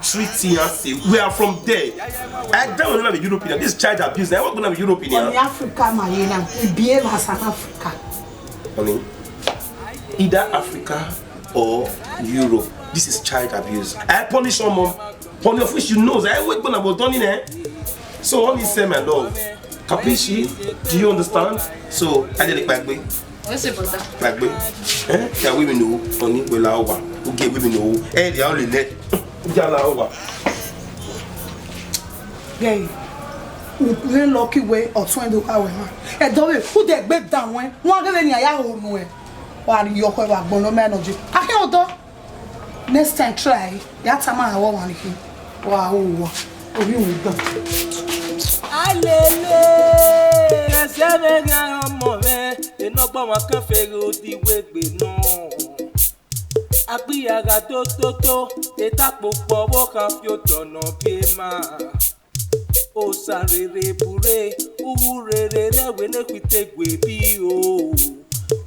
treat iran same. We are from there. I don't know European. This is child abuse. I want to be European. Ọni Africa ma ye na, we behave as an Africa. Honey, either Africa or Europe. This is child abuse. I punish someone. Honey, of which you know, I wait when I was done in there. So, honey, say my love. Capisci? Do you understand? So, I did it back way. What's it, brother? Back way. Eh? Yeah, women know. Honey, well, I want. Okay, women know. Eh, they only let. Yala, over. Gẹe, u vbe lucky wẹ ọtuẹn do kha wẹ mwa. Ẹdẹ ọvbehe, u de gbe dan wẹn, wọn ghe vbene a ya ho nuẹn. Wa rhie ọkhọ vbe agbọn ne ọ ma nọ je. A khian odọ. Next time try, ya tama a wẹ ọmwa ni khin. Wa ho uwa, ovbi wẹ dan. Alele, ẹzẹ mwẹ gha ọmọ mwẹ, enọgbọ ọmwa kan feghe odiwegbe nọ. Agbia gha do toto, eta kpokpo ọvbokhan fi otọ nọ biẹ ma. Osa rere bure, uwu rere rẹ wẹ ne khuite gue bi o.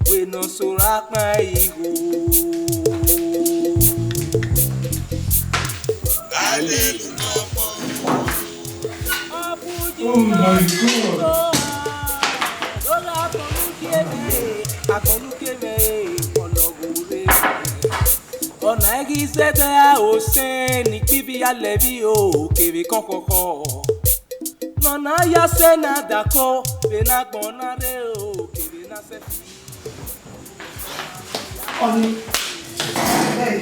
Wẹ ne ọ so ra kpan igho. Hallelujah. Oh my God. Ọna ghi zẹdẹ osẹn ni kpivi ya lẹvbi o kevbe kọkhọkhọ. Nọ na ya sẹ na dako vbe ne agbọn na rre o kevbe na sẹ fi. Ọni, ẹ,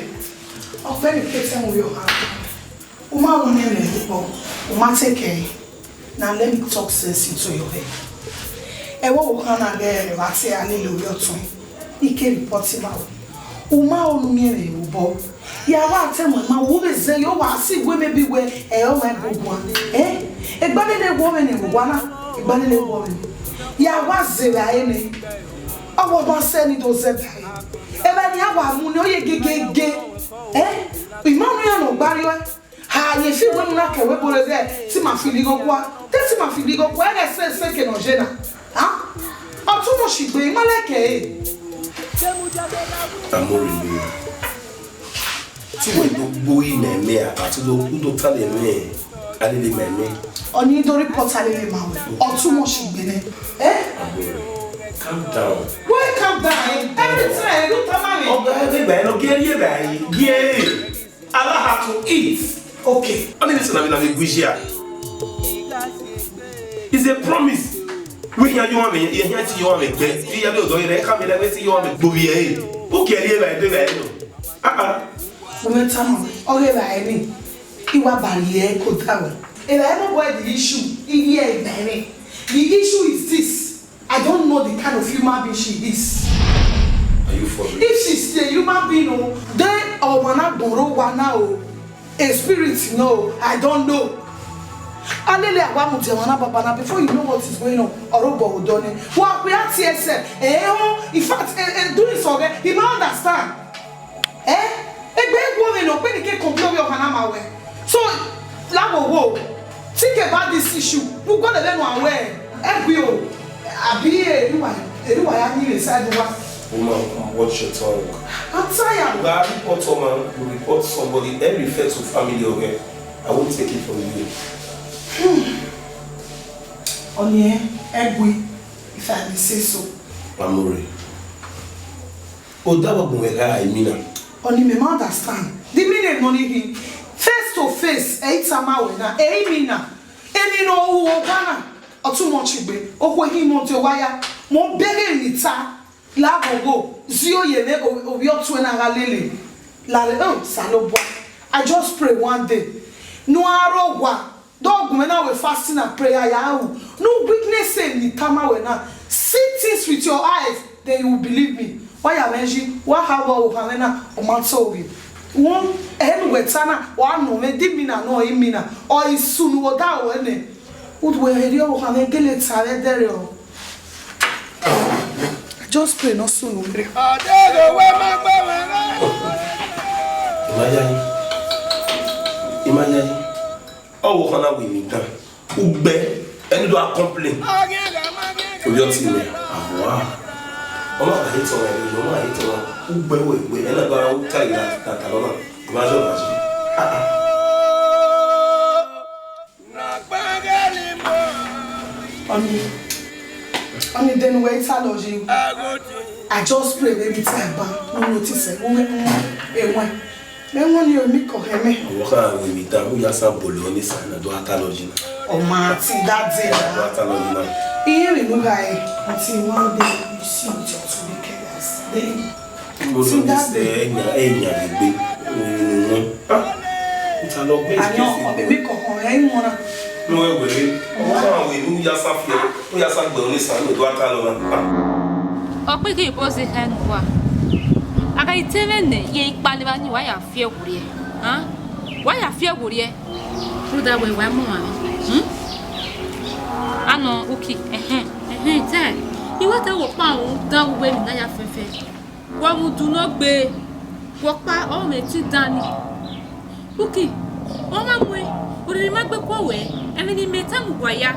ọkpẹ ni ke tẹ mu yọ ha. U ma ru ne mẹ vbe ukpọ, u ma te kẹ ẹre. Now let me talk sense into your head. Ẹvbo ọvbokhan na ghẹ vbe a te a lele ovbi ọtuẹn, I ke report ima ru. U ma ho ne u miẹn mwẹ vbe obọ. Ya wa te mu ẹn ma, u vbe zẹ yọ, wa si wẹ maybe wẹ ẹ ọ wa gu guan. Eh? Egbe nene wọ mwẹ ne vbe owa na, egbe nene wọ mwẹ. Ya wa zẹ vbe ẹre nẹ. Ọ wa ma sẹ ne I do zẹ vbe ẹre. Evba ne a wa mu nẹ, ọ ye gegege. Eh? I ma nu iran ne ọ gba rriọ. Ha, ye fi wẹ ne u na kẹ wẹ bore zẹ, te ima fi ligho kua. Te, te ima fi ligho kua, ẹghẹ sẹ sẹ ke ne ọ ye na. Ha? Ọ too much gbe, I ma like ẹre. Amore mi. Te uwẹ do gbe ori ma ẹmwẹ a, a te do, u do ta lele ẹmwẹ, a lele ma ẹmwẹ. Ọni do report a lele ma wẹ. Ọ too much gbe nẹ. Eh? Amore, calm down. Why calm down? Eh? Every time you tell me. Ọga, everybody, no, get here, guy. Yeah. Allah had to eat. Okay. Ọ ni listen na mi na mi gbe iye a. It's a promise. Wẹ hia yo ame, ye hia ti yo ame gbe. Ti ya do do re ka mi na wẹ ti yo ame gbo bi e. O ke ri e ba de ba e no. Ah ah. Mo mẹ tama, ọ ghe ba e ni. I wa ba ye ko ta wẹ. E ba e no boy the issue. I ye e ba e ni. The issue is this. I don't know the kind of human being she is. Are you for real? If she's a human being, oh, then ọmọ na gbọnrọ wa na o. A spirit, no, I don't know. Alele awa mu diẹ wana baba na, before you know what is going on, ọrobọ odọ nẹ. Wa pe ati ẹsẹ, eh, oh, in fact, eh, eh, do this again, he ma understand. Eh? Egbe egwu ọmọ nọ, pe ni ke complain ovbi ọkhan na ma wẹ. So, la wo wo, think about this issue. U gọlẹ vbene a wẹ, ẹgui o, abi eriwa, eriwa ya ni vbe side wa. Woman, watch your tongue. I'm tired. Gba report someone, you report somebody, then refer to family again. I won't take it from you. Hmm. Ọni ẹgui, if I may say so. Amore. Odaro gun ẹre gha emwi na. Ọni mẹ ma understand. The meaning nọ ni khin. Face to face, ẹ i tama wẹ na, ẹ i mi na. Emwi ne ọ ru owa na, ọ too much gbe. Okhuo hin mọ te owa ya. Mo bẹghe emwi ta. La ghogho, zio ye vbe ovbi ọtuẹn na gha lele. Lale, oh, Osanobua. I just pray one day. Ne u a rre owa. Do gu mwẹ na wẹ fasting and prayer ya ru. Ne u witness emwi ne I tama wẹ na. See things with your eyes, then you will believe me. Wa ya mwẹ yi, wa kha wẹ ọvbokhan mwẹ na, ọ ma tọ ghe. Wẹ, ẹre ne uwẹ ta na, wa nọ mwẹ, di mi na nọ, I mi na. Ọ i sunu vbe odaro ruẹ nẹ. Udu wẹ rhie ọvbokhan mwẹ gele ta vbe ẹdẹrriọ o. I just pray ne ọ sunu vberriọ. Ọ deghẹ wẹ ma gbe mwẹ rre. I ma yayi. I ma yayi. Ọvbokhan na wẹ emwi dan. Ugbẹ, ẹni do a complain. Ovbi ọtẹn mwẹ, awa. Ọ ma gha he tọn mwẹ, ọ ma gha he tọn mwẹ. Ugbẹ wẹ, wẹ, ẹna gba u ta ira ta ta lọna. I ma zọ na ji. Ah, ah. Ọni, ọni dẹn wẹ i ta lọ yi. I just pray vbe emwi ta ẹban, no notice ẹre, wẹ, wẹ, wẹ. Mẹ wẹn ni emwi kọ hẹ mẹ. Ọvbokhan wẹ emwi dan, u ya sa bọlọ ni sa na do a ta lọ yi na. Ọ ma ti that day. Do a ta lọ yi na. Iye mi nu gha e. Until one day you see with your two wicked eyes. Then, mo lọ ni sẹ ẹyan ẹyan gbe. Mo ni nu wọn. Ah. Nta lọ gbe. Àyàn ọkọ bèbí kọ̀ọ̀kan ẹ̀ ń mọ́ra. No, wẹ wẹ. Ọvbokhan wẹ ne u ya sa fiẹ, u ya sa gbẹ ni sa na do a ta lọ na. Ah. Ọ kpe ke ibo zẹ khẹ ne uwa. A gha i te mwẹ nẹ, ye ikpale evba ni wa ya fi ẹwu rriẹ, a? Wa ya fi ẹwu rriẹ, rhunmwuda wẹ wa i mu ọmwa mwẹ. Hmm? Anọ Uki, ẹhẹn, ẹhẹn, te, I wa te wẹ ọkpa rhunmwuda uwẹ emwi ne a ya fẹfẹ. Wa mu udu nọ gbe, wẹ ọkpa ọmọ ẹtin dan ni. Uki, ọ ma muẹn, orhiọn ma gbe kua wẹ, ẹmwẹ ne imẹ tama uwa ya.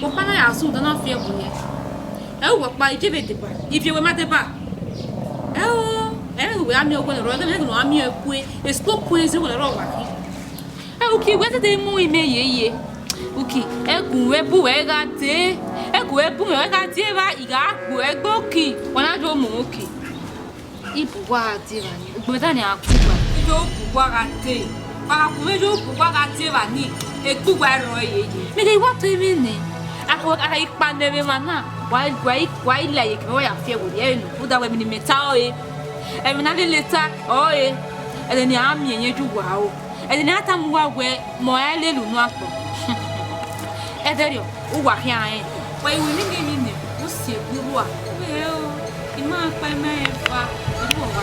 Ọkpa na ya sunu dan na fi ẹwu rriẹ. Ẹ ru wẹ ọkpa, I je vbe deba, ivie wẹ ma deba. Ẹ o, ẹ i wẹ a miẹn owẹ ne ọ rrọọ, ẹghẹ ne ọ ra miẹn kue, esikokue zẹ wẹ ne ọ rrọọ wa khin. Ẹ Uki, wẹ tede mu imẹ yeye. Uki, ẹgu wẹ bu wẹ gha dee, ẹgu wẹ bu wẹ gha dee evba, I gha gbe ẹgbe Uki, wa na do mu Uki. Ibu uwa gha dee evba ni, ugbẹn dan ni a gu uwa. Ijo bu uwa gha dee, wa gha gu mwẹ ijo bu uwa gha dee evba ni, egbe uwa i rrọọ yeye. Mẹ ghe wa to emwi nẹ, akpọ a gha i kpa nẹ vbe emwa na, wa, wa, wa i la ye kevbe wa ya fi ẹwu rriẹ nọ, rhunmwuda wẹ emwi ne imẹ ta ọre, emwi ne a lele ta ọre, ẹdẹ ne a miẹn yẹn ju uwa o. Ẹdẹ ne a tama uwa wẹ, mẹ ọre a lele unu akpọ. Ẹdẹrriọ, uwa khian rẹn. Wa i wẹ nene emwi nẹ, u si egbe rua. Wẹ o, I ma kpa ima eva, I ru ọmwa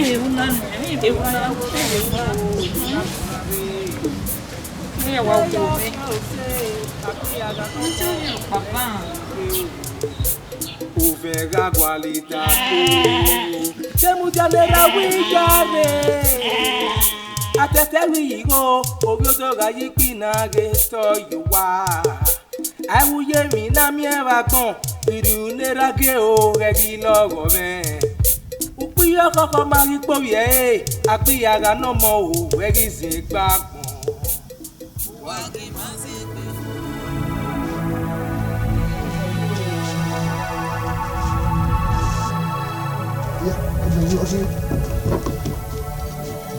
Ẹmwẹ vbe ru na nẹ, ẹmwẹ vbe ru na, ẹmwẹ vbe ru na. Iran wa wo mwẹ. Papa. Uvẹ gha gualọ idako, te mudia ne erha wẹ iyare. Atẹtẹ vbe iyi igho, ovbi odogha ye ikpina ghe tọ ye owa. Aẹvbo ye emwi na miẹn vbe agbọn, irriu ne erha gie o, ghẹ ghi lọghọ mwẹ. Ukpo iye ọkhọkhọ ma ghi kpe ovbi ẹre, akpi ya gha nọ ọmọ o, ghẹ ghi zin egbe agbọn.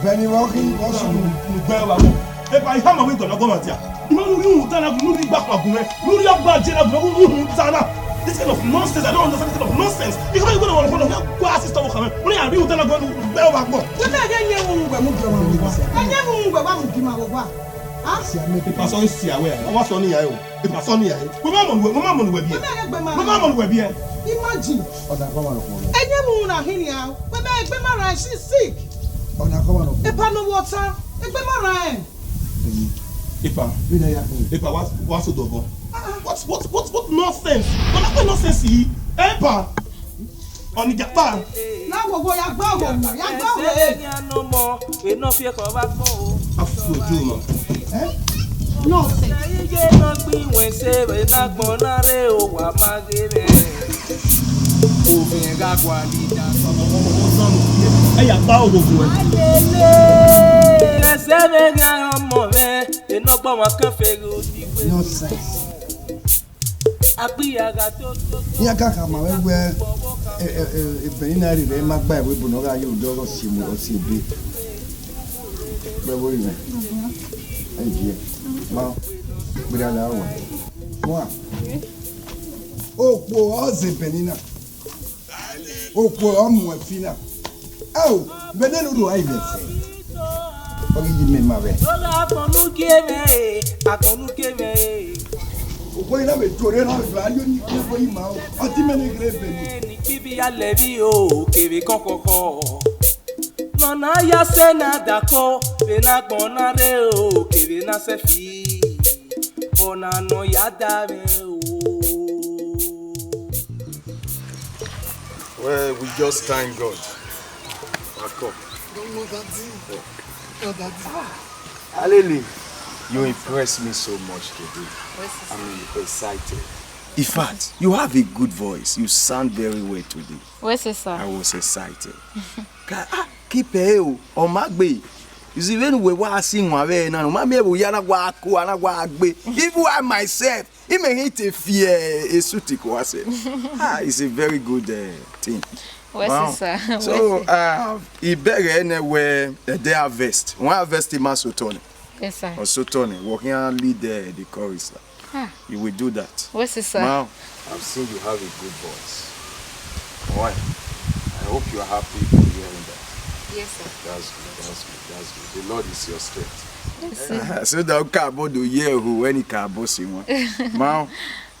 Bẹni vbe ọ khin, ọ sunu. Mu gbẹ vbe agbọn. Epa, I hama wẹ I dọlọ gọmọ dia. I ma mu rhunmwuda na gu, ne u rhie igba khuan gu mwẹ, ne u rhie ọgba je na gu mwẹ, u rhunmwuda na. This kind of nonsense, I don't understand this kind of nonsense. You can't even know what, what, what, what, sister, what, come on. Only I rhunmwuda na gu, ne u gbẹ vbe agbọn. Wẹ mẹ ghe ẹyẹn vbe uhunmwu wẹ mu gie ọmwa vbe owa. Ẹyẹn vbe uhunmwu wẹ wa mu gie ima vbe owa. A? Epa sọ ne sia wẹ, ọ wa sọ ne iyẹn o. Epa sọ ne iyẹn. Wẹ ma mọ ne uwẹ, wẹ ma mọ ne uwẹ biẹ. Wẹ ma ghe egbe ma. Wẹ ma mọ ne uwẹ biẹ. Imagine. Ọ da kọ wa nọ kpọnọ. Ẹyẹn vbe uhunmwu na hin nian o. Wẹ mẹ egbe ma rae shi sick. Ọ da kọ wa nọ kpọnọ. Epa ne ọ vbe ọta, egbe ma rae. Epa. Vbene ya khin. Epa, wa, wa so dọbọ. Ah, ah. What, what, what, what nonsense? What kind of nonsense yi? Epa. Ọni japa. Na wowo ya gba wowo, ya gba wowo. Ẹsẹ ne ọ mọ, vbe ne ọ fi ekhọe vbe agbọn o. A fi ojo ma. Eh? Nonsense. Iye ne ọ gbe iwẹn se vbe ne agbọn na rre o, wa ma ghe mwẹ. Ovẹn gha gualọ ida. Ẹ ya gba owo fun ẹ. Alele, ẹsẹ vbe gha ọmọ mwẹ, enọgbọ ọmwa kẹfẹ ghe odiwe. Nonsense. Akpi ya gha to, to, to. Iran ka khama mwẹ wẹẹ, e, e, e, Benina rhirhi ma gba ẹvbo ebo ne ọ gha ye odẹ ọghe ọse ebe. Vbe ẹvbo rhirhi. Ẹ viẹ. Ma, gberra la wa. Wa. Okhuo ọ zẹ Benina. Okhuo ọ mu ẹfi na. Ao, vbe nene u rho a ivbi ẹfe? Ọ ghi yi mẹ ma vbe. Lọla agbọn ne u gie mwẹ e, agbọn ne u gie mwẹ e. Okhuo na vbe tuorre na vbe a yo ni ikun ẹvbo ima o. Ọ ti mẹ ne ghere ebe ni. Ni kpibi ya lẹ vbe o, kevbe kọkọkọ. Nọ na ya sẹ na dakọ, vbe ne agbọn na rre o, kevbe na sẹ fi. Ọna nọ ya da mwẹ o. Well, we just thank God. Wa kọ. Don't know that thing. Not that thing. Alele, you impress me so much today. I'm excited. In fact, you have a good voice. You sound very well today. Wẹ sẹ, sir? I was excited. Ka, ah, keep e o, ọ ma gbe. You see, vbene uwẹ wa si wan vbe na, u ma miẹn vbe u ya na wa ko, a na wa gbe. Even I myself, I mẹ ghi te fi e suit ko wa sẹ. Ah, it's a very good, eh, thing. Wẹ sẹ, sir. So, uh, I bẹghe nẹ wẹ ẹdẹ harvest. One harvest ma sotọ nẹ. Yes, sir. Ọ sotọ nẹ, wẹ khian lead, eh, the chorus, sir. Ah. You will do that. Wẹ sẹ, sir. Now, I've seen you have a good voice. Why? I hope you are happy for hearing that. Yes, sir. That's good, that's good, that's good. The Lord is your strength. Yes, sir. So that u ka bọ do ye hu when I ka bọ si wan. Ma,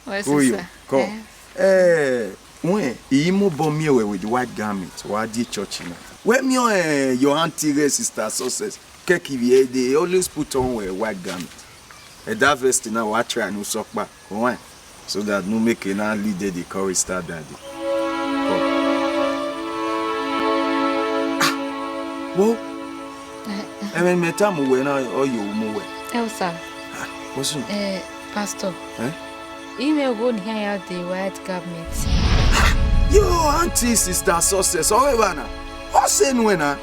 wẹ sẹ, sir. Koyo, ko. Eh. Eh, when I mobọ miẹn wẹ with white garment, wa die church na. Wẹ miẹn, eh, your auntie, eh, sister Success, kẹkẹ vbe they always put on, eh, white garment. Eh, that vest na, wa try ne u sẹ ọkpa. Why? So that ne u make e na lead the chorus star daddy. Come. Ah, wo. Ẹmwẹ ne mẹ tama uwẹ na, ọ ye mu wẹ. Elsa. Ah, what's up? Eh, Pastor. Eh? I mwẹ ogho ne iran ya de white garment. Yo, auntie, sister Success, ọ rre evba na. Ọ sẹ nuẹn na.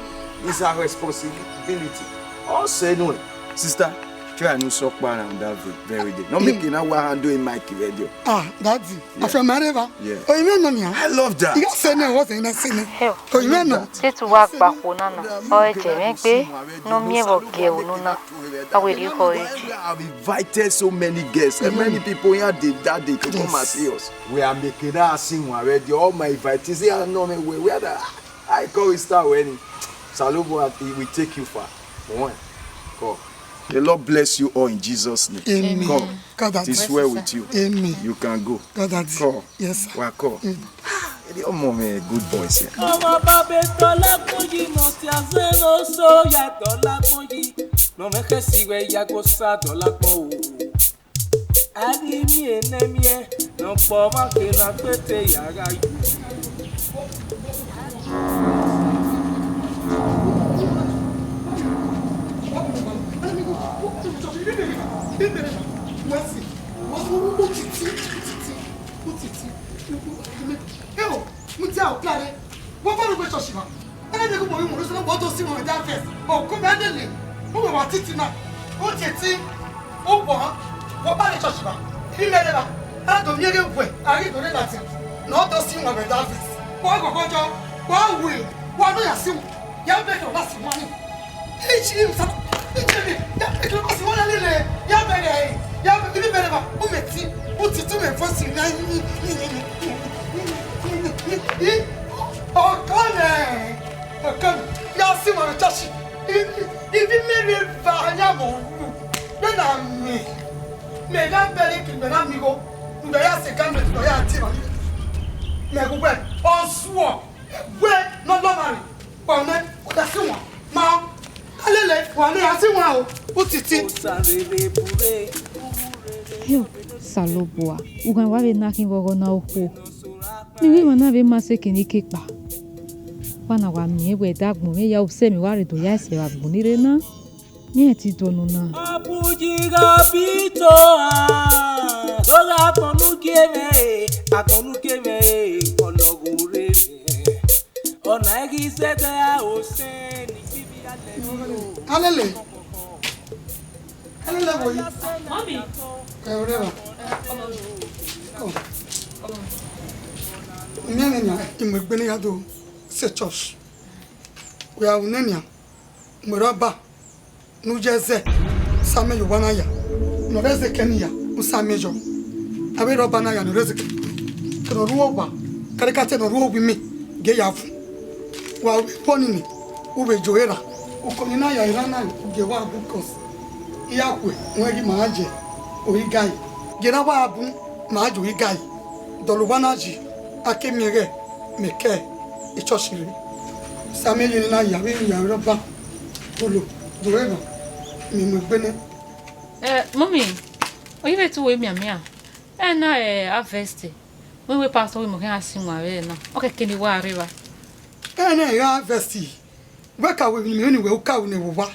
It's our responsibility. Ọ sẹ nuẹn. Sister, try ne u sẹ ọkpa na on that ve-, very day. Nọ make e na wa handle e mic vbe ẹdẹ. Ah, daddy, yeah. Afianma rre evba. Yeah. Oyi mwẹ nọ nian. I love that. I gha sẹ nẹ, what's the next thing? Hell. Oyi mwẹ nọ. Te te u wa gba okhuo na na, ọ re ẹdẹ mwẹ gbe, ne ọ miẹn vbe ọ gie unu na, a wẹ rhie ekhọe re. I've invited so many guests, and many people here dey that day to come and see us. We are making that scene already. All my invitees, they are not me. We, we are the, I call it star when Salomon, he will take you far. One. Come. The Lord bless you all in Jesus' name. Amen. Come. God, it is well with you. Amen. You can go. God, that. Come. Yes, sir. Wa kọ. Mm. Ah, eri ọmọ mwẹ, good boys, yeah. Ọmọ baba Dọlakun yi, nọ ti azẹ no so ya Dọlakun yi. Nọ mwẹ khẹ si wẹ ya go sa Dọlakun o. A ghi miẹn nẹ miẹn, nọ kpọ ọmwa ke na kpete ya gha yu. Ẹ o, mudia okpia re. Wẹ ọba rre church ra? Ẹna de gu mọ vbe mu rre sẹ, wẹ do si mwẹ vbe harvest. Ọ ko mẹ lele. Wẹ wa titi na. Otiti. Ugbọn, wẹ ọba rre church ra? Ivbi mẹ rre ra? A do miẹn ghe wẹ a ghi do rre ladian, ne ọ do si mwẹ vbe harvest. Wẹ gọgọjọ, wẹ wi, wẹ ne ọ ya si mwẹ. Ya bẹghe, ọ na si mwẹ ni. Ichi, Musa, ichi mi, ya bẹghe, ọ na si mwẹ na lele. Ya bẹghe, ya bẹghe, ivbi mẹ rre ra? U mẹ ti, u ti tu mẹ voice na. Ọkọ mẹ, ọkọ mẹ, ya si mwẹ vbe church. Ivbi, ivbi mẹ rre va ya mọ ru. Vbene a miẹn, mẹ gha bẹghe ke mẹ na miẹn igho, ne uwa ya sẹ garment, ne uwa ya tie evbare. Mẹ gu wẹ, ọ zuọ, wẹ ne ọ lọmwa rre, wa nẹ, ọ da si wan, ma, alele, wa nẹ, a si wan o, u titi. Yo, Osanobua, u ghan wa vbe na khin vbe ọghọ na okhuo. Ne I ghi mwẹ na vbe ma sẹ eke ne I ke kpa. Wa na wa miẹn wẹ ẹdẹ agbọn mwẹ ya usẹ mẹ wa rre do ya ẹse vbe agbọn ni rre na. Miẹn ti do nọ na. Ọbuyi gha bi to a, do gha gbọnnu gie mwẹ e, agbọnnu gie mwẹ e, ọlọghọ rre mwẹ. Ọna i ghi zẹdẹ a osẹn ni ghi vbi alẹ ni o. Alele. Alele vbo yi? Mọmi. Ẹ, ọ rre evba. Ọ. Miẹn mwẹ nian, I mu egbe ne I ya do sẹ church. Wẹ a ru nẹ nian, mu erha ọba ne u ye ẹzẹ, u sa amẹ ye owa na ya, ne ọ rre ẹzẹ kẹ ne I ya, u sa amẹ yọ. Avbe erha ọba na ya ne ọ rre ẹzẹ kẹ, kẹ ne ọ rre uwu owa, kẹrẹkẹrẹ ne ọ rre uwu imẹ, gie ya vu. Wa vbe khuọ nini, u vbe yo erha, uko ni na ya erha na, u gie wa bu, cos I ya khuẹ, wẹ ghi ma ye ohigai, gie erha wa bu, ma ye ohigai, dọlọ owa na yi, a ke miẹn ighẹ mẹ ke ichọshi rre. Sa amẹ ye ne I na ya vbe ru ya vbe rre ọba. Olo, do rre evba, mẹ mu egbe nẹ. Eh, mummy, ọ ye vbe te uwẹ mianmian? Ẹ na, eh, harvest. Wẹ wẹ pastor wẹ mọ khian si wan vbe na. Ọ kẹkẹ ne I wa rre evba. Ẹ na, eh, harvest. Wẹ ka wẹ emwi ne wẹ u ka ru ne vbe owa.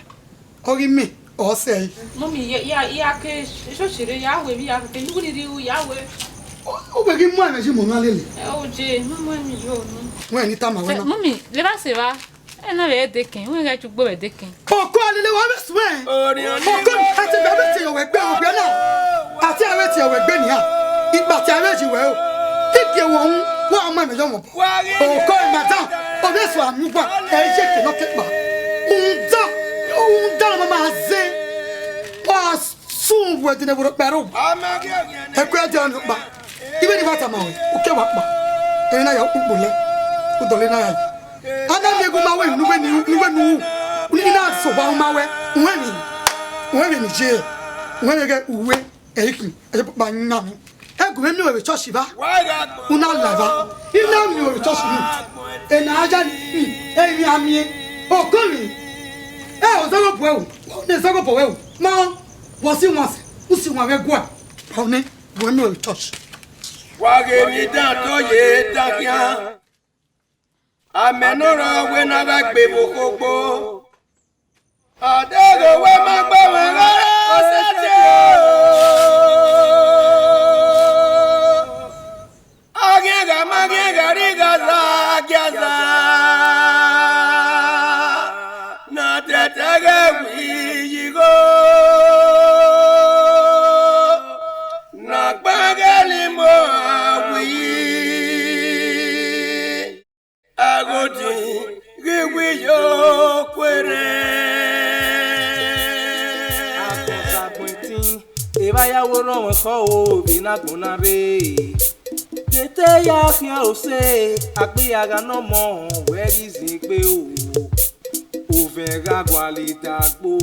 Ọ ghi mẹ, ọ sẹ ẹre. Mummy, ya, ya, ya ke ichọshi rre, ya wẹ emwi ya ke, ne uwẹ ni rri ru, ya wẹ. Ọ, ọ wẹ ghi mu ẹmwẹ yi mu ọmwa lele. Ẹ, o je, mu, mu ẹmwẹ yi unu. Wẹ ni tama wẹ na. Mummy, levba sẹ evba. Ẹ na vbe ẹdẹkẹn, wẹ ghẹ ju gbe vbe ẹdẹkẹn. Ọkọ lele wa vbe suẹn. Ọkọ, a te bẹ, a vbe tie wẹ gbe, ovbi na. A te, a vbe tie wẹ gbe nian. Ikpa te a vbe yi wẹ o. Ike wọ hu, wa mu ẹmwẹ yọ mọ. Ọkọ, madam, ọ vbe suẹn amiuba, ẹ ye ke nọ ke kpa. Rhunmwuda, rhunmwuda ne ọ ma ma zẹ. Wa sun wẹ dine vbe rhọkpa ẹre owa. Ẹkue dia ọnii ọkpa. Ivbe ne I wa tama ruẹ, u ke wa kpa. Ena ya ukpukpu lẹ, u dọlọ ena ya yi. A na miẹn gu ma wẹ ne uwẹ ni, ne uwẹ ne u, ne I na sẹ owa ma wẹ, uwẹ ni, uwẹ vbe ni ye, uwẹ vbe ghẹ uwẹ, ẹ i khin, ẹ i kpa yan mwẹ. Ẹ gu mwẹ miẹn ruẹ vbe church evba, u na la evba, I na miẹn ruẹ vbe church ni, ena a ya ni, ẹ i miẹn a miẹn, okọ ni, ẹ ozọghọ bu ẹre o, ne zọghọ bu ẹre o, ma, wẹ si wan sẹ, u si wan vbe ẹguae, ba nẹ, gu mwẹ miẹn ruẹ vbe church. Wa ghe ni dan to ye dan khian. Amẹ ne ọ rọ wẹ ne a gha gbe vbe okhogbo. Adeghe wẹ ma gbe mwẹ gha ra sẹtin o. A ghian gha ma ghian gha rri gha za gia za. Na tẹtẹ ghẹ wi yi igho. Na gba ghẹ limo a wi. Aghodi ghi wi yo kuerre. Agbọn ta agbọn ẹtin, evba ya wo rọnmwẹ khọ o, vbe ne agbọn na rre. Gete ya khian ose, akpia gha nọ mọ, wẹ ghi zin egbe o. Ovẹn gha gualọ idagbo,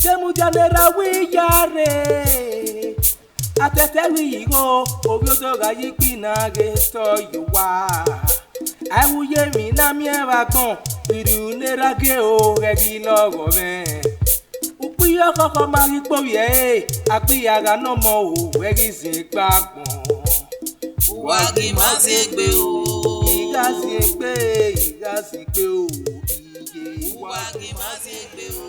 de mudia ne erha wi ya rre. Atẹtẹ ru igho, ovbi odọ gha ye ikpinna ghe tọ ye owa. A i ru ye emwi ne a miẹn vbe agbọn, irhiun ne erha gie o, ghẹ ghi lọghọ mwẹ. Ukpo iye ọkhọkhọ ma ghi kpe ovbi ẹre, akpia gha nọ mọ o, wẹ ghi zin egbe agbọn. Uwa ghi ma zin egbe o. I gha zin egbe, I gha zin egbe o, iye. Uwa ghi ma zin egbe o.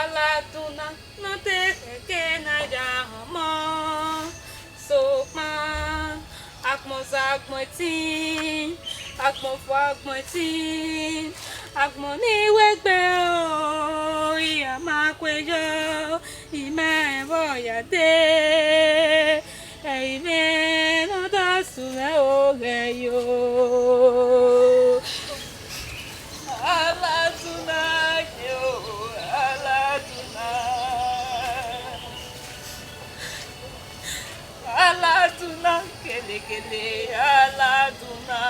Aladunna, ne ọ te khẹke ne a ya họn ọmọ, sokpan agbọn zẹ agbọn ẹtin, agbọn fo agbọn ẹtin, agbọn ni wegbe o, iran ma kue yọ, I ma rẹn vbe ọ ya dee, ẹ i mwẹ ne ọ do sunu mwẹ oghẹ yo. Aladunna ye o, Aladunna. Aladunna kelekele, Aladunna.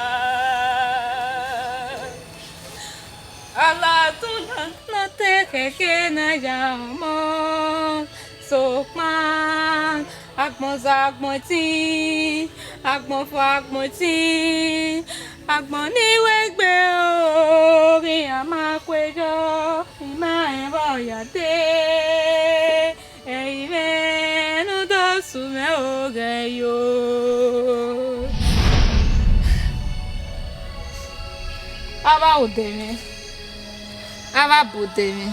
Aladunna, ne ọ te khẹke ne a ya họn ọmọ, sokpan agbọn zẹ agbọn ẹtin, agbọn fo agbọn ẹtin, agbọn ni wegbe o, iran ma kue yọ, I ma rẹn vbe ọ ya dee, ẹ i mwẹ ne ọ do sunu mwẹ oghẹ yo. Avbe odẹ mwẹ, avbe odẹ mwẹ,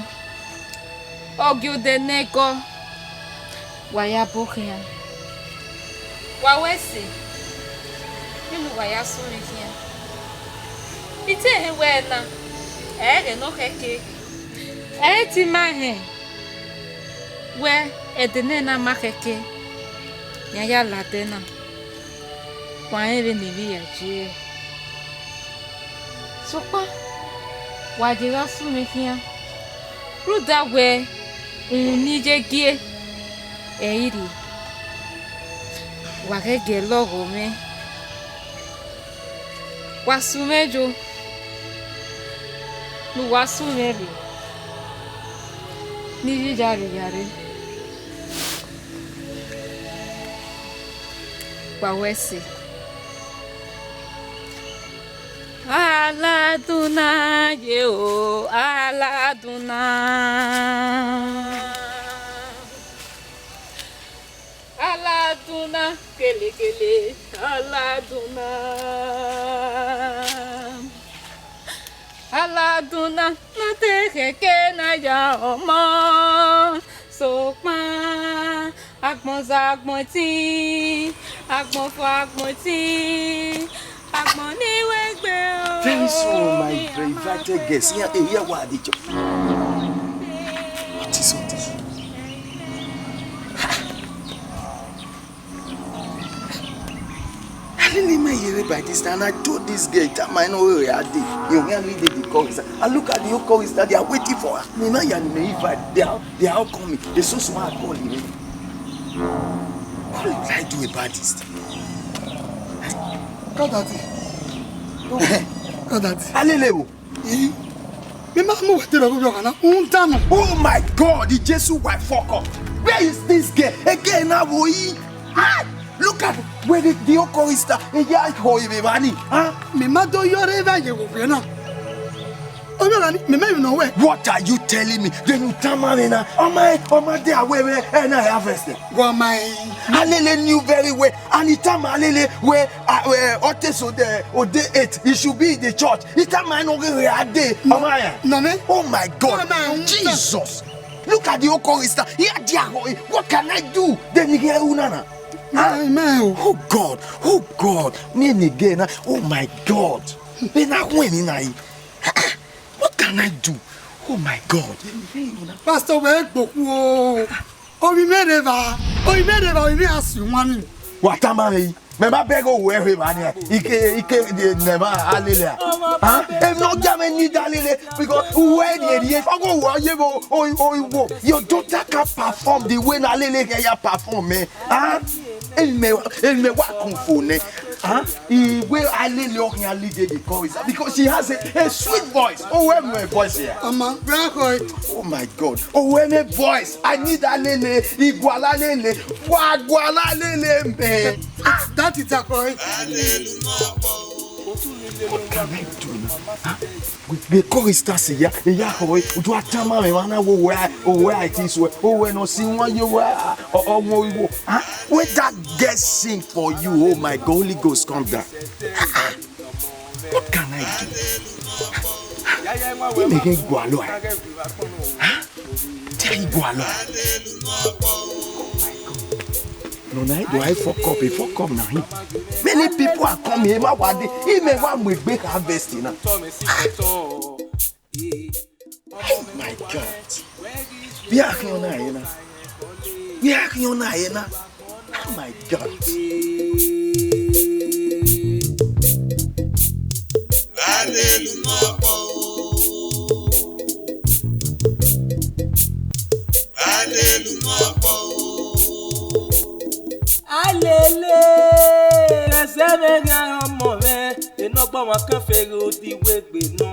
ọ gie odẹ ne ẹgọ, wa ya bọ khian, wa wẹ ẹse, vbene uwa ya sunu mwẹ khian. I te họn wẹ na, ẹ i ghẹ ne ọ khẹke, ẹ i te ima họn wẹ ẹdẹ nẹ na ma khẹke, iran ya la ẹdẹ na, wa rẹn vbene I vbe ya ye. Sokpan wa ye gha sunu mwẹ khian, rhunmwuda wẹ uhunmwu ne I ye gie, ẹ i rhie, wa ghẹ gie lọghọ mwẹ. Wa sunu mwẹ yo, ne uwa sunu mwẹ rre, ne I ya rre ya rre. Wa wẹ ẹse. Aladunna ye o, Aladunna. Aladunna kelekele, Aladunna. Aladunna, ne ọ te khẹke ne a ya họn ọmọ, sokpan agbọn zẹ agbọn ẹtin, agbọn fo agbọn ẹtin, agbọn ni wegbe o. Very soon, my invited guests. Here, here, what are they? What is all this? Alele ma here by this time. And I told this girl, that might not where I did. You hear me, they call is. I look at the whole call is that they are waiting for her. Me, my and me, if I, they are, they are all coming. They so smart call you. What will I do about this thing? Kadati. Kadati. Alele o. Eh? Me ma mu wẹ te rọ vbe ọghe na, un danu. Oh my God, the Jesus wife fuck up. Where is this girl? Again, now, boy. Ah, look at where the, the Eucharist. Eh, yeah, oh, you be money, huh? Me ma do your river, you go na. Ovbi ọghe na, me ma even know where. What are you telling me? Then you tell me na. Oh my, oh my, they are where, where, and I harvest them. Wa ma. Alele knew very well, and he tell me Alele where, uh, where, Oteso the, or day eight, he should be in the church. He tell me I know where I dey. No. Oh my. No, man. Oh my God. No, man. Jesus. Look at the Eucharist. Here they are going. What can I do? Then he hear una na. Huh? Man, man, oh. Oh God. Oh God. Me and again. Oh my God. Then I win in I. What can I do? Oh my God. Pastor, wẹ gboku o. Ovbi mwẹ rre evba, ovbi mwẹ rre evba, ovbi mwẹ a si wan ni. Wa tama mwẹ yi, mẹ ma bẹghe ohu ẹre evba nian, ike, ike, ne ma Alele a. Huh? Emwi ne ọ gia mwẹ need Alele, because uwẹ rhie rhie, ọghe ohu ọ ye vbe o, o, o, wo. Your daughter can perform the way na Alele kẹ ya perform, eh? Huh? Emwi mẹ, emwi mẹ wa kun fo nẹ. Huh? Iwe Alele ọ khian lead the chorus because she has a, a sweet voice. Oh, where my voice here? Ama, bra koi. Oh my God. Oh, where my voice? I need Alele. Iguala Alele. Wa guala Alele, man. That is a koi. What can I do now? Huh? The chorus starts here. Yeah, koi. Do I tell my man? Where I, oh, where I think so? Oh, where no see one you where? Oh, oh, wo, wo. Huh? When that girl sing for you, oh my God, Holy Ghost come down. What can I do? Imẹ ghẹ gualọ a. Te I gualọ. No, na I do, I fuck up, I fuck up na him. Many people are coming, ma wa de, imẹ wa mu egbe harvest na. Oh my God. Vbe a khian na ẹre na? Vbe a khian na ẹre na? Oh my God. Alelu ọkpọ o. Alelu ọkpọ o. Alele, ẹzẹ mwẹ gha ọmọ mwẹ, enọgbọ mwa kẹfẹ ghe odibo egbe nọ.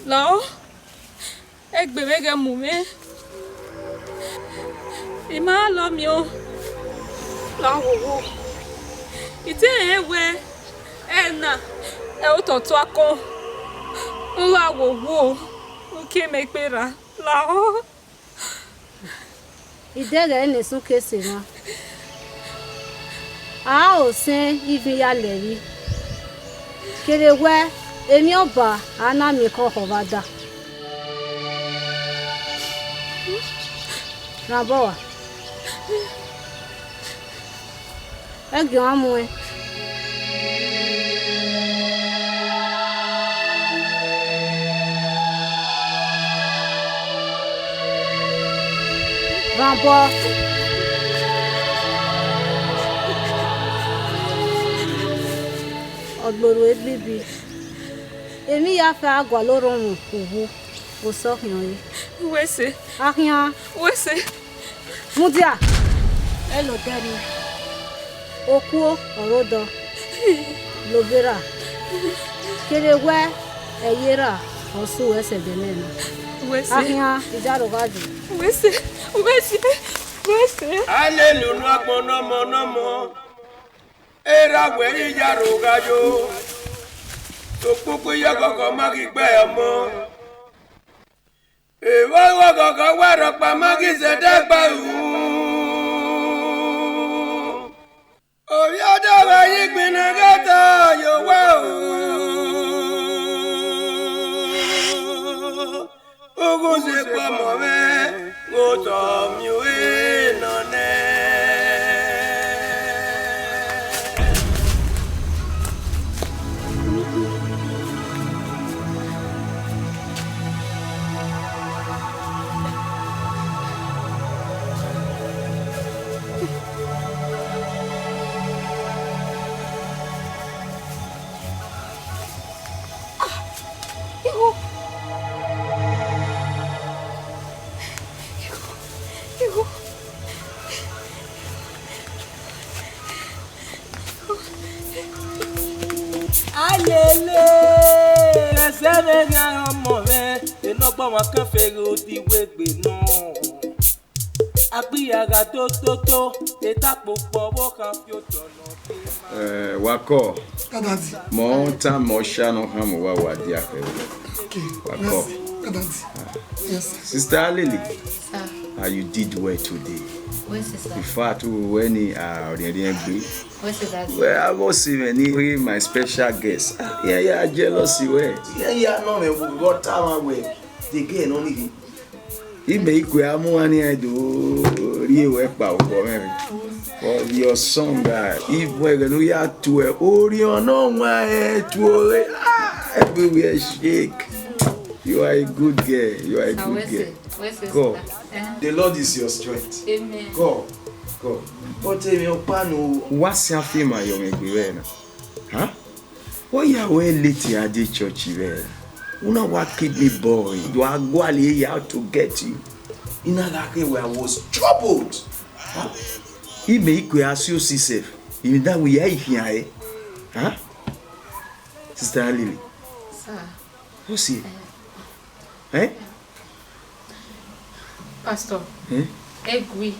Lahọ, egbe mwẹ ghẹ mu mwẹ, I ma lọ miẹn. Lahọ, I te rẹn wẹẹ ẹna ẹre otọ tuakọn. Lahọ, u ke mẹ gberra. Lahọ. Idẹghẹ ne Jesu ke sẹ emwa, a ho sẹn ivin ya lẹ emwi, kevbe wẹ emwi ọba a na miẹn ekhọe ọvbada. Rhan obọ ua. Ẹgiọnmwa muẹn. Rhan obọ. Ọgborhu ebibi, emwi ya fẹ a gualọ orhọnmwẹ uwu. Osọ khian ọre. Wẹ sẹ. A khian. Wẹ sẹ. Mudia. Ẹlọ odẹ nii. Okuo ọre odọ. Lobera. Kevbe wẹ ẹyerha ọ sẹ uwẹ sẹ ẹdẹnẹrẹ na. Wẹ sẹ. A khian, Iyaro gha ye. Wẹ sẹ. Wẹ sẹ. Wẹ sẹ. Alelu ne agbọn nọmọ nọmọ. Erha wẹ Iyaro gha yo, okpukpu iyọghọghọ ma ghi gbe ọmọ. Evba ọghọghọ wa rhọkpa ma ghi zẹdẹ gba ru. Ovbi ọdọ gha ye igbinna ghẹ ta ye owa o. Ughunzekpa ọmọ mwẹ, otọ miẹn ue nọ nẹ. Igho. Igho. Igho. Alele, ẹzẹ mwẹ gha ọmọ mwẹ, enọgbọ mwa kẹfẹ ghe odibo egbe nọ. Agbia gha do toto, etakpo kpọ vbe okhan fi otọ nọ. Eh, wa kọ. Daddy. Mọ tama ọsha ne ọ khama uwa, wa dia khẹ. Okay. Wa kọ. Daddy. Yes, sir. Sister Alele, sir, ah, you did well today. Wẹ sẹ, sir. In fact, we were ni, ah, ọrẹnrẹn gbe. Wẹ sẹ, daddy. Well, I was even ni my special guest. Ah, yeah, yeah, jealousy well. Yeah, yeah, no, man, we got time well. The girl no need him. Imẹ i kue a mu uwa nian do rhie ruẹ kpa obọ mwẹ rre. For your song, ah, ivun ẹghẹ ne u ya tuẹ, orhiọn ne ọ wan ẹ tuorre, ah, everywhere shake. You are a good girl. You are a good girl. Sir, wẹ sẹ, wẹ sẹ, God, sir. Eh. The Lord is your strength. Amen. God, God. But emwi ọkpa ne u wa sian fian ma yọ mwẹ egbe vbe na. Huh? Wẹ ya wẹ late a die church vbe? Una wa kidney boy, you are guali ya to get you. I na gha khe wẹ I was troubled. Imẹ i kue a si osi sef, imẹ da wẹ ya i khian ẹre. Huh? Sister Alili. Sir. What's here? Eh? Pastor, eh? Egui,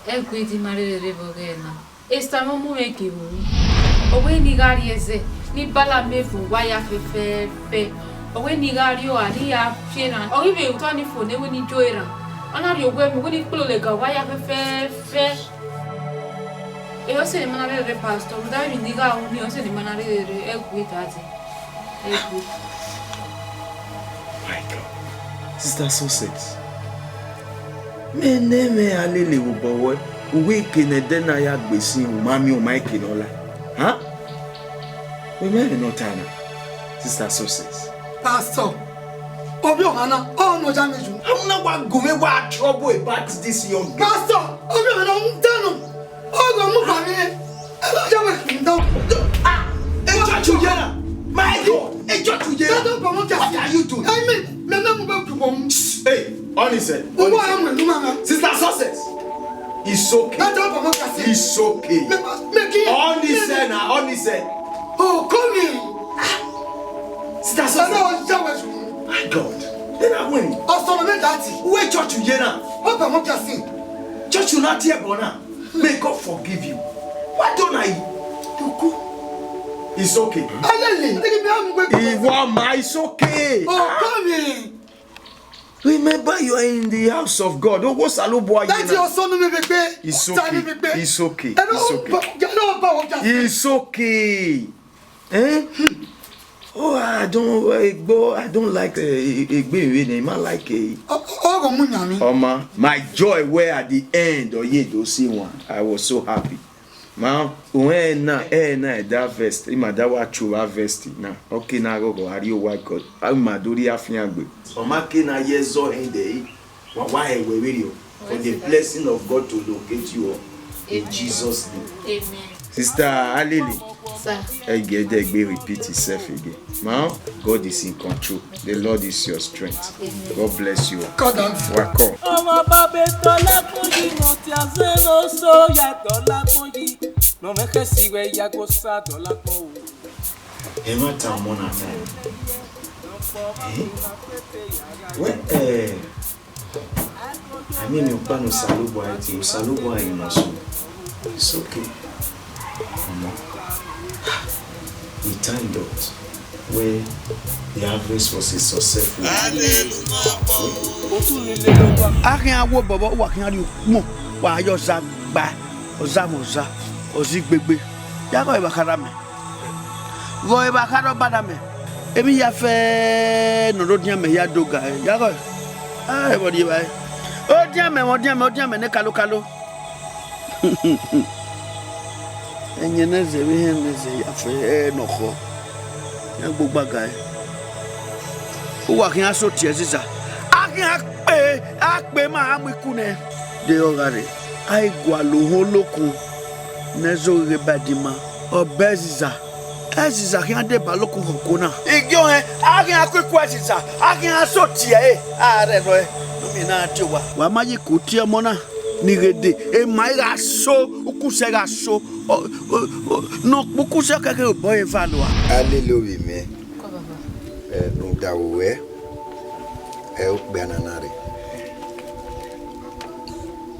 egui di ma rherhe rre vbe ọghẹe na. Esther mwẹ mu mwẹ gie vbe ru. Ọ wẹ ne I gha rrie ẹzẹ, ne I bala mẹ vbe owa ya fẹfẹẹfẹ. Ọ wẹ ne I gha rrie oha ne I ya fi erhan. Ọ ghi vbe otọ ni fo ne wẹ ne I jo erhan. Ọ na rhie owẹ mẹ, wẹ ne I kpolo lẹga owa ya fẹfẹẹfẹ. Ẹ, ọ sẹ ne ima na rherhe rre, Pastor, rhunmwuda emwi ne I gha ru nii, ọ sẹ ne ima na rherhe rre, egui daddy. Egui. My God. Sister Success. Mẹ ne mwẹ a lele vbe obọ ruẹ, uwẹ eke ne ẹdẹ na ya gbe sin, u ma miẹn, u ma eke ne ọ la. Huh? Wẹ mẹ vbe ne ọ ta na, Sister Success. Pastor, ovbi ọmwa na, ọ nọ ya mwẹ yu. How na wa gu mwẹ wa trouble about this young girl? Pastor, ovbi ọmwa na, ọ danu. Ọ gọ mu ba mwẹ. Ẹ lọ ya mwẹ kundọ. Ah, ẹ judge you here now. My God, ẹ judge you here now. What are you doing? I mean, mẹ mẹ mu bẹ kundọ. Hey, Onise. Uwa ya mu enu mama. Sister Success. It's okay. That's all for my cousin. It's okay. Me, me ki. Onise na, Onise. Oh, come here. Sister Success. Ẹ lọ ya mwẹ yu. My God. Then I win. Ọsọ na mẹ dati. Where church you here now? What about my cousin? Church you not here, but now. May God forgive you. Why don't I? It's okay. Alele, take me out. Iwọ ma, it's okay. Oh, come here. Remember, you are in the house of God. Owẹ Osanobua ye na. That's your son, me, baby. It's okay. It's okay. It's okay. It's okay. Eh? Oh, I don't, Egbo, I don't like, eh, Egbe Iwe name. I like, eh, Ọ, ọ, ọ gọ mu yan mi. Oma, my joy were at the end. Oye do see one. I was so happy. Ma, uwẹ na, ẹ na, ẹ da vest, ima da wa chu vba vest na. Okay, na ghọghọ, a rrie owa ikọ. A ma do rhie afiangbe. Ọ ma ke na ye zọ hẹn dẹ, wa, wa hẹ wẹ vberriọ. For the blessing of God to locate you all. In Jesus' name. Amen. Sister Alili. Sir. Ẹ gẹ dẹ gbe repeat itself again. Ma, God is in control. The Lord is your strength. Amen. God bless you all. God bless you. Welcome. Ọmọ bàbá ètò lẹ́kùn yìí, mo ti a zero so yàtọ̀ lápò yìí. Mo mẹ́kẹ́ sí wẹ̀ yàgò sá dọ̀là pọ̀ o. Ẹ má ta ọmọ náà fún mi. Ẹ? Wẹ, ẹ, I mean, ọkpa ne Osanobua ti, Osanobua imọ so. It's okay. Ọmọ. We thank God. Wẹ the harvest was a successful. A khian wo bọbọ, wa khian rhie ukpọn, wa ya ọza gba, ọza mwẹ ọza, ọza igbegbe. Ya gọ evba khara mẹ. Vbe evba khara ọba na mẹ, emwi hia fẹ ne ọ rre odian mẹ hia do ga ẹre. Ya gọ, a, ẹvbo rri evbare. Odian mẹ, odian mẹ, odian mẹ ne kalokalo. Ẹyẹn ne zẹ vbe hẹn ne zẹ ya fẹ ẹ ne ọ khọ. Ya gbogba ga ẹre. Uwa khian so tie ẹziza. A khian kpe, a kpe ma a mu iku nẹ. De ọ gha rre, a i gualọ ohẹn olokun ne ẹ zẹ ogheghe ba ẹdin ima, ọ bọ ẹziza. Ẹziza khian deba loko họkuo na. Igiọnrẹn, a khian ku iku ẹziza, a khian so tie ẹre, a rhẹrọ ẹe, ne ọ miẹn ne a tie owa. Wa ma ye iku tie ọmọ na, ni ghe dee, emwa i gha so, ukusẹ gha so, ọ, ọ, ọ, ne ọ kpe ukusẹ kẹkẹ obọ ẹre eva lua. Alele ovbi mẹ, ẹ, rhunmwuda vbe uwẹ, ẹ, okpia na na rre.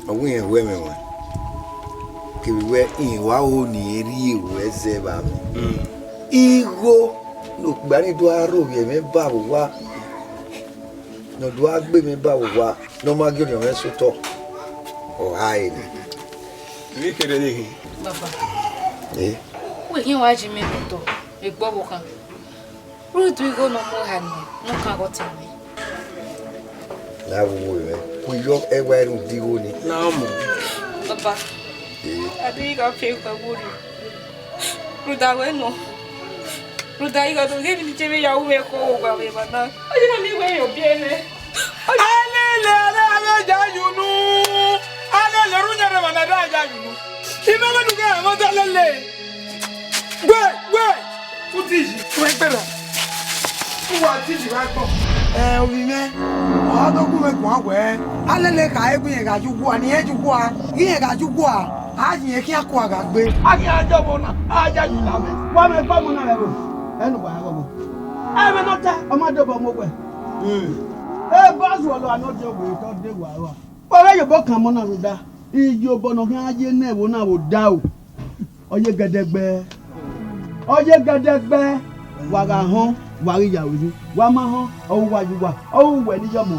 Ọ wẹ irẹn hu ẹmwẹ wan, kevbe wẹ irẹn wa ho ne irẹn rhie ruẹ zẹ vbe amwẹ. Igho ne okpia ni do gha rhovbiẹ mwẹ ba vbe owa, ne ọ do gha gbe mwẹ ba vbe owa, ne ọ ma gie orhiọn mwẹ sẹ otọ, ọ gha re nẹ. Vbe kherhe ne khin? Baba, eh? Wẹ khian wa ji mẹ vbe otọ, egbe ọvbokhan. Rhunmwuda igho ne ọ mu eha nian, ne ọ kan ghe ọtẹn mwẹ. Na vbe uwu mwẹ, ku yọ ẹwa rhunmwuda igho ni. Na mọ. Baba. Eh. A deghẹ I gha fian egbe vberriọ. Rhunmwuda wẹ nọ. Rhunmwuda I gha do ghe emwi ne I je vbe ya ru mwẹ ekhọe vbe owa vbe evba na. Ọ ye na miẹn wẹ irẹn ọ biẹ mwẹ. Alele, alele, alele, ya ye unu. Alele, ru yan rre emwa na, alele, ya ye unu. I ma wẹ ne u gha mwẹ ọdọ alele. Wẹ, wẹ. U ti yi, wẹ gberra. U wa ti yi vbe agbọn. Ẹ, ovbi mwẹ, ọ do gu mwẹ guan wẹẹ, a lele kha egbe irẹn gha ye ughua, ne irẹn ye ughua, ghe irẹn gha ye ughua, a yin khian kua gha gbe. A khian ya obọ na, a ya yi la mwẹ. Wa mwẹ gbe ọmọ na rẹ vbo? Ẹ ne uwa ghọghọ. Ẹmwẹ ne ọ ta, ọ ma dobọ mu owẹ. Eba zuọlọ anọ diọ wẹ tọ de wa rua. Wa ghẹ ye obọ kan ọmọ na rhunmwuda, iyobọ ne ọ khian ye ne ẹvbo na vbe odaro. Ọ ye gẹdẹgbẹ, ọ ye gẹdẹgbẹ. Wa gha họn, wa ghi ya vbe emwi. Wa ma họn, ọ ru uwa ye uwa, ọ ru uwẹ ne I ya ọmọ.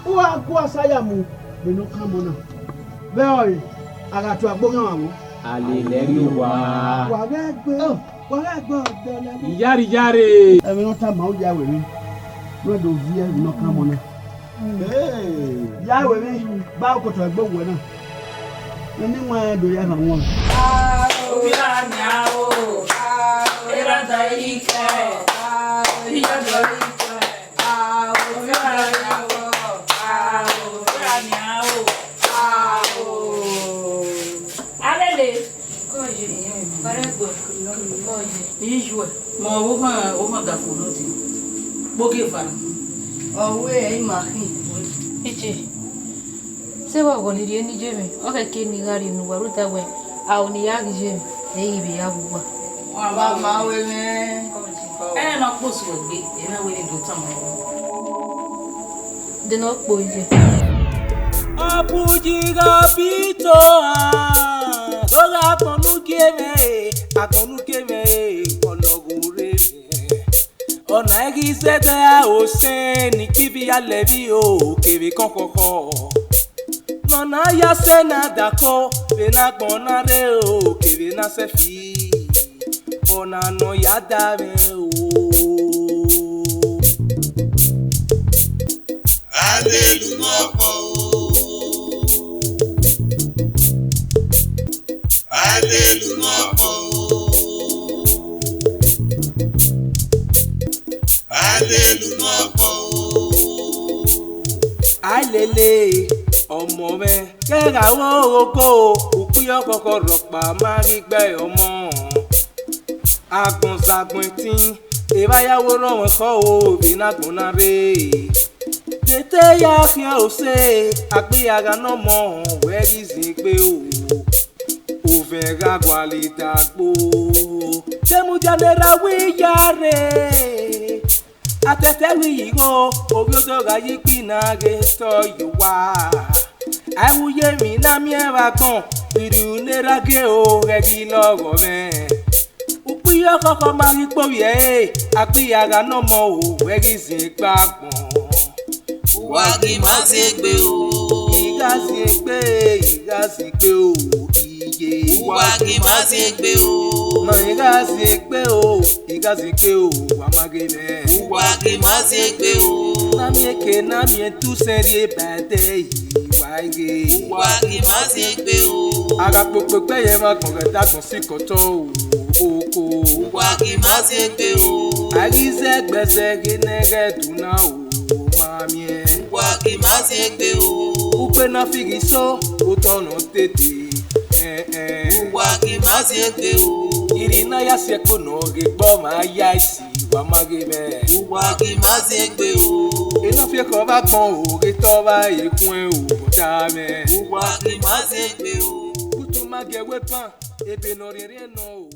Uwa gu asa ya mu vbe ne ọ kan ọmọ na. Vbe ọre, a gha tue agbo khian mwẹ vbo? A lele ẹre owa. Wa ghẹ gbe, wa ghẹ gbe ọdọ lẹ. Iyare, iyare. Ẹmwẹ ne ọ tama u ya vbe emwi, ne u do viẹ vbe ne ọ kan ọmọ na. Ya vbe emwi, gba okotọ ẹgbe owẹ na. Emwi wan do ya ẹmwẹ wọn. Ovbi ra nian o, erha da ikẹ, iyadọ ikẹ, ovbi ra nian o, ovbi ra nian o. Alele. Kọye, ọrẹgbe, kọye. Iyuẹ, ma ọvbokhan, ọvbokhan da fo nọ dee. Kpogie eva. Ọ wẹ ẹ i ma khin. Iye, sẹ vbe ọghọ ne I rhie ne iye mwẹ, ọ khẹke ne I gha rhie ne uwa rhunmwuda wẹẹ, aro ne I ya ghi ye mwẹ, ẹ i ghi vbe ya ghe uwa. Wa ma wẹ mwẹ. Ẹnẹ ne ọ kpọ su egbe, ẹ i na wẹ ne I do tama uwa. De ne ọ kpọ iye. Ọ bu yi gha bi to a, do gha agbọn ne u gie mwẹ e, agbọn ne u gie mwẹ e, ọlọghọ rre. Ọna i ghi zẹdẹ a osẹn ni kpivi ya lẹ vbe o, kevbe kọkhọkhọ. Ne ọ na ya sẹ ne a dakọ, vbe ne agbọn na rre o, kevbe ne a sẹ fi. Ọna ne ọ ya da mwẹ o. Alelu ne ọ kpọ o. Alelu ne ọ kpọ o. Alelu ne ọ kpọ o. Alele, ọmọ mwẹ, kẹgha wo ogo, ukpiyọ khọkhọ rhọkpa ma ghi gbe ọmọ. Agbọn zagbọn ẹtin, evba ya wo rrọmwẹ khọ o, vbe ne agbọn na rre. De te ya khian ose, a gbe ya gha ne ọmọ, wẹ ghi zin egbe o. Ovẹn gha gualọ idagbo, de mudia ne erha wẹ iyare. Atẹtẹ wẹ igho, ovbi odọ gha ye ikpina ghe tọ ye owa. A i wu ye emwi ne a miẹn vbe agbọn, irriu ne erha gie o, ghẹ ghi lọghọ mwẹ. Ukpiyọ khọkhọ ma ghi kpe ovbi ẹre, a gbe ya gha ne ọmọ o, wẹ ghi zin egbe agbọn. Uwa ghi ma zin egbe o. I gha zin egbe, I gha zin egbe o, iye. Uwa ghi ma zin egbe o. Ma I gha zin egbe o, I gha zin egbe o, wa ma ghe mwẹ. Uwa ghi ma zin egbe o. Na miẹn eke, na miẹn tusẹn rhie ba ẹdẹ, I wa ghe. Uwa ghi ma zin egbe o. A gha kpokpo egbe ye emwa agbọn ghẹ dagbọn sikẹ otọ o, oko. Uwa ghi ma zin egbe o. A ghi zẹ ẹgbẹzẹ ghe ne ẹghẹ du na o, ma miẹn. Uwa ghi ma zin egbe o. Ugbe na fi ghi so, otọ nọ tete, ẹn, ẹn. Uwa ghi ma zin egbe o. Irri na ya si ẹko nọ ghe gbe ọmwa ya isi, wa ma ghe mwẹ. Uwa ghi ma zin egbe o. Ena fi ekhọe vbe agbọn o, ghe te ọ vba ekhun ẹn o, ọta mwẹ. Uwa ghi ma zin egbe o. Utu ma gie ẹwe ban, ebe ne ọ rhiẹnrhiẹn nọ o.